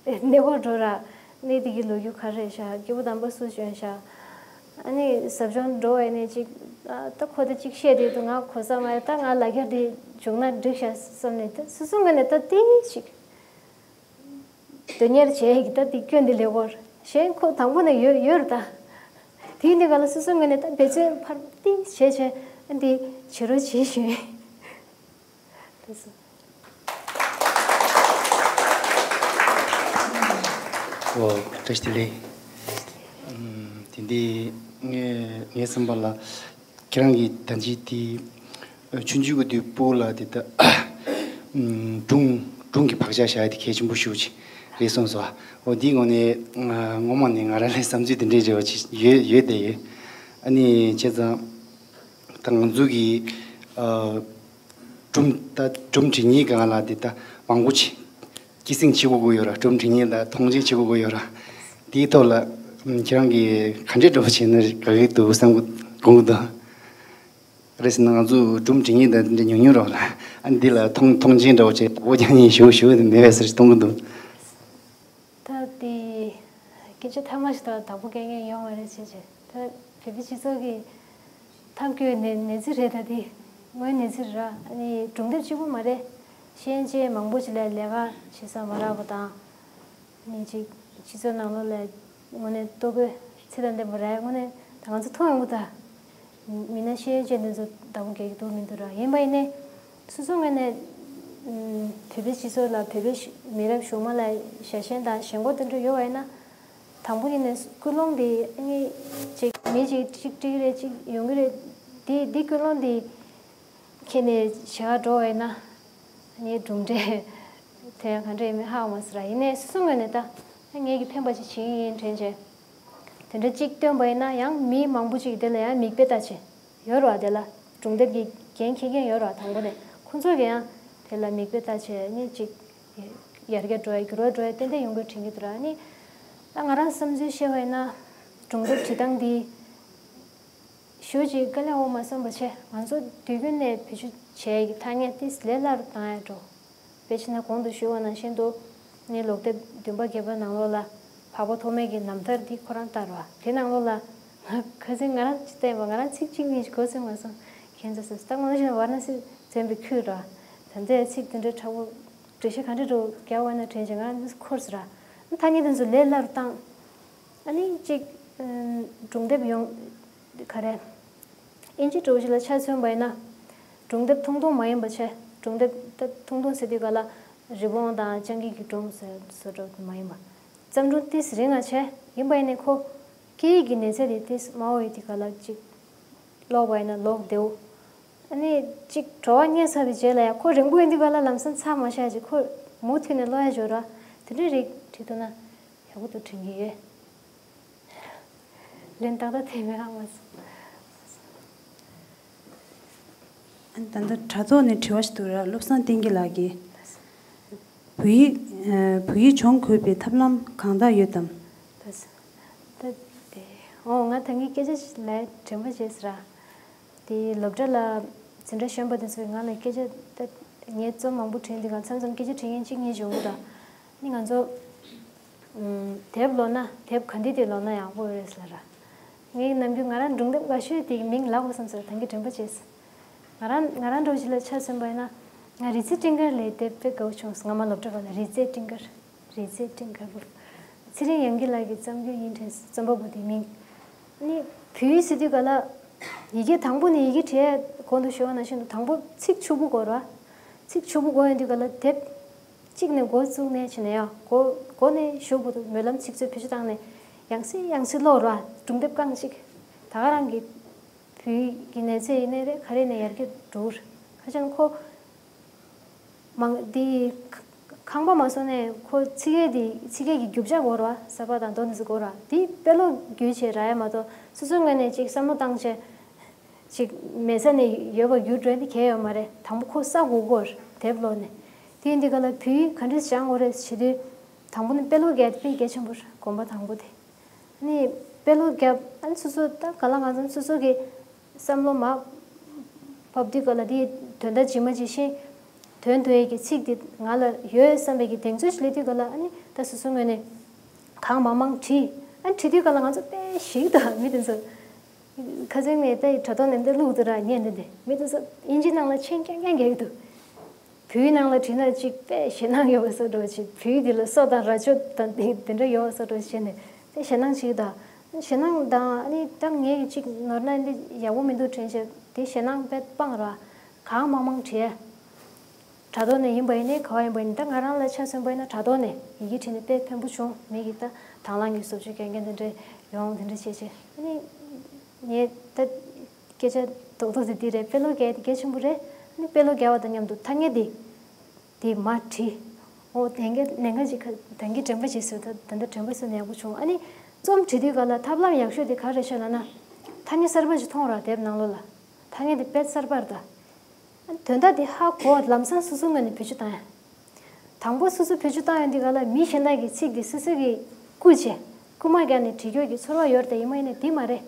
དེ། ནས་སྐོར་འགྲོ་ར། གནས་དེ་གི་ལོ་རྒྱུས་ག་རེ་རེད་ཤག་སྐྱེས་བུ་དམ་པ་སུ་བྱོན་ཤག་ཨ་ནི་ཟབ་སྦྱོང་འགྲོ་བའི་ནས་ཅིག་ཨ་ད་ཁོ་ད་ཅིག་བཤད་དེ་འདུག་ང་གོ་ས་མ་རེད། ད་ང་ལ་རྒྱ་དེ་བྱུང་ན་འགྲིག་ཤག་བསམ་ནས། ད་སོ་སོ་ངོས་ནས་ད་ཏིག་ཅིག་དོན་གཉེར་བྱས་ཀྱི་ད་དེ་སྐྱོན་དེ་ལས་སྐོར་གཞན་ཁོ་དང་པོ་ནས་ཡོད་ཡོད་རེད་ད། དེའི་འདི་ག་ལ་སོ་སོ་ངོས་ནས་ད་འབད་བརྩོན་ཕར་ཏིག་བྱས་བྱས་ཨ་འདི་བྱེད་རོགས་བྱེད་ཞུ། ཨོ། བཀྲ་ཤིས་བདེ་ལེགས། ཨམ། དེ་འདི་ངས་ངའི་བསམ་པ་ལ་ཁྱེད་རང་གིས་ད་ཅི་དེ་ཆུང་ཆུང་གི་དུས་སྤོ་ལ་དེ་ད་ཨམ། སྒྲུང་སྒྲུང་གི་བག་ཆགས་བཞག་ཡ་དེ་གལ་ཆེན་པོ་ཞེ་པོ་ཅིག་རེད་གསུངས་སོང་། ཨོ། འདིའི་ངོས་ནས་ང་སྔོན་མ་ནས་ང་རང་ལ་བསམ་ཚུལ་དེ་འདྲའི་རེ་བ་ཅིག་ཡོད་ཡོད་དེ་ཡོད། ཨ་ནི་བྱས་ཙང་ད་ང་ཚོ་གི་ཨ། སྒྲུང་ད་སྒྲུང་འབྲི་མཁན་སྒང་ལ་དེ་ད་མང་པོ་ཅིག་སྐྱེད་སྲིང་བྱེད་དགོས་ཀྱི་ཡོད་ར། སྒྲུང་འབྲི་མཁན་ལ་མཐོང་ཆེན་བྱེད་དགོས་ཀྱི་ཡོད་ར། དེའི་ཐོག་ལ་ཁྱེད་རང་གིས་ག་འདྲས་འགྲོ་བྱས་ན་དགའ་གི་འདུག་བསམ་གི་དགོངས་ཀྱི་འདུག་རེད་ཟེར་ན་ང་ཚོ་སྒྲུང་འབྲི་མཁན་ད་དེ་འདྲ་ཉུང་ཉུང་རོགས་ལ། ཨ་འདི་ལ་མཐོང་མཐོང་ཆེན་འདྲ་བོ་བྱས་དགོས་ཀྱང་ཉིན་ཞུ་ཞུ་དེ་མེད་པས་ཟེར་གཏོང་གི་འདུག་ད་དེ་སྐད་ཆ་ཐ་མ་ཞིག་ད་དང་པོ་སྐད་ངན་ཡོང་བ་རེད་བྱས་བྱས། ད་བོད་པའི་སྤྱི་ཚོགས་ཀྱི་ཐབས་སྐྱོའི་གནས་གནས་ཚུལ་རེད། ད་དེ་དངོས་གནས་ཚུལ་རེད་ར། ཨ་ནི་སྒྲུང་དེབ་གཅིག་པུ་མ་རེད། ཤེས་ཡོན་ཅན་མང་པོ་ཞིག་ལ་ལས་ཀ་བྱེད་ས་མ་རག་པ་དང་། ཨ་ནི་ཅིག་སྤྱི་ཚོགས་ནང་ལོགས་ལ་དངོས་གནས་ལྟོ་གོས་ཚད་དང་ལྡན་པ་རག་ཡ་དངོས་གནས་ད་ང་ཚོ་མཐོང་ཡོང་གི་ད། མི་སྣ་ཤེས་ཡོན་ཅན་དེ་ཚོ་བདག་པོ་རྒྱག་གི་འདུག་མི་འདུག་ར། ཡིན་པ་ཡིན་ནའི་སོ་སོ་ངོས་ནས་ཨུམ། བོད་པའི་སྤྱི་ཚོགས་ལ་བོད་པའི་མི་རབས་གཞུག་མ་ལ་ཞལ་ཞེན་དང་ཞེན་ཁོག་དེ་འདྲ་ཡོད་པ་ཡིན་ན། དང་པོ་ཡིན་ནའི་ཀུན་སློང་དེ་ཨ་ནི་ཅིག་མི་གཅིག་གཅིག་སྒྲིག་རེད་གཅིག་ཡོང་གི་རེད། དེ་དེ་ཀུན་སློང་དེ་ཁྱེར་ནས་བྱེད་ག་འགྲོ་བ་ཡིན་ན། ངའི་གྲུབ་འབྲས་དེ་ཡང་ག་འདྲ་ཡིན་མིན་ཧ་གོ་མ་སོང་ར། ཡིན་ནའི་སོ་སོ་ངོས་ནས་ད་ངེད་ཀྱི་ཕན་པ་ཅིག་བྱེད་ཀྱི་ཡིན་དྲན་བྱས། དེ་འདྲ་གཅིག་བཏོན་པ་ཡིན་ན་ཡང་མི་མང་པོ་ཅིག་དེ་ལ་ཡང་མིག་དཔེ་ལྟ་བྱས་ཡོད་ར། དེ་ལ་སྒྲུང་དེབ་ཀྱི་འགན་འཁྱེར་མཁན་ཡོད་ར། དང་པོ་ནས་ཁོང་ཚོ་གི་ཡང་དེ་ལ་མིག་དཔེ་ལྟ་བྱས་ནི་གཅིག་ཡར་རྒྱས་འགྲོ་ཡ་འགྱུར་བ་འགྲོ་ཡ་ཏན་ཏན་ཡོང་གི་དྲན་གྱི་འདུག་ར། ནི་ད་ང་རང་བསམ་ཚུལ་བཤད་པ་ཡིན་ན་སྒྲུང་དེབ་བྲིས་སྟངས་འདི། ཞུ་ཅིག་དཀའ་ལས་འོང་མ་བསམ་པ་བྱས། ང་ཚོ་དུས་རྒྱུན་ནས་བེད་སྤྱོད་བྱས་ཀྱི་ཐ་སྙད་ཏིས་ལས་སླ་རུ་བཏང་ཡ་འགྲོ། དཔེ་ཆ་ནས་གོང་དུ་ཞུས་པ་ནང་བཞིན་དུ། ངའི་ལོག་དེབ་བདུན་པ་བརྒྱད་པ་ནང་ལོགས་ལ་འཕགས་པ་ཐོགས་མེད་ཀྱི་རྣམ་ཐར་འདི་ཁོ་རང་ལྟར་བ། དེ་ནང་ལོགས་ལ་ང་ཁ་སང་ང་རང་ཅིག་བལྟས་པ་ང་རང་ཚིག་གཅིག་གཉིས་ཤིག་གོ་སོང་མ་སོང་། ཁྱེད་ཚོ་སོ་སོ་ད་ངོ་ཤེས་ན་ཝཱ་ར་ཎ་སི་འཛོམས་པའི་ཁུལ་ར། ད་ལྟའི་ཚིག་དེ་འདྲའི་དྲག་པོ་འགྲེལ་བཤད་ག་འདྲ་འགྲོ་རྒྱག་པ་ན་དྲན་བྱས་ང་རང་འཁོར་སོང་ར། ཐ་སྙད་དེ་ཚོ་ལས་སླ་རུ་བཏང་། ཨ་ནི་གཅིག་སྒྲུང་དེབ་ཡོང་། ག་རེ། ཨིན་ཇི་འདྲ་བོ་ཞིག་ལ་ཆ་མཚོན་པ་ཡིན་ན། སྒྲུང་དེབ་ཐུང་ཐུང་མ་ཡིན་པ་བྱས། སྒྲུང་དེབ་ད་ཐུང་ཐུང་ཟེར་དུས་ག་ལ་རི་བོང་དང་སྤྱང་ཀི་གི་སྒྲུང་ཟེར་བཟོ་འདྲ་མ་ཡིན་པ། བརྩམས་སྒྲུང་ཏིས་རིང་ང་བྱས། ཡིན་པ་ཡིན་ནའི་ཁོ་སྐད་ཡིག་གི་གནས་ཚད་དེ་ཏིས་དམའ་བོ་ཡོད་དུས་ག་ལ་གཅིག་ཀློག་པ་ཡིན་ན་ཀློག་བདེའོ། ཨ་ནི་གཅིག་བྲོ་བ་རྙེད་ཚར་བའི་རྗེས་ལ་ཡང་ཁོ་རིང་པོ་ཡིན་དུས་ག་ལ་ལམ་སང་ཚར་མ་བཞག་ཅིག་ཁོ་མུ་མཐུད་ནས་ཀློག་ཡ་འབྱོར་ར། དེ་འདྲའི་རིགས་བྲིས་ཐུབ་ན་ཡག་པོ་འདུག་དྲན་གྱི་ཡོད། ལན་ཏག་ཏག་དེ་མི་ཧ་མ་སོང་། ད་ལྟ་དྲ་ཐོག་ནས་དྲི་བ་ཞིག་འདུག་ར། བློ་བཟང་བསྟན་སྐྱིད་ལགས་ཀྱིས། བོད་ཡིག་ཨ། བོད་ཡིག་སྦྱོང་དགོས་པའི་ཐབས་ལམ་གང་དག་ཡོད་དམ། ད་ད་དེ། ཨོ། ང་ད་གིན་སྐད་ཆ་ཞིག་ལ་དྲན་པ་བརྗེད་སོང་ར། དེ་སློབ་གྲྭ་ལ་འཛིན་གྲྭ་གཞོན་པ་དེ་ཚོས་ང་ལ་སྐད་ཆ་ད་ངས་རྩོམ་མང་པོ་བྲིས་འདི་ག་མཚམས་མཚམས་སྐད་ཆ་དྲི་མཁན་གཅིག་གཉིས་བྱུང་གི་ར། ནི་ང་ཚོ། ཨུམ། དེབ་ཀློག་ན་དེབ་ག་འདི་དེ་ཀློག་ན་ཡག་པོ་ཡོད་རེད་ཟེར་ལ་ར། ངས་ནམ་རྒྱུན་ང་རང་སྒྲུང་དེབ་དགའ་ཤོས་དེའི་མིང་ལབ་དགོས་བསམ་སོང་། ད་གིན་དྲན་པ་བརྗེད་སོང་། ང་རང་ང་རང་འདྲ་བོ་ཞིག་ལ་ཆ་མཚོན་པ་ཡིན་ན། ང་རི་རྩེ་སྤྲིན་དཀར་ལབ་དེབ་དཔེ་དགའ་པོ་བྱུང་སོང་། སྔ་མ་སློབ་གྲྭ་སྐབས་ལ་རི་རྩེ་སྤྲིན་དཀར། རི་རྩེ་སྤྲིན་དཀར་པོ། ཚེ་རིང་དབྱངས་སྐྱིད་ལགས་ཀྱི་རྩོམ་རྒྱུན་ཡིན་དྲན་སོང་། རྩོམ་པ་པོ་དེའི་མིང་། ནི་བོད་ཡིག་ཟེར་དུས་ག་ལ། ཡི་གེ་དང་པོ་ནས་ཡི་གེ་བྲིས་གོང་དུ་ཞུས་པ་ནང་བཞིན་དུ་དང་པོ་ཚིག་ཕྱུག་པོ་དགོས་ར། ཚིག་ཕྱུག་པོ་དགོས་ཡོང་དུས་ག་ལ་དེབ། གཅིག་ནས་འགོ་བཙུགས་ནས་བྱས་ནས་ཡང་འགོ་འགོ་ནས་གཞུག་བར་དུ་སྨོན་ལམ་ཚིག་མཛོད་བེད་སྤྱོད་བཏང་ནས་ཡང་སེ་ཡང་སེ་ཀློག་ར། སྒྲུང་དེབ་རྐང་གཅིག་ད་ག་རང་གི་བོད་ཡིག་གི་གནས་ཚད་ཡིན་ནའི་རེད། ག་རེ་ནས་ཡར་རྒྱས་འགྲོ་གི་རེད། ཁ་ཅང་ཁོ་མང་འདི་ཁང་པ་མ་བཟོ་ནས་ཁོ་ཚིག་ཡས་འདི་ཚིག་ཡས་ཀྱི་རྒྱུ་ཆ་དགོས་ར། ས་པ་དང་དོ་ནི་ཚོ་དགོས་ར། འདི་དཔེ་ཀློག་རྒྱུ་བྱས་ར་ཡ་མ་གཏོགས་སོ་སོའི་ངོས་ནས་ཅིག་བསམ་བློ་བཏང་བྱས། ཅིག་མེད་ས་ནས་ཡོད་པ་རྒྱུ་འགྲོ་ཡ་འདི་གལ་ཡོད་མ་རེད། དང་པོ་ཁོ་ས་དགོས་ཀྱི་ཡོད་རེད། དེབ་ཀློག་ནས། དེ་ཡིན་དུས་ག་ལ་བོད་ཡིག་ག་འདྲས་སྦྱང་དགོས་རེད་ཟེར་དུས། དང་པོ་ནི་དཔེ་ཀློག་རྒྱག་དཔེ་གལ་ཆེན་པོ་རེད། གོམ་པ་དང་པོ་དེ། ཨ་ནི་དཔེ་ཀློག་རྒྱབ། ཨ་ནི་སོ་སོ་ད་ག་ལ་ང་ཚོ་སོ་སོ་གི་བསམ་བློ་མར་ཕབ་དུས་ག་ལ་དེའི་དོན་དག་ཇི་མ་ཇི་བཞིན། དོན་དུ་ཡས་ཀྱི་ཚིག་དེ་ང་ལ་ཡོད་བསམ་པའི་གི་གདེང་ཚོད་ཞིག་སླེབས་དུས་ག་ལ། ཨ་ནི་ད་སོ་སོའི་ངོས་ནས་གང་མང་མང་བྲིས། ཨ་ནི་བྲིས་དུས་ག་ལ་ང་ཚོ་དཔེ་ཞིག་ཏུ་མི་དེ་ཚོ། ཁ་སང་ངས་ད་དྲ་ཐོག་ནས་འདི་བླུགས་འདུག་ར། ཉན་འདི་འདི་མི་དེ་ཚོ་དབྱིན་ཇི་ནང་ལ་མཆན་རྐྱང་རྐྱང་རྒྱག་གི་འདུག་བོད་ཡིག་ནང་ལ་བྲིས་ན་ཅིག་དཔེ་ཞེད་སྣང་ཡོད་པ་བཟོ་འདྲ་བྱེད། བོད་ཡིག་འདི་ལ་སོ་དང་ར་ཅོ་དང་དེ་དེ་འདྲ་ཡོད་པ་བཟོ་འདྲ་བྱས་ནས་དཔེ་ཞེད་སྣང་ཅིག་དང་། ཞེད་སྣང་དང་། ཨ་ནི་ད་ངས་ཅིག་ནོར་ན་འདི་ཡག་པོ་མི་འདུག་དྲན་བྱས་དེ་ཞེད་སྣང་དཔེ་སྤངས་ར། གང་མང་མང་བྲིས། དྲ་ཐོག་ནས་ཡིན་པ་ཡིན་ནའི་ག་བ་ཡིན་པ་ཡིན་ནའི། ད་ང་རང་ལ་ཆ་མཚོན་པ་ཡིན་ན་དྲ་ཐོག་ནས་ཡི་གེ་བྲིས་ནས་དཔེ་ཕན་པོ་བྱུང་། མི་གིས་ད་དང་བླངས་ཀྱིས་བཟོ་བཅོས་རྒྱག་མཁན་དེ་འདྲ་ཡོང་། དེ་འདྲ་བྱས་བྱས། ཨ་ནི་ངས་ད་སྐད་ཆ་རྡོག་རྡོག་དེ་འདི་རེད། དཔེ་ཀློག་རྒྱག་ཡ་དེ་གལ་ཆེན་པོ་རེད། ཨ་ནི་དཔེ་ཀློག་རྒྱག་པ་དང་མཉམ་དུ་ཐ་སྙད་དེ་དེ་མར་བྲིས། འོ་དེང་གི་ལས་ཀ་ཅིག་ད་གིན་དྲན་པ་ཅིག་བཟོས། ད་ད་ལྟ་དྲན་པ་བཟོས་ན་ཡག་པོ་བྱུང་། ཨ་ནི་རྩོམ་བྲིས་དུས་ག་ལ་ཐབས་ལམ་ཡག་ཤོས་དེ་ག་རེ་ཤོད་ལབ་ན། ཐ་སྙད་གསར་པ་ཅིག་མཐོང་ར། དེབ་ནང་ལོགས་ལ་ཐ་སྙད་དེ་དཔེ་གསར་པ་རེད་ད། དོན་དག་དེ་ཧ་གོ་བ་ལམ་སང་སོ་སོའི་ངོས་ནས་བེད་སྤྱོད་བཏང་ཡ། དང་པོ་སོ་སོ་བེད་སྤྱོད་བཏང་ཡོང་དུས་ག་ལ་མི་གཞན་དག་གིས་ཚིག་དེ་སོ་སོ་གིས་བརྐུས་བྱས་རྐུ་མ་རྒྱག་ནས་བྲིས་རྒྱུ་གི་ཚོར་བ་ཡོད་རེད་དེ། ཡིན་པ་ཡིན་ནའི་དེ་མ་རེད།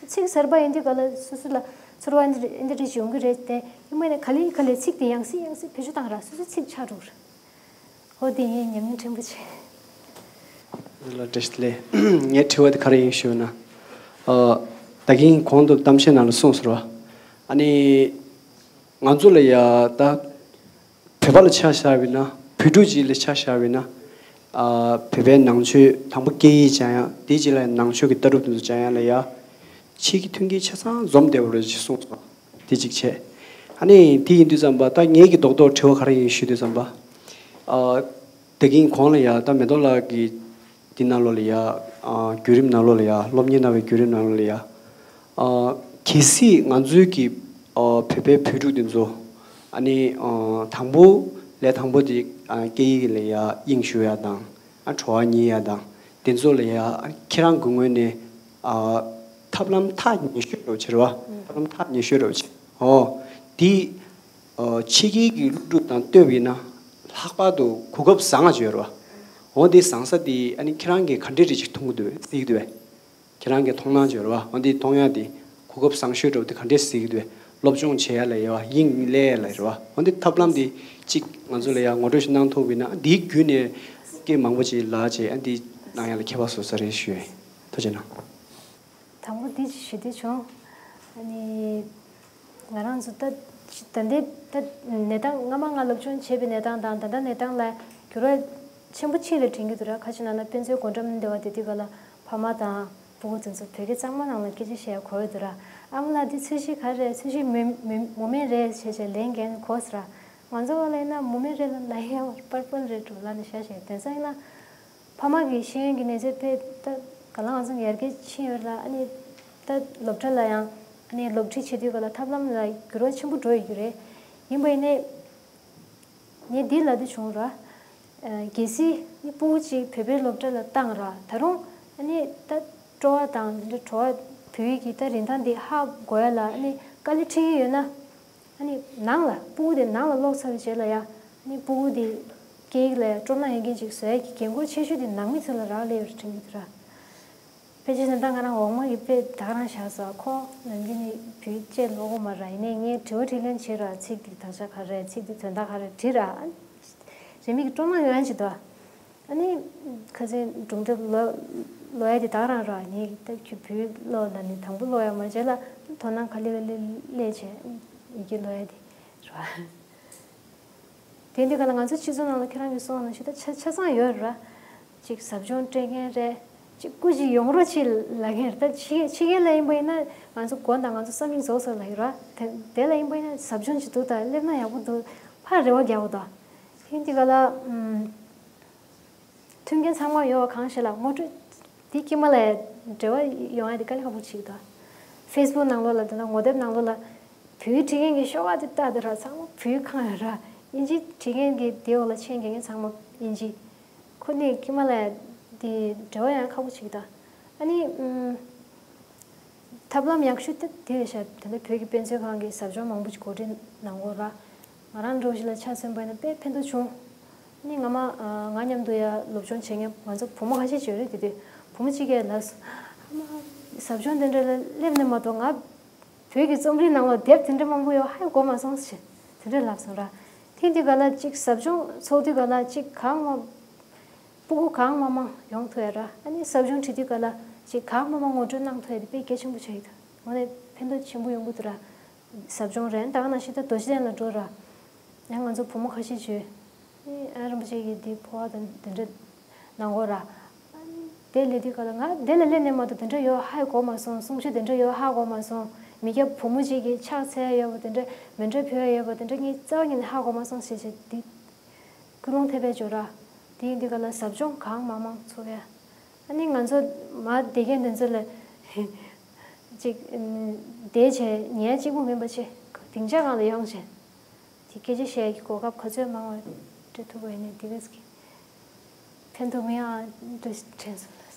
ཚིག་གསར་པ་ཡིན་དུས་ག་ལ་སོ་སོ་ལ་ཚོར་བ་འདི་འདི་འདྲ་ཅིག་ཡོང་གི་རེད་དེ། ཡིན་པ་ཡིན་ནའི་ག་ལེ་ག་ལེ་ཚིག་དེ་ཡང་སེ་ཡང་སེ་བེད་སྤྱོད་བཏང་ར། སོ་སོའི་ཚིག་ཆགས་འགྲོ་གི་རེད། འོ་དེ་ངའི་ཉམས་མྱོང་ཕྲན་བུ་ཅིག་ལ་བཀྲ་ཤིས་བདེ་ལེགས། ངའི་དྲི་བ་དེ་ག་རེ་ཡིན་ཞུས་ན། ཨ། ད་གིན་གོང་དུ་གཏམ་བཤད་ནང་ལ་གསུངས་སོང་ར། ཨ་ནི། ང་ཚོ་ལ་ཡ་ད་བོད་པ་ལ་ཆ་བཞག་པ་ཡིན་ན། བོད་ཕྲུག་ཅིག་ལ་ཆ་བཞག་པ་ཡིན་ན། ཨ། བོད་པའི་ནང་ཆོས་དང་པོ་སྐད་ཡིག་སྦྱང་ཡ། དེའི་རྗེས་ལ་ནང་ཆོས་ཀྱི་ལྟ་གྲུབ་དེ་ཚོ་སྦྱང་ཡ་ལ་ཡ། ཆེད་ཀྱི་མཐུན་རྐྱེན་ཆ་ཚང་འཛོམས་བསྡད་པ་རེད་ཅེས་གསུངས་སོང་། དེ་གཅིག་བྱས། ཨ་ནི་དེ་ཡིན་དུས་ཙམ་པ་ད་ངེད་ཀྱི་རྡོག་རྡོག་དྲི་བ་ག་རེ་ཡིན་ཞུས་དུས་ཙམ་པ། ཨ། ད་གིན་གོང་ལ་ཡ་ད་མེ་ཏོག་ལགས་ཀྱིས་འདི་ནང་ལོགས་ལ་ཡ། ཨ། བརྒྱུད་རིམ་ནང་ལོགས་ལ་ཡ། སློབ་གཉེར་གནང་བའི་བརྒྱུད་རིམ་ནང་ལོགས་ལ་ཡ། ཨ། གལ་སྲིད་ང་ཚོའི་གི། ཨ། བོད་པའི་བོད་ཕྲུག་དེ་ཚོ། ཨ་ནི། ཨ། དང་པོ་ལས་དང་པོ་དེ། ཨ། སྐད་ཡིག་ལ་ཡ་དབྱིངས་ཞུགས་ཡ་དང་། ཨ། བྲོ་བ་རྙེད་ཡ་དང་དེ་ཚོ་ལ་ཡ། ཨ། ཁྱེད་རང་གི་ངོས་ནས། ཨ། ཐབས་ལམ་ཐག་ཉེ་ཤོས་རེད་བྱེད་རེད་བ། ཐབས་ལམ་ཐག་ཉེ་ཤོས་རེད་བྱེད། ཨོ། དེ། ཨ། ཕྱི་རྒྱལ་གྱི་སློབ་ཕྲུག་དང་བསྟུན་པ་ཡིན་ན་ལྷག་པར་དུ་གོ་སྐབས་བཟང་ང་ཅིག་ཡོད་རེད་བ། འོ་དེ་བཟང་ས་དེ་ཨ་ནི་ཁྱེད་རང་གིས་ག་འདྲས་རེ་ཅིག་མཐོང་གི་འདུག་བས། བརྩི་གི་འདུག་བས། ཁྱེད་རང་གི་མཐོང་སྣང་ཅིག་ཡོད་རེད་བ། འོ་དེ་མཐོང་ཡ་དེ་གོ་སྐབས་བཟང་ཤོས་འདྲ་བོ་དེ་ག་འདྲས་བརྩི་གི་འདུག་བས། སློབ་སྦྱོང་བྱེད་ཡ་ལ་ཡ་དབྱིངས་སླེབས་ཡ་ལ་རེད་བ། འོ་དེ་ཐབས་ལམ་དེ་གཅིག་ང་ཚོ་ལ་ཡ་ངོ་སྤྲོད་ཞིག་གནང་ཐུབ་པ་ཡིན་ན། དེའི་བརྒྱུད་ནས་སྐད་མང་པོ་ཅིག་ལབ་བྱས། ཨ། འདི་གནང་ཡ་ལ་ཁྱད་པར་བཟོ་ས་རེད་ཞུ་ཡ་ཡིན། ཐུགས་རྗེ་གནང་། དང་པོ་འདི་ཞུ་འདོད་བྱུང་། ཨ་ནི། ང་རང་ཚོ་ད་ད་ལྟའི་ད་གནས་སྟངས་སྔ་མ་ང་སློབ་སྦྱོང་བྱས་པའི་གནས་སྟངས་དང་ད་ལྟ་གནས་སྟངས་ལ་འགྱུར་བ་ཆེན་པོ་ཕྱིན་རེད་དྲན་གྱི་འདུག་ར། ཁ་ཅིག་ན་ན་དཔེ་མཛོད་སྒོ་འགྲམ་ནས་འདི་བ་དེ་དུས་ག་ལ་ཕ་མ་དང་སྤུ་གུ་དེ་ཚོ་བོད་སྐད་གཙང་མ་ནང་ལ་སྐད་ཆ་བཤད་ཡ་གོ་ཡོད་འདུག་ར། ཨ་མ་ལགས་འདི་ཚོས་གཞི་ག་རེ་རེད། ཚོས་གཞི་མུ་མུ་མུ་མེད་རེད་ཟེར་བྱས་ལན་འགན་གོ་ཟེར་ར། ང་ཚོ་བ་ལ་ཡིན་ན་མུ་མེད་རེད་ལབ་ན་ཡ་པར་པར་རེད་འགྲོ་ལབ་ནས་བཞག་བཞག་དེང་སང་ཡིན་ན། ཕ་མ་གི་ཤེས་ཡོན་གྱི་གནས་ཚད་དཔེ་ད་ག་ལ་ང་ཚོ་ཡར་རྒྱས་ཕྱིན་ཡོད་ལ། ཨ་ནི་ད་སློབ་གྲྭ་ལ་ཡང་། ཨ་ནི་སློབ་ཁྲིད་བྱེད་དུས་ག་ལ་ཐབས་ལམ་ལ་འགྱུར་བ་ཆེན་པོ་འགྲོ་ཡོད་ཀྱི་རེད། ཡིན་པ་ཡིན་ནའི་ངས་འདི་ལབ་འདོད་བྱུང་ར། ཨ། གལ་སྲིད་ནི་སྤུ་གུ་གཅིག་བོད་པའི་སློབ་གྲྭ་ལ་བཏང་ར། ད་རུང་ཨ་ནི་ད་སྤྲོ་བ་དང་འདི་འདྲ་བྲོ་བ། བོད་ཡིག་གི་ད་རིན་ཐང་འདི་ཧ་གོ་ཡ་ལ་ཨ་ནི་དཀའ་ལས་འཕྲད་ཀྱི་ཡོད་ན། ཨ་ནི་ནང་ལ་སྤུ་གུ་དེ་ནང་ལ་ལོག་ཚར་བའི་རྗེས་ལ་ཡ། ཨ་ནི་སྤུ་གུ་དེ་སྐད་ཡིག་ལ་ཡ་སྤྲོ་སྣང་ཡོད་མཁན་ཅིག་བཟོ་ཡ་གི་འགན་ཁུར་ཆེ་ཤོས་དེ་ནང་མི་ཚོ་ལ་རག་ལས་ཡོད་རེད་དྲན་གྱི་འདུག་ར། ཕལ་ཆེར་ད་ལྟ་ང་རང་འོག་མ་གི་དཔེ་ད་ག་རང་བཞག་སོང་། ཁོ་ནམ་རྒྱུན་ནི་བོད་ཡིག་བཅས་ཀློག་གི་མ་རེད། ཡིན་ནའི་ངས་དྲི་བ་དྲིས་ལན་བྱེད་ར། ཚིག་འདི་དག་ཆ་ག་རེ་རེད། ཚིག་འདི་དོན་དག་ག་རེ་རེད་དྲིས་ར། རེ་མིག་གི་སྤྲོ་སྣང་ཡོད་ཡ་ཅིག་འདུག་ཨ་ནི་ཁ་སང་སྒྲུང་དེབ་ཀློག་ཀློག་ཡ་དེ་དག་རང་ར། ངས་ད་ཁྱོད་བོད་ཡིག་ཀློག་ལབ་ནས་དང་པོ་ཀློག་ཡ་མ་བྱས་ལ་དོ་སྣང་ག་ལེ་ག་ལེ་སླེབས་བྱས་ཡི་གེ་ཀློག་ཡ་དེ་ར། དེ་འདི་ག་ལ་ང་ཚོ་སྤྱི་ཚོགས་ནང་ལ་ཁྱེད་རང་གིས་གསུངས་པ་ནང་བཞིན་ད་ཆ་ཆ་ཚང་ཡོད་ར། ཅིག་ཟབ་སྦྱོང་སྤྲད་མཁན་རེད། ཅིག་སྐུ་ཅིག་ཡོང་རོགས་བྱེད་ལབ་མཁན་རེད། ད་ཕྱི་ཕྱི་རྒྱལ་ལ་ཡིན་པ་ཡིན་ན་ང་ཚོ་དགོན་དང་ང་ཚོ་བསམ་ཡས་རྫོགས་སོང་ལབ་ཡོད་ར། དེ་དེ་ལ་ཡིན་པ་ཡིན་ན་ཟབ་སྦྱོང་ཅིག་འདུག་ད་སླེབས་ན་ཡག་པོ་འདུག་ཕར་རེ་བ་རྒྱག་འོ་ད། དེ་འདི་ག་ལ་ཨམ། མཐུན་རྐྱེན་ཚང་མ་ཡོད་པ་གང་ཞིག་ལ་ངོ་སྤྲོད་འདི་དཀྱིལ་མ་ལ་འབྲེལ་བ་ཡོང་ཡ་འདི་དཀའ་ལས་ཁག་པོ་ཅིག་འདུག་ཧྥེ་སི་བུག་ནང་ལོགས་ལ་དེ་འདྲ་ངོ་དེབ་ནང་ལོགས་ལ་བོད་ཡིག་འབྲི་མཁན་གྱི་ཤོག་ཁག་དེ་ལྟ་དེ་ར་ཚང་མ་བོད་ཡིག་གང་ཡོད་ར། དབྱིན་ཇི་འབྲི་མཁན་གྱི་དེའི་འོག་ལ་མཆན་རྒྱག་མཁན་ཚང་མ་དབྱིན་ཇི། ཁོ་ནི་དཀྱིལ་མ་ལ་འདི་འབྲེལ་བ་ཡོང་ཡ་ཁག་པོ་ཅིག་འདུག་ཨ་ནི་ཨུམ། ཐབས་ལམ་ཡག་ཤོས་དེ་དེ་རེད་ཤག་དེ་འདྲ་བོད་ཀྱི་དཔེ་མཛོད་ཁང་གི་ཟབ་སྦྱོང་མང་པོ་ཅིག་གོ་སྒྲིག་གནང་གོ་ར། ང་རང་འདྲ་བོ་ཞིག་ལ་ཆ་མཚོན་པ་ཡིན་ན་དཔེ་ཕན་ཐོགས་བྱུང་། ནི་ང་མ་ང་མཉམ་དུ་ཡ་སློབ་སྦྱོང་བྱེད་མཁན་ང་ཚོ་བུ་མོ་ཁ་ཤས་ཅིག་ཡོད་རེད། དེ་དུས་བུ་མོ་གཅིག་གིས་ལབ་སོང་། ཨ་མ་ཟབ་སྦྱོང་དེ་འདྲ་ལ་སླེབས་ནས་མ་གཏོགས་ང་བོད་ཀྱི་རྩོམ་རིག་ནང་ལ་དེབ་དེ་འདྲ་མང་པོ་ཡོད་ཧ་གོ་མ་སོང་ཞེས་དེ་འདྲ་ལབ་སོང་ར། དེ་དུས་ག་ལ་གཅིག་ཟབ་སྦྱོང་ཚོགས་དུས་ག་ལ་གཅིག་གང་མ་སྤུ་གུ་གང་མང་མང་ཡོང་ཐུབ་ཡ་ར། ཨ་ནི་ཟབ་སྦྱོང་བྱེད་དུས་ག་ལ་ཅིག་གང་མང་མང་ངོ་སྤྲོད་གནང་ཐུབ་ཡ་དེ་དཔེ་གལ་ཆེན་པོ་ཆགས་ཡོད། དངོས་གནས་ཕན་ཐོགས་ཆེན་པོ་ཡོང་གི་འདུག་ར། ཟབ་སྦྱོང་རན་ད་ག་ནང་བཞིན་ད་རྡོ་རྗེ་གདན་ལ་འགྲོ་ར། ཡང་ང་ཚོ་བུ་མོ་ཁ་ཤས་བྱོས། ཨ་རིན་པོ་ཆེ་གིས་འདི་འཕོ་བ་དང་དེ་འདྲ་གནང་གོ་ར། དེ་ལས་དུས་ག་ལ་ང་དེ་ལ་སླེབས་ནས་མ་གཏོགས་དེ་འདྲ་ཡོད་ཧ་གོ་མ་སོང་། གསུང་ཆོས་དེ་འདྲ་ཡོད་ཧ་གོ་མ་སོང་། མི་སྐྱ་བུ་མོ་གཅིག་གིས་ཕྱག་འཚལ་ཡོད་པ་དེ་འདྲ་མེ་འདྲ་ཕུལ་ཡོད་པ་དེ་འདྲ་ངས་རྩ་བ་ཉིད་ནས་ཧ་གོ་མ་སོང་ཞེས་བྱས་འདི། ཀུན་སློང་ཐེབས་པའི་སྦྱོར་ར། དེ་ཡིན་དུས་ག་ལ་ཟབ་སྦྱོང་གང་མང་མང་ཚོགས་ཡ། ཨ་ནི་ང་ཚོ་མ་བསྡད་མཁན་དེ་ཚོ་ལ་ཅིག་བསྡད་བྱས་ཉལ་གཅིག་པུ་མིན་པ་བྱས་སྡིངས་ཆ་སྒང་ལ་ཡོང་བྱས་དེ་སྐད་ཆ་བཤད་ཀྱི་གོ་སྐབས་ག་ཚོད་མང་བ་སྤྲད་ཐུབ་པ་ཡིན་ནའི་དེ་ག་ཚོད་ཕན་ཐོགས་མི་ཡང་འདྲ་དྲན་སོང་།